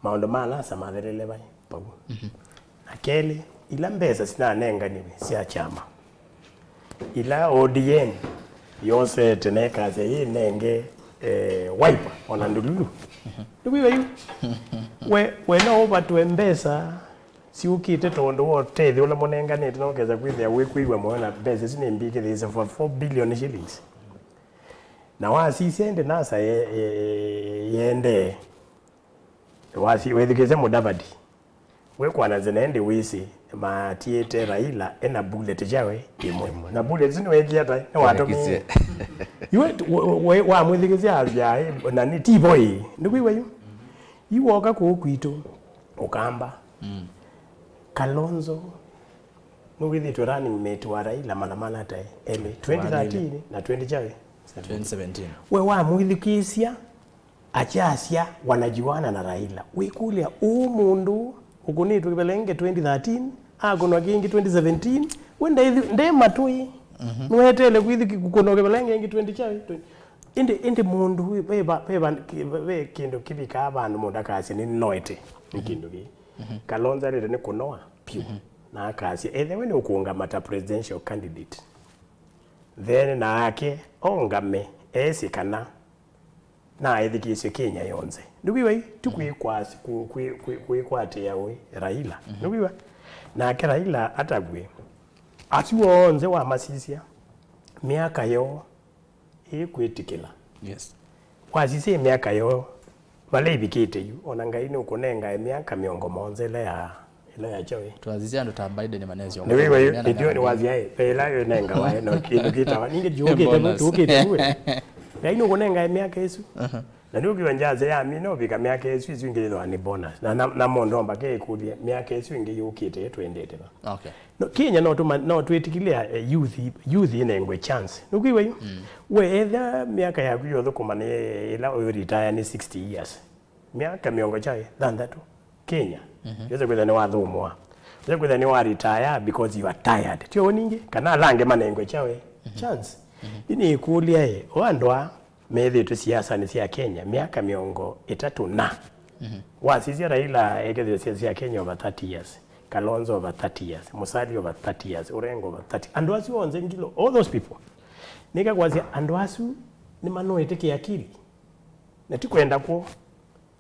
Maũndũ ma NASA mathelele vai vau. Mhm. Na kelĩ, ila mbesa sinanenganiwe sya kyama, ila O D M yosete na ĩkasya yĩnenge, eh, Wiper ona ndululu. Mhm. Nĩkwĩw'a yu? We, we no ũvatwe mbesa syũkĩte tondũ wa ũtethyo ũla mũnenganĩte, na ũkesa kwĩthĩa wĩkwĩw'a mũyo na mbesa isu nĩ mbingĩ, they say for four billion shillings. Na wasisya ĩndĩ NASA ye-, ye-, yendee. Wasi-, wĩthukĩĩsye Mudavadi. Wĩkwanasya na ĩndĩ wĩsĩ, matiĩte Raila ena bullet syawe ĩmwe. Ĩmwe. Na bullet isu nĩweekie ata? Nĩwatũmĩie. Nĩweekisye. Iwe, we, we, wamwĩthukĩĩsya asya, ĩ, na nĩ ti vo ĩ. Nĩkwĩw'a yu? Yu woka kũũ kwitũ, Ũkamba. Mm. Kalonzo, nũwĩthĩtwe running mate wa Raila mala mana tae. Elĩ, twenty thirteen na twenty kyawe? Twenty seventeen. We wamwĩthukĩĩsya, akyasya wanajuana na Raila. Wĩkũlya, ũũ mũndũ ũkũnĩtwe kĩvelenge twenty thirteen, akũnwa kĩngĩ twenty seventeen, we ndaithi-, nde matũĩ. Mhm. Nũetele kwĩthi kĩ-, kũkũnwa kĩvelenge ĩngĩ twenty kyaĩ? Twenty. Ĩndĩ, ĩndĩ mũndũ wĩ, ve va-, ve va-, kĩ-, ve, ve kĩndũ kĩvikaa vandũ mũndũ akasya, "Nĩnoete nĩ kĩndũ kĩĩ." Mhm. Kalonzo alĩte nĩ kũnoa vyũ. Mhm. Na akasya, ethe we nĩ ũkũũngama ta presidential candidate, then nake ongame, esĩ kana na ethikĩĩsye Kenya yonthe. Nĩwĩw'a ĩ? Ti kwĩkwasi-, kwĩ-, kwĩ-, kwĩ-, kwĩkwatĩa ũĩ Raila. Mhm. Nĩwĩw'a? Nake Raila atavw'e. Asu onthe wamasisya, myaka yoo ĩkwĩtĩkĩla. Yes. Wasisya ĩ myaka yoo, vala ĩvikĩte yu, ona Ngai nũkũnengae myaka mĩongo mũonza ĩla ya Ĩla ya kyaũ ĩ? Twasisya andũ ta Biden manesyo. Nĩwĩw'a yu, ĩtyo nĩwasya ĩ, ve ĩla ĩnengawa ĩ, no kĩndũ kĩtawa. Ningĩ jũkĩte vu, bonus. Tũkĩte vu ĩ. Ngai nũkũnengae myaka ĩsu. Aha. Na nĩũkwĩw'a ngyasya ya mi, no vika myaka ĩsu, ĩsu ĩngĩ yĩthwa nĩ bonus. Na, na, na mũndũ omba keĩkũlya, myaka ĩsu ĩngĩ yũkĩte ĩ, twendete va? Okay. No, Kenya no tũma-, no twĩtĩkĩlĩa, eh, youth, youth ĩnengwe chance. Nũkwĩw'a yu? Mm. We, etha myaka yaku yothũkũma nĩ ĩla ũyũretire nĩ sixty years. Myaka mĩongo kyaĩ thanthatũ Kenya. Mhm. Wĩsa kwĩthĩa nĩwathũmũa. Wĩsa kwĩthĩa nĩwa retire because you are tired. Tyo ningĩ, kana ala angĩ manengwe kyaũ ĩ? Mhm. Chance. Mhm. Yu nĩkũlya ĩ, o andũ aa methĩĩtwe siasanĩ sya Kenya myaka mĩongo ĩtatũ na. Mhm. Wasisya Raila ekethĩwa siasa sya Kenya over thirty years. Kalonzo over thirty years. Musalia over thirty years. Orengo over thirty. Andũ asu onthe ngilo, all those people. Nĩka kwasya andũ asu nĩmanoete kĩakili. Na ti kwenda kwoo.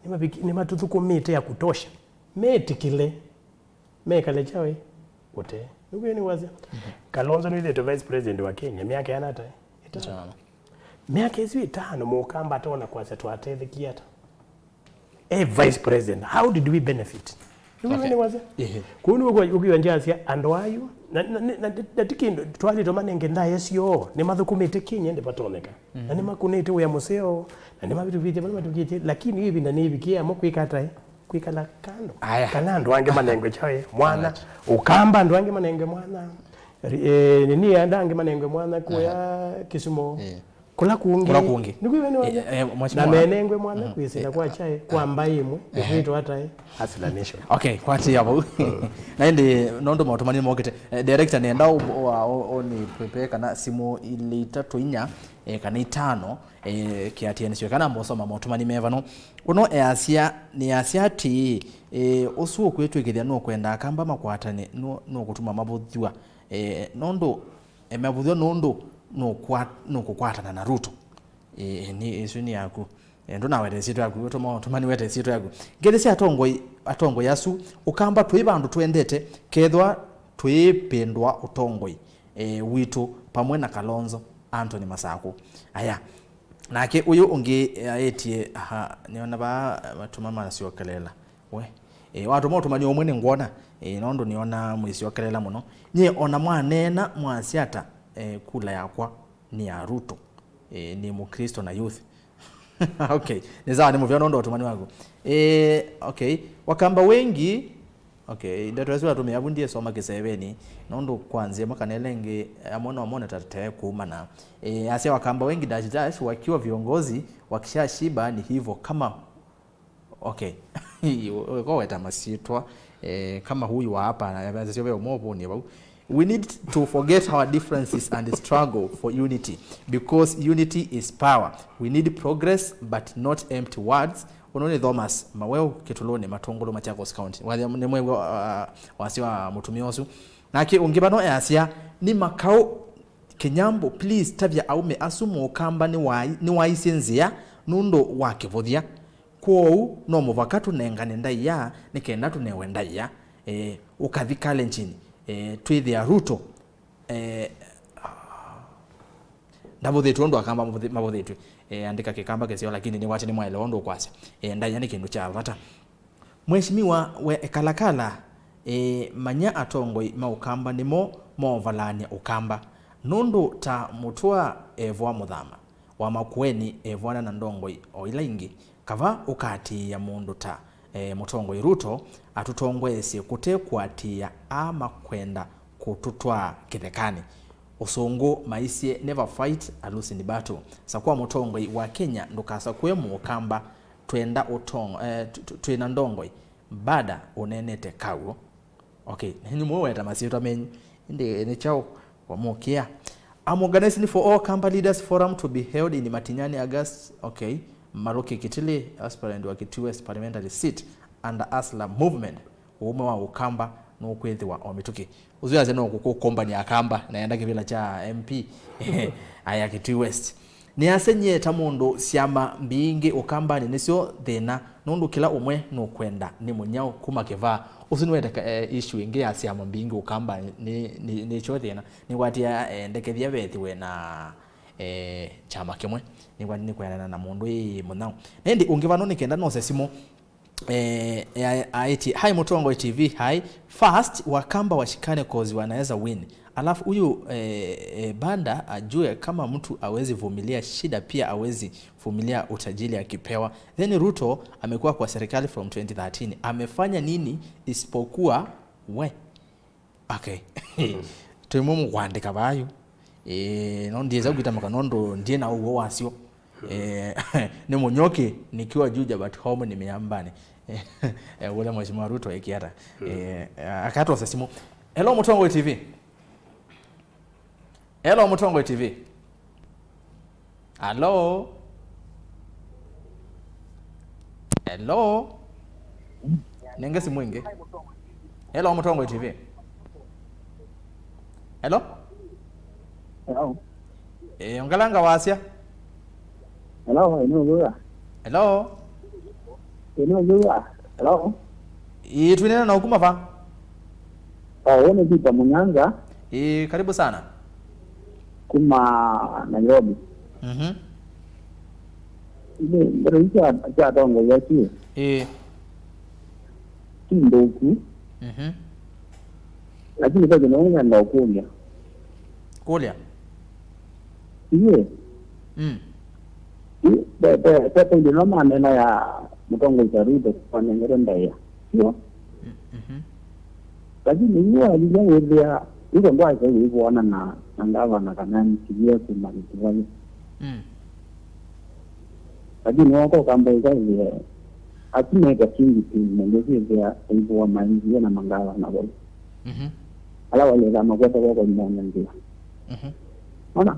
Nĩmaviki-, nĩmatũthũkũmĩte ya kutosha. Metĩkĩle. Mekale kyaũ ĩ? Ũtee. Nĩw'o nĩwasya. Mhm. Kalonzo nĩwĩthĩĩtwe vice president wa Kenya myaka yana ata? Ĩtano. Ĩtano. Myaka ĩsu ĩtano, Mũkamba atona kwasya twatethekie ata? E vice president. How did we benefit? Nĩw'o, okay, nĩwasya. Ehe. Kũu nĩw'o kwa-, ũkwĩw'a ngyasya andũ ayu, na, na, na, na, na ti kĩndũ, twalĩtwe manenge ndaĩa syoo, nĩmathũkũmĩte Kenya ĩndĩ vatonyeka. Na, mhm, nĩmakũnĩte wĩa mũseo, na nĩmavĩtũkĩtye vala matũkĩtye, lakini ĩvinda nĩĩvikie amwe kwĩka ata ĩ? Kwĩkala kando. Aya. Kana andũ angĩ manengwe kyaũ ĩ? Mwanya. Alright. Ũkamba andũ angĩ manengwe mwanya. Ri-, eh, nini, andũ angĩ manengwe mwanya kũya, aha, Kisumu. Eh. Kũla kũngĩ. Kũla kũngĩ. Nĩkwĩw'a nĩwasya. Eh, eh, na mheshimiwa, menengwe mwanya, mhm, kwĩsĩla, eh, kwa kyaũ ĩ? Kwa, eh, mbaĩ ĩmwe, eh, ĩkwĩtwa ata ĩ? Hustler Nation. Okay, kwatĩĩa vau. Na ĩndĩ nũndũ maũndũ manini mokĩte, eh, director, nĩenda ũ-, ũ-, ũ-, ũnĩ prepare kana simũ ilĩ itatũ inya, e, kana itano, e, kĩatĩanĩsyo kana mbosoma motũmani me vano. Ũno easya, nĩasya atĩĩ, e, ũsu ũkwĩtw'ĩkĩthya nũkwenda Akamba makwatane, nũ-, nũkũtuma mavũthw'a, e, nũndũ, e, mavũthw'a nũndũ nũkwa-, nũkũkwatana na Ruto. E, nĩ, ĩsu nĩ yaku. E, ndũnaweta ĩsyĩtwa yaku, ũtũma, ũtũma nĩweta ĩsyĩtwa yaku. Ngelĩ sya atongoi, atongoi asu, Ũkamba twĩ vandũ twendete, kethwa twĩĩpĩndwa ũtongoi, e, witũ, pamwe na Kalonzo, Anthony Masaku. Aya. Nake ũyũ ũngĩ, e, aĩtye, aha, nĩona vaa, matuma masyokelela. We. E, watũma ũtũmani ũmwe nĩngwona, e, nũndũ nĩona mwĩsyokelela mũno. Nyie ona mwaneena mwasya ata, e, kula yakwa nĩ ya Ruto. E, nĩ Mukristo na youth. Okay, nĩ sawa, nĩ mũvea nũndũ ũtũmani waku. E, okay, Wakamba wengi, okay, ndeto ĩsu atũmĩa vu ndiĩsoma kĩseveni, nũndũ kwa nzĩa makanele ĩngĩ, amwe no mone ta te kumana. E, asya Wakamba wengi dash dash wakiwa viongozi, wakishashiba ni hivyo kama Okay. Ko weta masyĩtwa, eh, kama huyu wa hapa, na sio veo mo vuni vau. We need to forget our differences and struggle for unity, because unity is power. We need progress, but not empty words. Ũno nĩ Thomas Maweo, Kĩtũlũnĩ, Matũngũlũ, Machakos County. Wathi nĩ mwegwa, uh, wasya wa mũtumĩa ũsu. Nake ũngĩ vano easya, nĩ makaũ Kĩnyambũ, please, tavya aũme asu Mũkamba nĩwai-, nĩwaisye nzĩa nũndũ wa kĩvũthya. Kwoou, no mũvaka tũnengane ndaĩa nĩ kenda tũnewe ndaĩa. Eh, ũkathi Kalenjin, eh, twĩthĩa Ruto, eh, ndavũthĩtw'e ũndũ Akamba mavũthĩ-, mavũthĩtw'e. Eh, andĩka Kĩkamba kĩseo, lakini nĩwasya nĩmwaelewa ũndũ ũkwasya. Eh, ndaĩa nĩ kĩndũ kya vata. Mheshimiwa we Kalakala, ĩĩ, manya atongoi ma Ũkamba nĩmo moovalaany'a Ũkamba. Nũndũ ta Mũtũa eevwa Mũthama, wa Makueni eevwana na ndongoi o ila ingĩ, kava ũkaatĩĩa mũndũ ta, e, mũtongoi Ruto atũtongoesye kũte kũatĩĩa aa makwenda kũtũtwaa kĩthekanĩ. Ũsũngũ maisye, never fight a losing battle. Sakũa mũtongoi wa Kenya, ndũkasakũe Mũkamba. Twenda ũtong-, eh, tw-, tw-, twĩna ndongoi. Bada ũneenete kaw'o. Okay, nenyu mũweta masyĩtwa menyu. Ĩndĩ nĩ kyaũ wamũkĩa? I'm organizing for all Kamba Leaders Forum to be held in Matinyani, August. Okay. Maluki Kitili, aspirant wa Kitui West parliamentary seat under Asla movement. Ũũme wa Ũkamba nũkwĩthĩwa o mĩtũkĩ. Ũsu yasya no kũkũ kũmbani ya Kamba na yenda kĩvĩla kya M P aya Kitui West. Nĩasya nyie ta mũndũ syama mbingĩ Ũkambanĩ nĩsyo thĩna, nũndũ kĩla ũmwe nũkwenda nĩ mũnyaũ kuma kĩvaa. Ũsu nĩwete ka-, eh, issue ĩngĩ ya syama mbingĩ Ũkambanĩ nĩ, nĩ, nĩkyo thĩna. Nĩkwatia, eh, ndekethya vethĩwe na, eh, kyama kĩmwe. Nĩkwatia nĩkwendana na mũndũ ĩ mũnyaũ. Na ĩndĩ ũngĩ vano nĩ kenda nose simũ. Eh, eh, aĩtye, "Hi Mũtongoi T V, hi. First, Wakamba washikane 'cause wanaweza win. Alafu huyu, eh, eh, Banda ajue kama mtu hawezi vumilia shida, pia hawezi vumilia utajiri akipewa. Then Ruto amekuwa kwa serikali from twenty thirteen. Amefanya nini isipokuwa we?" Okay. Twĩmwe mũkwandĩka vayu. Ĩĩ, no ndiĩsa kwĩtamũka nũndũ ndiĩ na ũw'o wasyo. Ĩĩ, nĩ Mũnyokĩ nikiwa Juja but home ni Miambani. Eh, ũla Mheshimiwa Ruto ĩkĩata. Ĩĩ, akatwosa simũ. Hello, Mũtongoi T V. Hello, Mũtongoi T V. Hello? Hello? Nenge simũ ĩngĩ. Hello, Mũtongoi T V. Hello? Hello? Eh, ongelanga wasya. Hello, ĩno Lula. Hello? Ĩno Lula. Hello? Ĩĩ, twĩnena na ũkuma va? Oh, ũũ nĩ Peter Mũnyanza. Ĩĩ, karibu sana. Kuma Nairobi. Mhm. Nĩ, ndeto isu sya, sya atongoi asu Ĩĩ. ti nthũku. Mhm. Lakini ve kĩndũ ngenda ũkũlya. Kũlya? Iye. Mm. Ĩ, ve, ve, ve point ĩno manena ya mũtongoi ta Ruto kwanengere ndaĩa. Sio? Mm, mhm. Lakini yu walilya wĩthĩa, Ruto ndwaĩsa wĩvwana na, na ngavana kana M C A kuma Rift Valley. Mm. Lakini wako Kamba ĩkaĩthĩa, asu meka singi tu, mũndũ ũsu ĩthĩa aivũa ma M C A na mangavana vau. Mhm. Ala walĩkaa makwete kwoko imone nzĩa. Mhm. Ona?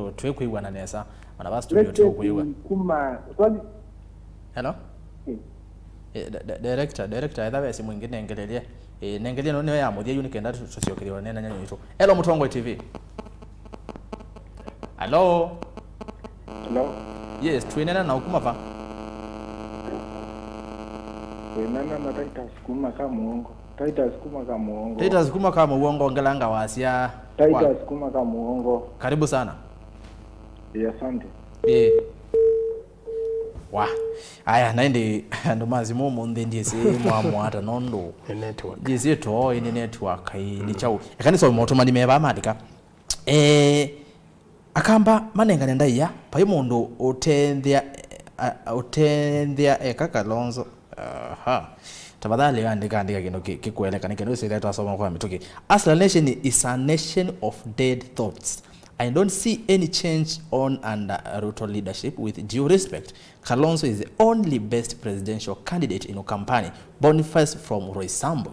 nũndũ twĩkwĩw'ana nesa, ona va studio tũkwĩw'a. Kuma, sorry. Hello? Eh, di- di- director, director, etha ve simũ ĩngĩ nengelelye. Eh, nengelelye no nĩyo ya mũthya yu nĩ kenda tũ- tũsyokethye ũneenany'a witũ. Hello, Mũtongoi T V. Hello? Hello? Yes, twĩneena na ũkuma va? Wĩneena na Titus kuma Kamũongo. Titus kuma Kamũongo. Titus kuma Kamũongo, ngelanga wasya. Titus kuma Kamũongo. Karibu sana. Ĩĩ, asante. Ĩĩ. Wa. Aya, na ĩndĩ andũ ma simũ ũmũnthĩ ndiĩsĩ mwamũata nũndũ. Nĩ network. Ndiĩsĩ too, ĩĩ, nĩ network, ĩĩ, nĩ kyaũ. Eka nĩsome maũtũmani me vaa maandĩka. Eh, Akamba manengane ndaĩa, vai mũndũ ũteenthĩa, a- a- ũteenthĩa eka Kalonzo. Aha. Tafadhali andĩka, andĩka kĩndũ kĩ- kĩkweleka, nĩ kĩndũ kĩsĩthĩa twasoma kwa mĩtũkĩ. Hustler Nation is a nation of dead thoughts. I don't see any change on under Ruto leadership, with due respect. Kalonzo is the only best presidential candidate in Ukambani. Boniface from Roysambu.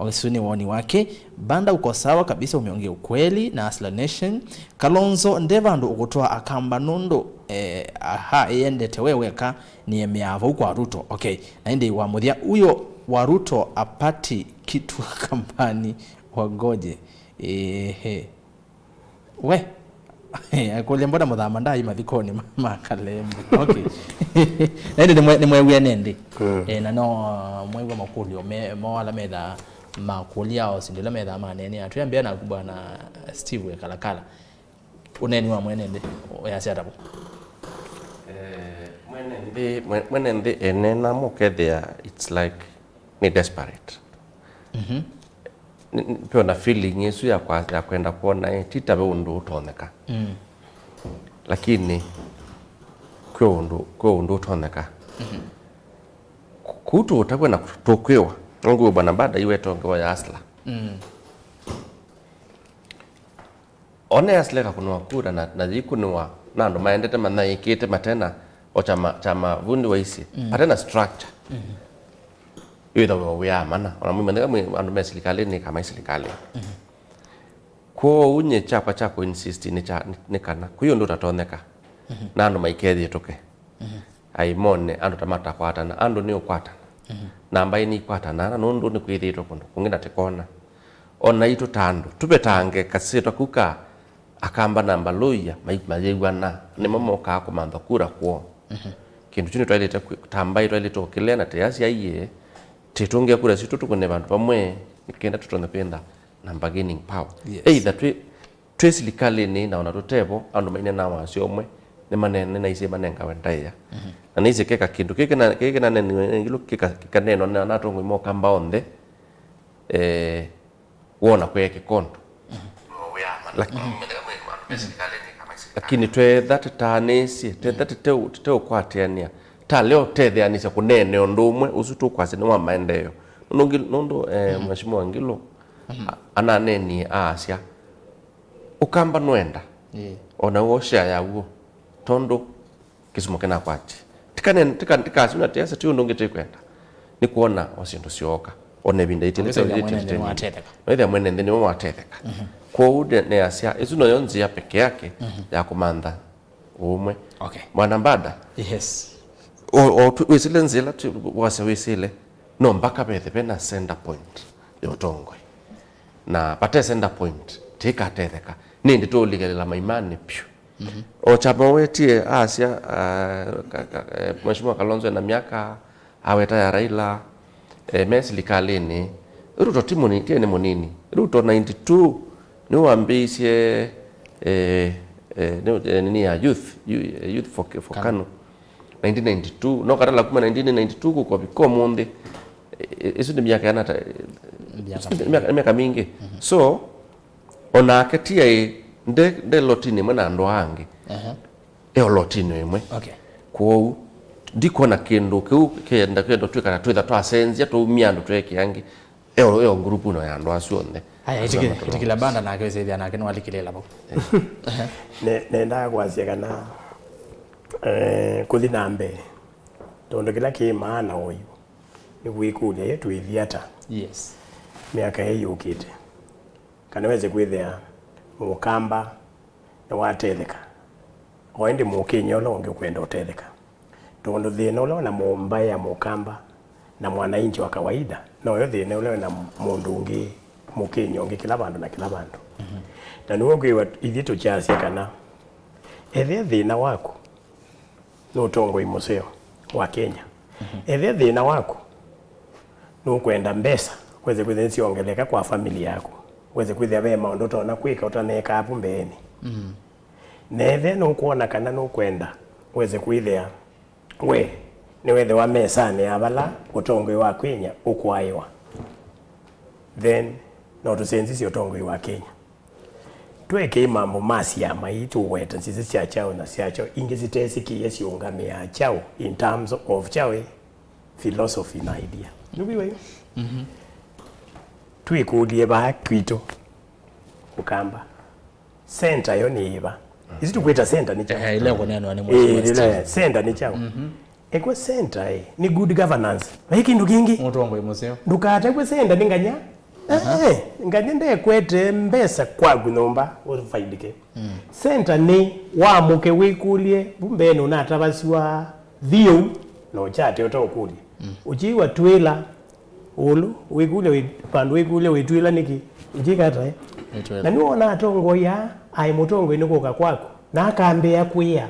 Ũsu nĩ woni wake. Banda uko sawa kabisa, umeongea ukweli na Hustler Nation. Kalonzo nde vandũ ũkũtwaa Akamba nũndũ, eh, aha, ĩyendete we weka nĩemeaa vau kwa Ruto. Okay. Na ĩndĩ wa mũthya, huyo wa Ruto apati kitu Akambani wagoje. Ehe. We. Akũlya mbona mũthama ndai mathikonĩ ma, ma Kalembo. Okay. Na ĩndĩ nĩmwe-, nĩmwewie nĩ nthĩ. Mm. Eh, na no, uh, mwew'a makũlyo me, mo ala methaa makũlya o sindu ila methaa maneenea. Twĩambĩa naku Bwana Steve Kalakala. Ũneeni wa mwene nthĩ, ũyasya atavo? Eh, mwene nthĩ, mwe-, mwene nthĩ enena mũkethĩa, it's like nĩ desperate. Mhm. Nĩ-, nĩ-, twĩ na feeling ĩsu ya kwa-, ya kwenda kwona, eh, ti ta ve ũndũ ũtonyeka. Mm. Lakini kwĩ ũndũ, kwĩ ũndũ ũtonyeka. Mhm. Ku-, kũu tũũtavw'a na tũkwĩwa. Nũngũ Bwana Bada iwe tongewa ya Hustler. Mm. One asileka kũnwa kura na, na yĩkũnĩwa na andũ maendete manyaĩĩkĩte matena o kyama, kyama vundi waisye, mm, matena structure. Mm-hmm. Ĩthaw'a wĩa mana, ona mwĩmanyĩka mwĩ andũ me silikalĩnĩ, kana mai silikalĩnĩ. Mm-hmm. Kwoou nyie kyakwa kya kũinsist nĩ kya, nĩ, nĩ kana kwĩ ũndũ ũtatonyeka, mm-hmm, na andũ maikethĩtũke. Mhm. Aimone, andũ ta matakwatana, andũ nĩ ũkwatana. Mhm. Na mbaĩ nĩikwatanaa, na nũndũ nĩkwĩthĩĩtwe kũndũ kũngĩ na tĩkona. O naitũ ta andũ, tũvetange kasyĩtwa kau ka Akamba na Mbaluya, mai-, mayĩw'ana, nĩmo mokaa kũmantha kura kwoo. Mhm. Kĩndũ kyu nĩtwaĩlĩte kwĩ-, ta mbaĩ twaĩlĩte ũkĩlea na tĩasya aiee, tĩtũngĩe kura sitũ tũkũne vandũ vamwe, nĩ kenda tũtonye kwĩtha na bargaining power. Yes. Either twĩ, twĩ silikalĩnĩ na ona tũtevo, andũ mainenaa wasyo ũmwe, nĩmanene naisye manengawe ndaĩa. Mhm. Na naisye keka kĩndũ kĩkĩ na, kĩkĩ naneniwe ngilo kĩka-, kĩkanenwa na, na atongoi ma Ũkamba onthe, eh, wona kwee kĩkondo. Mhm. Lak-, mhm, lakini twetha tĩtaanĩsye, twetha tĩteu-, tĩteũkwatĩanĩa, ta leo tetheanĩsya kũneene ũndũ ũmwe, ũsu tũkwasya nĩ wa maendeeo. Nũndũ Ngil-, nũndũ, eh, mhm, Mheshimiwa Ngilo, mhm, a-, ananeenie aasya, Ũkamba nũenda. Ĩĩ. Ona w'o share yaw'o. Tondũ kĩsumo kĩnakwatye. Tikane-, tika-, tikasuna tiasa ti ũndũ ũngĩ tĩkwenda. Nĩ kwona o syĩndũ syooka. Ona ĩvinda itĩlĩ Ũkĩsĩlya mwene nthĩ nĩwatetheka. Noĩthĩa mwene nthĩ nĩwe watetheka. Mhm. Kwoou nde-, neasya, ĩsu noyo nzĩa peke yake, mhm, ya kũmantha ũũmwe. Okay. Mwana Mbada. Yes. O, o tu-, wĩsĩle nzĩa ĩla tu-, wasya wĩsĩle, no mpaka vethe vena center point ya ũtongoi. Na vate center point, tĩkatetheka. Nĩndĩ tũũligalĩla maimanĩ vyũ. Mhm. O kyama wetie asya, ah, ka-, ka-, eh, Mheshimiwa Kalonzo ena myaka, aweta ya Raila, eh, me silikalĩnĩ. Ruto ti mũnini, ti nĩ mũnini. Ruto ninety-two nĩwambĩĩisye, eh, eh, nĩ, eh, nini ya youth, yu-, eh, youth for, for Kanu. Kanu. Nineteen ninety-two, no katala kuma nineteen ninety-two kũkovika ũmũnthĩ, eh, eh, ĩsu nĩ myaka yana ta, myaka ĩsu nĩ mingĩ, myaka, myaka mingĩ. Mhm. So, onake ti aĩ, nde, nde lotinĩ ĩmwe na andũ aa angĩ. Aha. E o lotinĩ ĩmwe. Okay. Kwoou, ndikwona kĩndũ kĩu kĩenda, kĩenda twĩkana twĩtha twasenzya, twaumia andũ tweke angĩ. Eo, eo ngurupu no ya andũ asu onthe. Aya, asu ĩtĩkĩ-, ĩtĩkĩla Banda nake wĩsĩthĩa nake nĩwalikĩlĩla vau. Eh. Aha. Ne-, nendaa kwasya kana, eh, kũthi na mbee, tondũ kĩla kĩ maana oyu nĩ kwĩkũlya ye twĩthi ata. Yes. Myaka ĩĩ yũkĩte. Kana wese kwĩthĩa Mũkamba nĩwatetheka, o ĩndĩ Mũkenya ũla ũngĩ ũkwenda ũtetheka. Tondũ thĩna ũla wĩna mũ-, mbaĩ ya Mũkamba na mwananchi wa kawaida, noyo thĩna ũla wĩna mũndũ ũngĩ, Mũkenya ũngĩ, kĩla vandũ na kĩla vandũ. Mhm. Na nĩw'o kwĩwa ithyĩ tũkyasya kana, ethĩa thĩna waku nĩ ũtongoi mũseo wa Kenya. Mhm. Ethĩa thĩna waku nũkwenda mbesa, wese kwĩthĩa nĩsyongeleka kwa family yaku, wese kwĩthĩa ve maũndũ ũtonya kwĩka ũtaneekaa vu mbeenĩ. Mm. Na ethĩa nũkwona kana nũkwenda wese kwĩthĩa we nĩwethĩwa mesanĩ ya vala ũtongoi wa Kenya ũkwaĩwa, then no tũsenzisye ũtongoi wa Kenya. Twekei mambo ma syama ii tũweta nzĩsĩ sya kyaũ na sya kyaũ ingĩ sitesĩkĩie siũngamĩaa kyaũ in terms of kyaũ, philosophy na idea. Nĩwĩw'a yu? Mhm. Twĩkũlye vaa kwitũ Ũkamba. Center yo nĩ ĩva? Ĩsu tũkwĩta center nĩ kyaũ? Eh, ĩla ĩkũneenwa nĩ Mheshimiwa Steve. Center nĩ kyaũ? Mhm. Ĩkw'a center, eh, nĩ good governance. Vai kĩndũ kĩngĩ. Mũtongoi mũseo. Ndũkatavw'e center nĩ nganya. Eh, ngani ndekwete mbesa kwaku nyũmba ũfaidike. Center nĩ wamũke wĩkũlye, vu mbeenĩ ũnatavasw'a thiũ na ũkyate ũtaũkũlya. Ũkyĩw'a twĩla ũlũ, wĩkũlya wĩ-, vandũ wĩkũlya wĩtwĩla nĩkĩ? Ũkyĩka ataĩ? Nĩtwĩla. Na nĩwona atongoia aĩ mũtongoi nĩ kũka kwaku, na akambĩĩa kwĩa.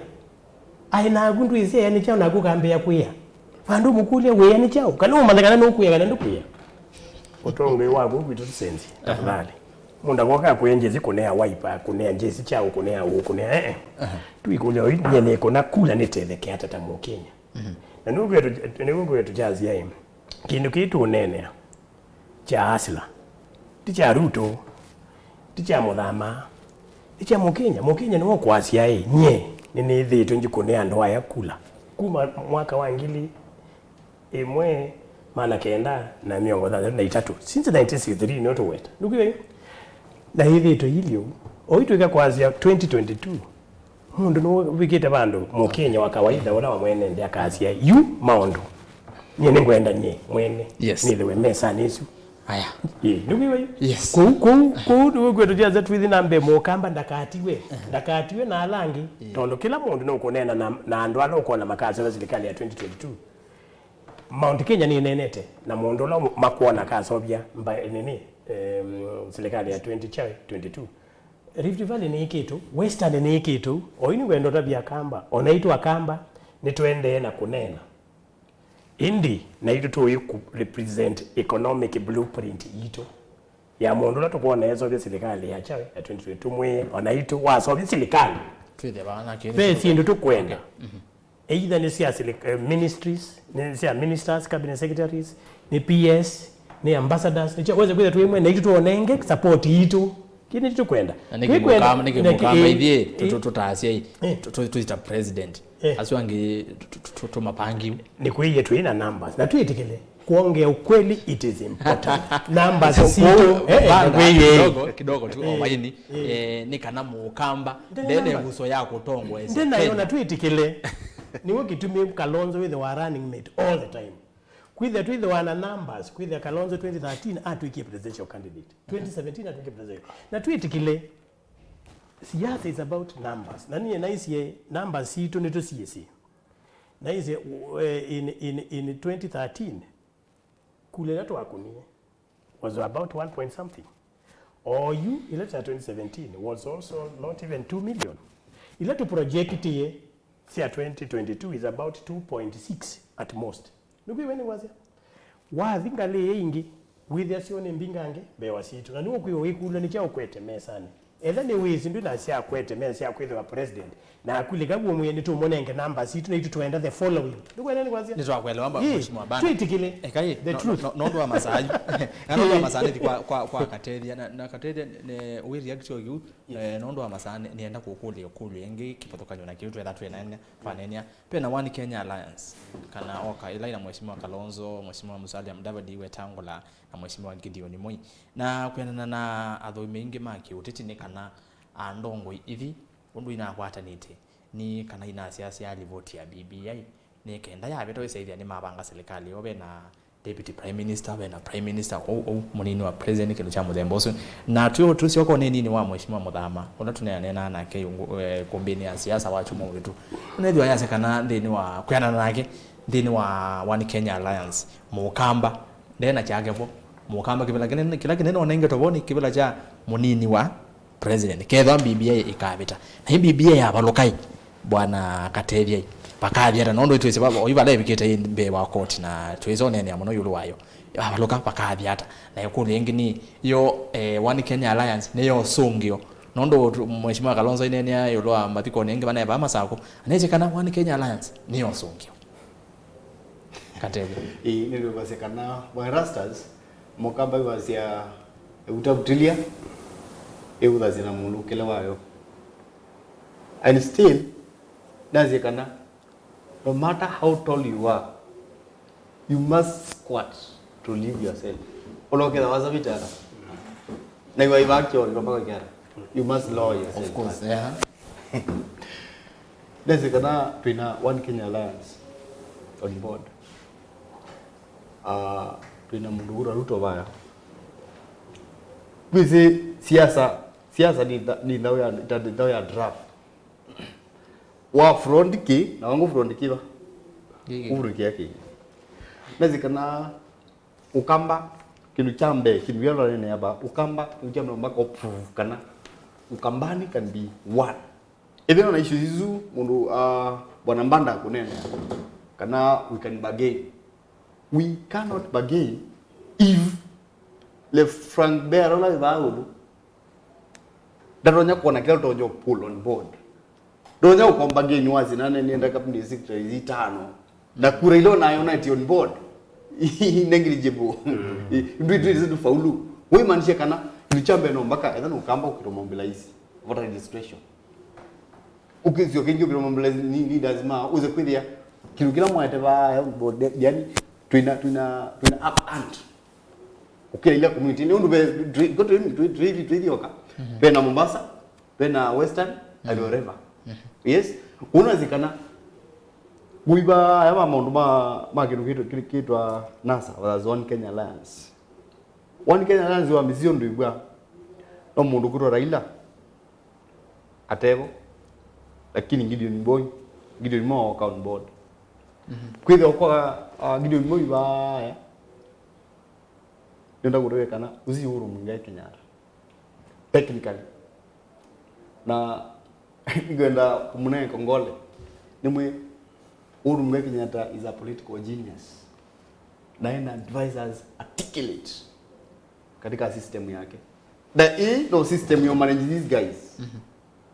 Aĩ naku ndwĩsĩ ea nĩ kyaũ, naku ũkambĩĩa kwĩa. Vandũ ũmũkũlya wĩa nĩ kyaũ, kana ũmanya kana nũkwĩa kana ndũkwĩa. Ũtongoi waku kwitũ tũsenzye, tafadhali. Mũndũ akoka akwĩa njĩsĩ kũnea Wiper, kũnea njĩsĩ kyaũ, kũnea ũũ, kũnea, eh, eh. Twĩkũlya ũi, nyie nĩkũna kula nĩtetheke ata ta Mũkenya. Na nĩw'o kwĩtũ, nĩw'o kwĩtũ kyasya ĩ, kĩndũ kĩĩ tũũneenea kya Hustler, ti kya Ruto, ti kya Mũthama, nĩ kya Mũkenya. Mũkenya nĩwe ũkwasya ĩ, nyie nĩnĩthĩĩtwe njikũnĩa andũ aya kula kuma mwaka wa ngili ĩmwe maana kenda na mĩongo thanthatũ na itatũ, since nineteen sixty-three nĩyo tũweta. Nũkwĩw'a yu? Na ĩthĩĩtwe ilyĩ ũu. Oyu twĩka kwasya twenty twenty-two. Mũndũ nũvikĩte vandũ, Mũkenya wa kawaida ũla wa mwene nthĩ akasya yu maũndũ. Nyie nĩngwenda nyie mwene. Yes. Nĩthĩwe mesanĩ ĩsu. Aya. Ĩĩ, nĩwĩw'a yu? Yes. Kũu, kũu, kũu nĩw'o kwĩtũ kyasya twithi na mbee, Mũkamba ndakatiwe. Ndakatiwe na ala angĩ. Ĩĩ. Tondũ kĩla mũndũ nũkũneena na, na andũ ala ũkwona makasya na silikalĩ ya twenty twenty-two. Mount Kenya nĩneenete na mũndũ ũla makwona akaseũvya mba-, nini, em, silikalĩ ya twenty twenty-two. Rift Valley nĩĩkĩtwe, Western nĩĩkĩtwe. Oyu nĩngwenda ũtavya Akamba, o naitũ Akamba nĩtũendee na kũneena. Ĩndĩ naitũ tũĩ kũ represent economic blueprint yitũ ya mũndũ ũla tũkwona eseũvya silikalĩ ya kyaũ, ya twenty twenty-two. Mwĩe o naitũ waseũvya silikalĩ, twĩthĩwa na kĩĩ ve syĩndũ tũkwenda. Okay. Mhm. Either nĩ sya sili-, eh, ministries, nĩ sya ministers, cabinet secretaries, nĩ P S, nĩ ambassadors, nĩ kyo wese kwĩtha twĩ mwe, na itũ tuonenge support yitũ. Kĩĩ nĩ tũkwenda. Na nĩkĩ Twĩkwenda, Mũkamba, nĩkĩ na kĩ-, Mũkamba eh, ithiĩ, eh, tũ-, tũ-, tũtasya ĩ, eh, tũ-, tũ-, twĩta president. Eh. Asu angĩ tũ-, tũ-, tũ-, tũmapangiu. Nĩ kwĩie twĩ na numbers, na twĩtĩkĩle. Kuongea ukweli, it is important. Numbers sitũ, eh, eh, ba-, eh, kwĩie. Kidogo, kidogo tu, eh, o maini. Eh, nĩ kana Mũkamba ndena nde na namba. Nguso ya kũtongoesya Kenya. Nde nayo na twĩtĩkĩle. Nĩw'o kĩtumi Kalonzo wĩthĩwa running mate all the time. Kwĩthĩa twĩthĩwa na numbers, kwĩthĩa Kalonzo twenty thirteen atwĩkie presidential candidate. Twenty seventeen atwĩkie presidential. Na twĩtĩkĩle, siasa is about numbers. Na niĩ naisye numbers sitũ nĩtũsiĩsĩ. Naisye, eh, in, in, in twenty thirteen, kula ĩla twakunie was about one point something. Oyu ĩla ya twenty seventeen was also not even two million. Ĩla tũprojectie sya twenty twenty-two is about two point six at most. Nũkwĩw'a nĩ wasya? Wathi ngalĩ ĩĩ ĩngĩ, wĩthĩa syo nĩ mbingange mbee wa sitũ. Na nĩw'o kwĩw'a wĩkũlw'a nĩ kyaũ ũkwete mesanĩ. Etha nĩwĩsĩ ndwĩ na sya kwete mesa sya kwĩthĩwa president, na akulika w'o mwĩe nĩtũmũnenge namba sitũ, na itũ twenda the following. Nĩkwenda nĩ kwasya? Nĩtwakwelewa mba-, Ĩĩ, Mheshimiwa Banda. Twĩtĩkĩle. Eka ĩ, the no, truth. No, no, nũndũ wa masaa yu. Na nũndũ wa masaa nĩ kwa, kwa, kwa Kateria, na, na Kateria nĩ, wĩ react kyo yu, eh, nũndũ wa masaa nĩ, nĩenda kũkũlya ĩkũlyo ĩngĩ kĩvathũkany'o na kĩu twetha twĩneenea, twaneenea. Twĩ na One Kenya Alliance, kana oka, ĩla ĩna Mheshimiwa Kalonzo, Mheshimiwa Musalia Mudavadi, Wetangula, na Mheshimiwa Gideon Moi. Na kwĩanana na athũi maingĩ ma kĩũteti nĩ kana, a, ndongoi ithi ũndũ inakwatanĩte nĩ kana inasyaasya livoti ya B B I nĩ kenda yavĩta wĩsaĩthya nĩmavanga silikalĩ yoo, ve na deputy prime minister, ve na prime minister, ou, ou, mũnini wa president, kĩndũ kya mũthemba ũsu. Na twĩ, tũsyoka ũneeninĩ wa Mheshimiwa Mũthama, ũla tũneaneenaa nake ĩũngũ-, eh, kũmbĩnĩ ya siasa wa kyumwa mũvĩtu, ũnethĩwa yasya kana nthĩnĩ wa kwĩanana nake, nthĩnĩ wa One Kenya Alliance, Mũkamba nde na kyake vo. Mũkamba kĩvĩla kĩnene, kĩla kĩnene ũnengetwe vo nĩ kĩvĩla kya mũnini wa president, kethwa B B I ĩkavĩta. Na ĩ B B I yavalũka ĩ, Bwana Katethya ĩ, vakathi ata? Nũndũ twĩsĩ va-, oyu vala ĩvikĩte ĩ mbee wa koti, na twĩsĩ ũneenea mũno ĩũlũ wayo. Yavalũka, vakathi ata? Na ĩkũlyo ĩngĩ nĩ yo, eh, One Kenya Alliance nĩyo ũsũngĩo? Nũndũ tu-, Mheshimiwa Kalonzo aineenea ĩũlũ wa mathiko nĩ angĩ vanae vaa Masakũ, anĩsĩ kana One Kenya Alliance nĩyo ũsũngĩo. Katethya. Ĩĩ, nĩtũkwasya kana Bwana Erastus, Mũkamba ĩwasya ĩuta vutilia, ĩũthasya na mũndũ kĩla wayo. And still, ndasya kana no matter how tall you are, you must squat to lift yourself. Ona ũketha wasavĩte ata. Na iwa ivakyo, ivamaka kiara. You must lower yourself. Of course, yeah. Ndesĩ kana twĩna One Kenya Alliance on board. Ah, twĩna mũndũ wĩtwa Ruto vaya. Kwĩsĩ siasa, siasa nĩ tha-, nĩ thaũ ya, ta nĩ thaũ ya draft. Wa front kĩ, na wangu front kĩva? Kĩkĩ. Uhuru kĩa kĩ. Nĩsĩ kana Ũkamba, kĩndũ kya mbee, kĩndũ kĩla tũraneena ava, Ũkamba, kĩndũ kya mbee mpaka ũprove kana Ukambani can be one. Ĩthĩwa na issues isu, mũndũ, uh, Bwana Mbanda akũneenea, kana we can bargain. We cannot bargain if le flag bearer ũla wĩ vaa ĩũlũ ndatonya kwona kĩla ũtonya pull on board. Ndonya ũkomba game wazi na nene ndaka nĩ six itano. Na kura ilo nayo na on board. Negligible. Ndwi ndwi ndũ faulu. Wĩmaanisha kana kĩndũ kya mbee no mpaka etha nũkamba ũkĩtwa mobilize voter registration. Ũkĩsio kĩngĩ ũkĩtwa mobilize ni leaders ma ũze kwĩthĩa kĩndũ kĩla mwaete va board yani twina twina twina up ant. Ũkĩailya community nĩ ũndũ ve twĩ- ko twĩ- twĩ- twĩ- twĩthioka. Ve na Mombasa, ve na Western, and wherever. Yes. Unazikana kuiva aya ma maũndũ ma ma kĩndũ kĩtwa- kĩtwa NASA versus One Kenya Alliance. One Kenya Alliance wambĩsie ũndũ ĩvwa no mũndũ kũtwa Raila atevo, lakini Gideon Moi, Gideon Moi oka on board. Kwĩthĩwa kwa uh, Gideon Moi vaya nĩenda kũtwĩa kana ũsi Uhuru Muigai Kenyatta technically. Na nĩkwenda kũmũnenga kongole. Nĩmwĩ Uhuru Muigai Kenyatta is a political genius. Na ena advisors articulate katika system yake. Na hii no system ya manage these guys.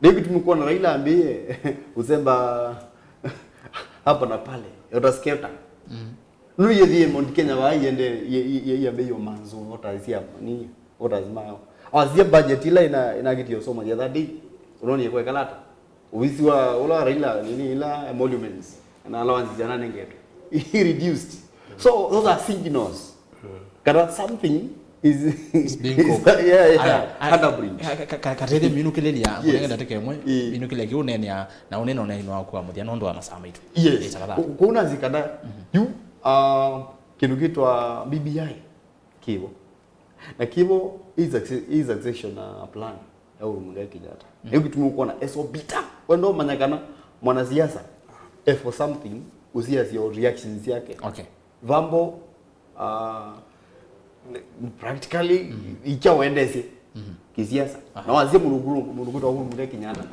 David Mukona Raila ambie usemba hapa na pale. Utasikia. Nũyĩthie Mount Kenya vaa iende iambe yo manzo voters ya nini voters mao. Awasia budget ila ina ina kiti yo soma the other day. Unaona kwa kalata. Uvisi wa ula Raila nini ila emoluments na allowance jana nengetwe. He reduced. So those are signals. Kana something is is being cooked. Yeah, yeah. Aya, aya, under bridge. Katethia minukilĩlia mũnenge ndatĩka ĩmwe. Minukilĩlia kĩu neenea na ũnene ũnene waku wa mũthia nũndũ wa masaa maitũ. Yes. Kũu nazikana yu uh, kĩndũ kĩtwa B B I kĩvo. Na kĩvo is succession uh, plan ya Uhuru Muigai Kenyatta. Ĩu kĩtumi ũkwona eso bitter. Wendo manya kana mwanasiasa e for something usiasio reactions yake. Okay. Vambo uh, practically ikya wendesye kisiasa. Na wasie mũndũ kũtwa Uhuru Muigai Kenyatta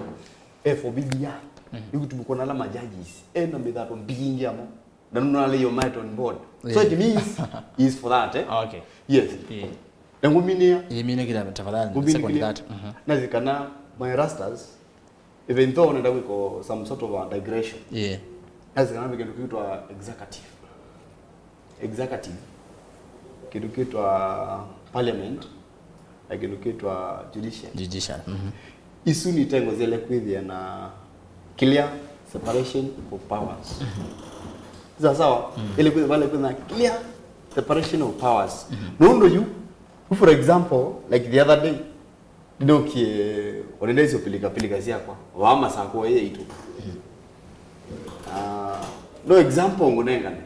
e for B B I. Ĩu kĩtumi ũkwona ala majudges ena mithato mbingĩ amo. Na nũnaleio maete on board. So it means he is for that, eh? Okay. Yes. Yeah. Na ngũminĩa. Iminĩkĩla tafadhali second that. Nazi kana my rasters, even though nenda kwĩko some sort of a digression. Yeah. Nazi kana kĩndũ kĩtwa executive. Executive. Kĩndũ kĩtwa parliament. Na kĩndũ kĩtwa judicial. Judicial. Isu nĩ itengo ziele kwĩthĩa na clear separation of powers. Sawa sawa. Ile kwĩthĩa vale kwĩna clear separation of powers. Nũndũ yu, for example, like the other day, ndinokie onendesio pilika pilika syakwa wa masako ye itu. Ah, no example ngunengane.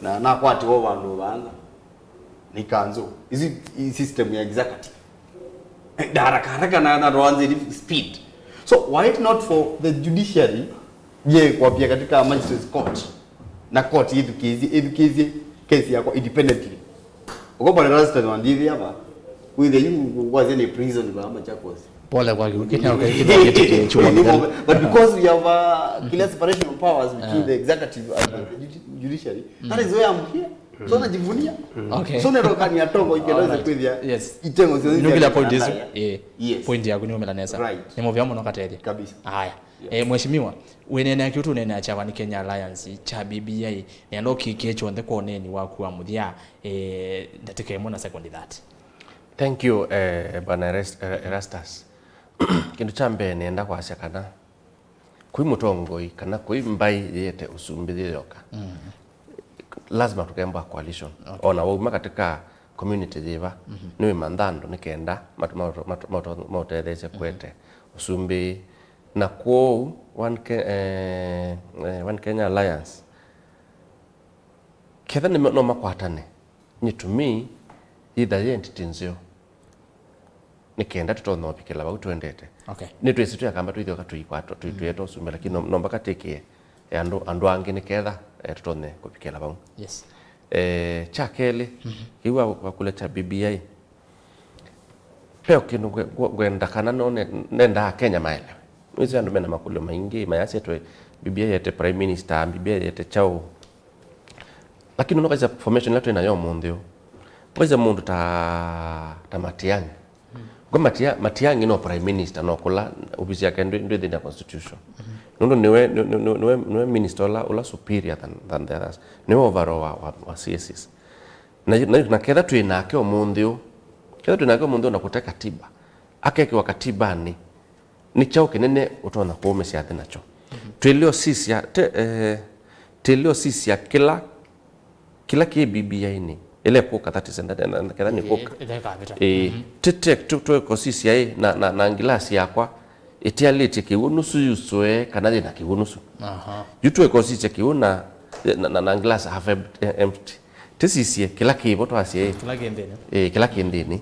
Na nakwatiwa vandũ vanga. Nĩ kanzũ. Isi i system ya executive. Ndaraka haraka na na rwanzi speed. So were it not for the judiciary ye kwapia katika magistrates court na court ithukizie ithukizie kesi yako independently. Uko bwana Rasta na ndithi hapa. With the you was in a prison ba Machakos. Pole kwa kiu kinya ukaikitwa kiti kia chuma. But because we have a clear separation of powers between the executive and the judi- judiciary, that is where I'm here. So najivunia. Okay. So nero kani atongo ikenda kwithia. Yes. Itengo zio. Nukila point isu. Eh. Yes. Point yaku ni umela nesa. Right. Ni muvya muno katethia. Kabisa. Haya. Eh, mheshimiwa, winene akiu tunene cha One Kenya Alliance cha B B I, ni ando kikie chonthe kwa uneni waku wa muthia, eh, ndatĩka ĩmwe na second that. Thank you, eh, Bwana Erastus. Kĩndũ kya mbee nĩenda kwasya kana kwĩ mũtongoi kana kwĩ mbaĩ yĩete ũsumbĩ yĩ yoka, lazima tũkembwa coalition. Okay. Ona wauma katika community yĩva, nĩwĩmantha andũ nĩ kenda matu- matu- matu- matu- maũtetheesye kũete ũsumbĩ. Na kwoou One Ke- eh, eh, One Kenya Alliance ketha nĩ no makwatane, nĩ to me, either yĩ entity nzeo, nĩ kenda tũtonye ũvikĩla vau twendete. Okay. Nĩtwĩsĩ twĩ Akamba twĩthĩwa twĩkwata, twĩ-, twĩete ũsumbĩ, lakini no, no mpaka tĩkĩe, eh, andũ, andũ angĩ nĩ ketha, eh, tũtonye kũvikĩla vau. Yes. Eh, kya kelĩ, mhm, kĩu wa, wakũlya kya B B I, ve kĩndũ ngwe-, ngwe-, ngwenda kana none, nendaa Kenya maelewe. Nĩwĩsĩ andũ mena makũlyo maingĩ, mayasĩtwe, B B I ĩete Prime Minister, B B I ĩete kyaũ. Lakini ũnakaisya formation ĩla twĩ nayo ũmũnthĩ ũũ. Ũkaisya mũndũ ta, ta Matiang'i. Mm. Ngwa Matia-, Matiang'i no Prime Minister, no kũla ofisi yake ndwĩ, ndwĩ thĩnĩ ya constitution. Mhm. Nũndũ nĩwe, nĩ-, nĩ-, nĩ-, nĩwe, nĩwe minister ũla, ũla superior than, than the others. Nĩwe overall wa, wa, wa C S Cs. Na, na, na ketha twĩ nake ũmũnthĩ ũũ, ketha twĩ nake ũmũnthĩ ũũ na kũte katiba, akekĩwa katibanĩ, nĩ kyaũ kĩnene ũtonya kũũmĩsya nthĩ nakyo? Mhm. Twĩlĩosisya, te, eh, twĩlĩosisya kĩla, kĩla kĩ B B I-nĩ, ĩla ĩkũka, that is, na, na, na, ketha nĩkũka. Ĩ-, ĩla ĩkavĩta. Ĩĩ, mhm, tĩte tũ-, tũekosisya ĩ, na, na, na ngilasi yakwa ĩtialĩtye kĩw'ũ nusu yusũe kana yĩna kĩw'ũ nusu. Aha. Yu tũekosisya kĩw'ũ na, na, na, na ngilasi half em-, empty. Tĩsisye kĩla kĩvo twasye ĩ. Kĩla kĩ nthĩnĩ. Ĩĩ, kĩla kĩ nthĩnĩ.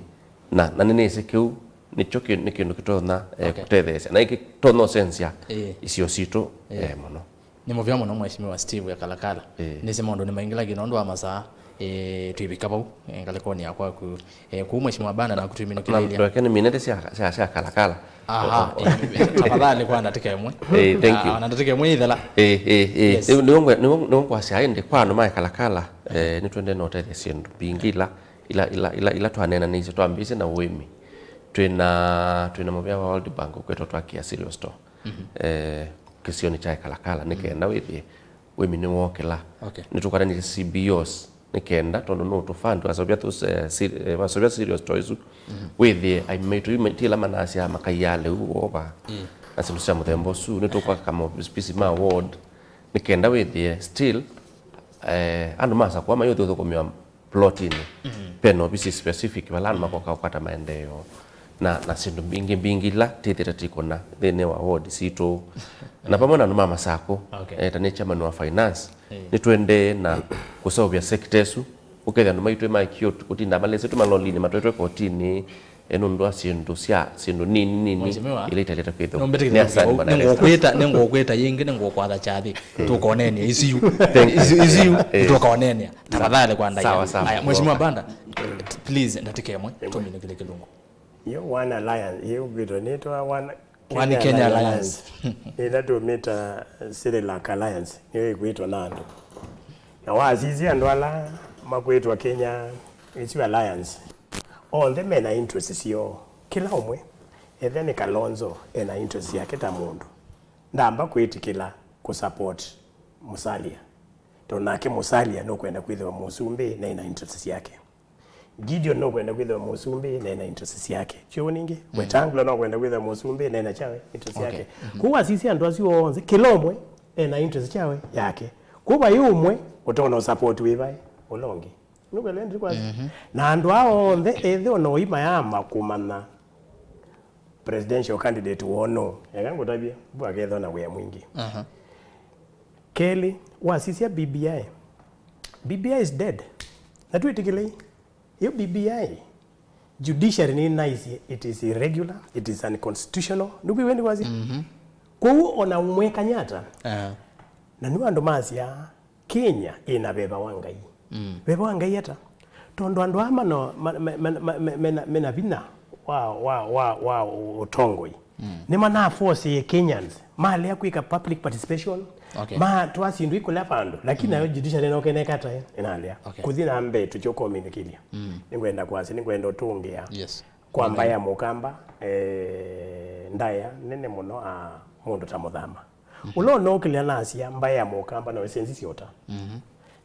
Na, na nĩnĩsĩ kĩu nĩkyo kĩ-, nĩ kĩndũ kĩtonya, eh, okay, kũtetheesya. Na kĩtonya ũsenzya, ĩĩ, isio sitũ, ĩĩ, eh, mũno. Nĩ mũvea mũno, Mheshimiwa Steve Ekalakala. Ĩĩ. Nĩsĩ maũndũ nĩ maingĩ, lakini nũndũ wa masaa, eh, twĩvika vau, eh, ngalĩkonĩ ya kwaku. Eh, kũu Mheshimiwa Banda naku twĩminũkĩlĩlya. Na ndweke nĩmine ndeto sya, sya, sya Kalakala. Aha, o, o, eh, tafadhali kwa ndatĩka ĩmwe. Eh, thank you. Ah, na ndatĩka ĩmwe ĩthela. Eh, eh, eh. Yes. Nĩ, nĩw'o ngwe-, nĩw'o, nĩw'o ngwasya ĩndĩ kwa andũ ma Kalakala, eh, nĩtwendee na ũtethya syĩndũ mbingĩ ila ila, ila, ila, ila twaneenanĩisye twambĩĩsye na ũĩmi. Twĩna, twĩna mũvea wa World Bank ũkwĩtwa Twakia Cereal Store. Mhm. Eh, kĩsionĩ kya Kalakala, nĩ, mhm, kenda wĩthĩe ũĩmi nĩwokĩla. Okay. Nĩtũkwatanĩsye C B Os, nĩ kenda, tondũ no tũ fund, wasovya those, eh, cere-, eh, wasovya cereal store isu, mhm, wĩthĩe aĩmi maitũ yu ma-, ti ĩla manasya makaiaa lĩu wova, mm, na syĩndũ sya mũthemba ũsu, nĩtũkwaka maovispisi ma ward, nĩ kenda wĩthĩe still, eh, andũ masakũa mayũthi ũthũkũmĩwa plotinĩ. Mhm. Ve na ovisi specific vala andũ makoka kũkwata maendeeo na, na syĩndũ mbingĩ mbingĩ ila tĩthĩte tikũna nthĩnĩ wa ward sitũ. Na vamwe na andũ ma Masakũ, okay, eh, ta nĩ chairman wa finance, eh, nĩtwendee na kũseũvya sector ĩsu. Ũkethĩa andũ maitũ maikio kũtinda malesĩtwe malolinĩ matwetwe kotinĩ, eh, nũndũ wa syĩndũ sya, syĩndũ nini nini, Mheshimiwa, ila italĩte kwĩthĩwa. Nĩ asante, Bwana Lester. Nĩngũkwĩta, nĩngũkwĩta yĩngĩ, nĩngũkwatha kyathĩ. Tũkonenia, isiu. Thank you. Isiu, isiu, eh, tũkonenia. Tafadhali kwa ndai. Sawa, sawa. Aya, Mheshimiwa Banda, please, ndatĩka ĩmwe, tũminũkĩle kĩlungu. Yo One Alliance, yo kwĩtwa nĩtwa One One Kenya Alliance. Ĩla tũmĩta Cerilac Alliance, nĩyo ĩkwĩtwa na andũ. Na wasisya andũ ala makwĩtwa Kenya, ĩsu Alliance, onthe mena interest syoo. Kĩla ũmwe, ethĩa nĩ Kalonzo, ena interest yake ta mũndũ. Ndamba kwĩtĩkĩla kũsupport Musalia. Tondũ nake Musalia nũkwenda kwĩthĩwa mũsumbĩ na ena interest syake. Gideon nũkwenda kwĩthĩwa mũsumbĩ na ena interest syake. Kyo ningĩ, mm, Wetangula nũkwenda kwĩthĩwa mũsumbĩ na ena kyawe interest, okay, yake. Mhm. Kwoou wasisya andũ asu onthe, kĩla ũmwe ena interest kyawe yake. Kwoou vai ũmwe ũtonya ũsupport wĩ vai ũla ũngĩ. Nũkwelewa ndĩkwasya? Mhm. Na andũ aa onthe, ethĩwa no imayama kũmanya presidential candidate woo nũũ, eka ngũtavye, vu akethwa na wĩa mwingĩ. Aha. Kelĩ, wasisya B B I. B B I is dead. Na twĩtĩkĩlei, yo B B I, judiciary nĩnaisye it is irregular, it is unconstitutional. Nũkwĩw'a ndĩkwasya? Mhm. Kwoou ona mwekany'a ata. Aha. Na nĩw'o andũ masyaa, Kenya ĩna veva wa Ngai. Mm. Veva wa Ngai ata? Tondũ andũ aa mano-, ma-, me-, me-, me-, me-, mena, mena vinya wa, wa, wa, wa ũtongoi. Mm. Nĩmanaforcĩe Kenyans, malea kwĩka public participation, okay, matwaa syĩndũ ikũla vandũ, lakini, mm, nayo judiciary ĩno keneka ata ĩ, ĩnalea. Okay. Kũthi na mbee tũkyo kũminũkĩlya. Mm. Nĩngwenda kwasya, nĩngwenda ũtũngĩa. Yes. Kwa mbaĩ ya Mũkamba, eh, ndaĩa nene mũno a mũndũ ta Mũthama. Mhm. Ũla ũnookĩlya nasya mbaĩ ya Mũkamba no ĩsenzisye ũta. Mhm.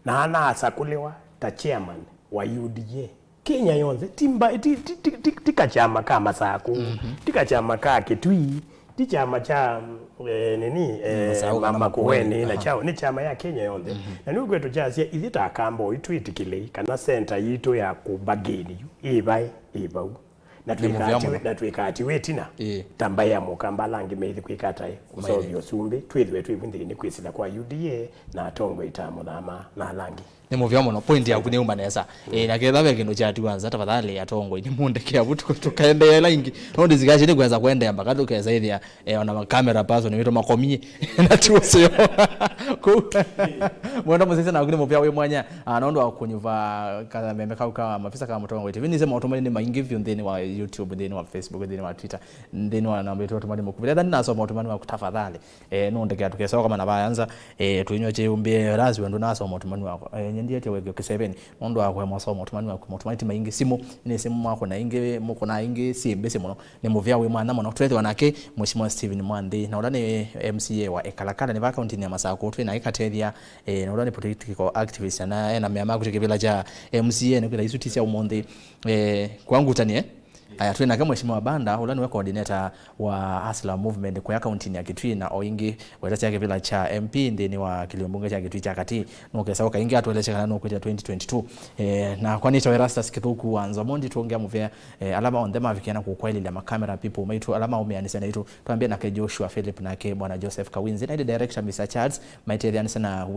Na anasakũlĩwa ta chairman wa U D A. Kenya yonthe, ti mba-, ti, ti, ti, ti, ti kakyama ka Masakũ, mhm, ti kakyama ka Kĩtui, ti kyama kya, eh, nini, eh, Masaũ ma-, kana Makueni, Makueni, na aha, kyaũ, nĩ kyama ya Kenya yonthe. Mhm. Na nĩw'o kwetu kyasya, ithyĩ ta Akamba oyu twĩtĩkĩlei kana center yitũ ya kũbargain yu ĩ vai, ĩ vau. Na nĩ mũvea twĩkaatiwe, mũno, na twĩkaatiwe ĩtina, ĩĩ, ta mbaĩ ya Mũkamba ala angĩ meithi kwĩka ataĩ, kũseũvya ũsumbĩ, twĩthĩwe twĩ nthĩnĩ kwĩsĩla kwa U D A na atongoi ta Mũthama na ala angĩ. Nĩ mũvea mũno, point yaku nĩ uma nesa. Eh, na ketha ve kĩndũ kya tiwa nza, tafadhali atongoi nĩ mũndekea vu tukaendeea ĩla ingĩ. No ndisigashi nĩ kwenza kwendeea mpaka tukesa ĩthĩa, eh, ona ma camera person witũ makomie na ti ũseo. Kũu. Mwenda mũsese naku nĩ mũvea wĩ mwanya, ah, nũndũ wa kũnyuva kameme kau ka mavisa ka mũtongoi T V. Nĩsĩ maũtũmani nĩ maingĩ vyũ nthĩnĩ wa YouTube, nthĩnĩ wa Facebook, nthĩnĩ wa Twitter, nthĩnĩ wa namba itũ ũtũmani mũkuvĩ. Etha nĩnasoma ũtũmani waku tafadhali. Eh, nũndekea tũkesa ũkamana vaya nza, eh, tũinywa kyĩumbĩe, rasi wendo nasoma ũtũmani wakwa. Eh, nyendietye wekio kĩseveni, nũndũ wa kũema ũsoma ũtũmani waku. Maũtũmani ti maingĩ simũ, nĩ simũ mwakũna ingĩ, mũkũna ingĩ, syĩ mbĩsĩ mũno. Nĩ mũvea wĩ mwanya mũno. Twethĩwa nake, Mheshimiwa Stephen Mwanthi, na ũla nĩ M C A wa Ekalakala, nĩ va kaunti-inĩ ya Masakũ, twĩ nake katethya, eh, na ũla nĩ political activist, na ena mea ma kũtĩ kĩvĩla kya M C A, nĩ kwĩla isu ti sya ũmũnthĩ. Eh, kwa ngutanie, Aya, twĩ nake Mheshimiwa Banda, ũla nĩwe coordinator wa Hustler Movement kũya kaunti-inĩ ya Kitui, na o ĩngĩ wetasya kĩvĩla kya M P nthĩnĩ wa kĩlio mbunge kya Kitui kya Katĩ. Nũkesa ũka ĩngĩ atũelesye kana nũkwĩtĩa twenty twenty-two. Eh, nakwa nĩtawa Erastus Kĩthũku wa Nzomondi, tũngĩa mũvea, eh, ala onthe mavikie na kũkwaĩlĩlya, ma camera people maitũ, ala maũmĩanĩsya naitũ. Twambie nake Joshua Philip, nake Bwana Joseph Kawinzi, na ĩndĩ director Mister Charles, maitetheanĩsya na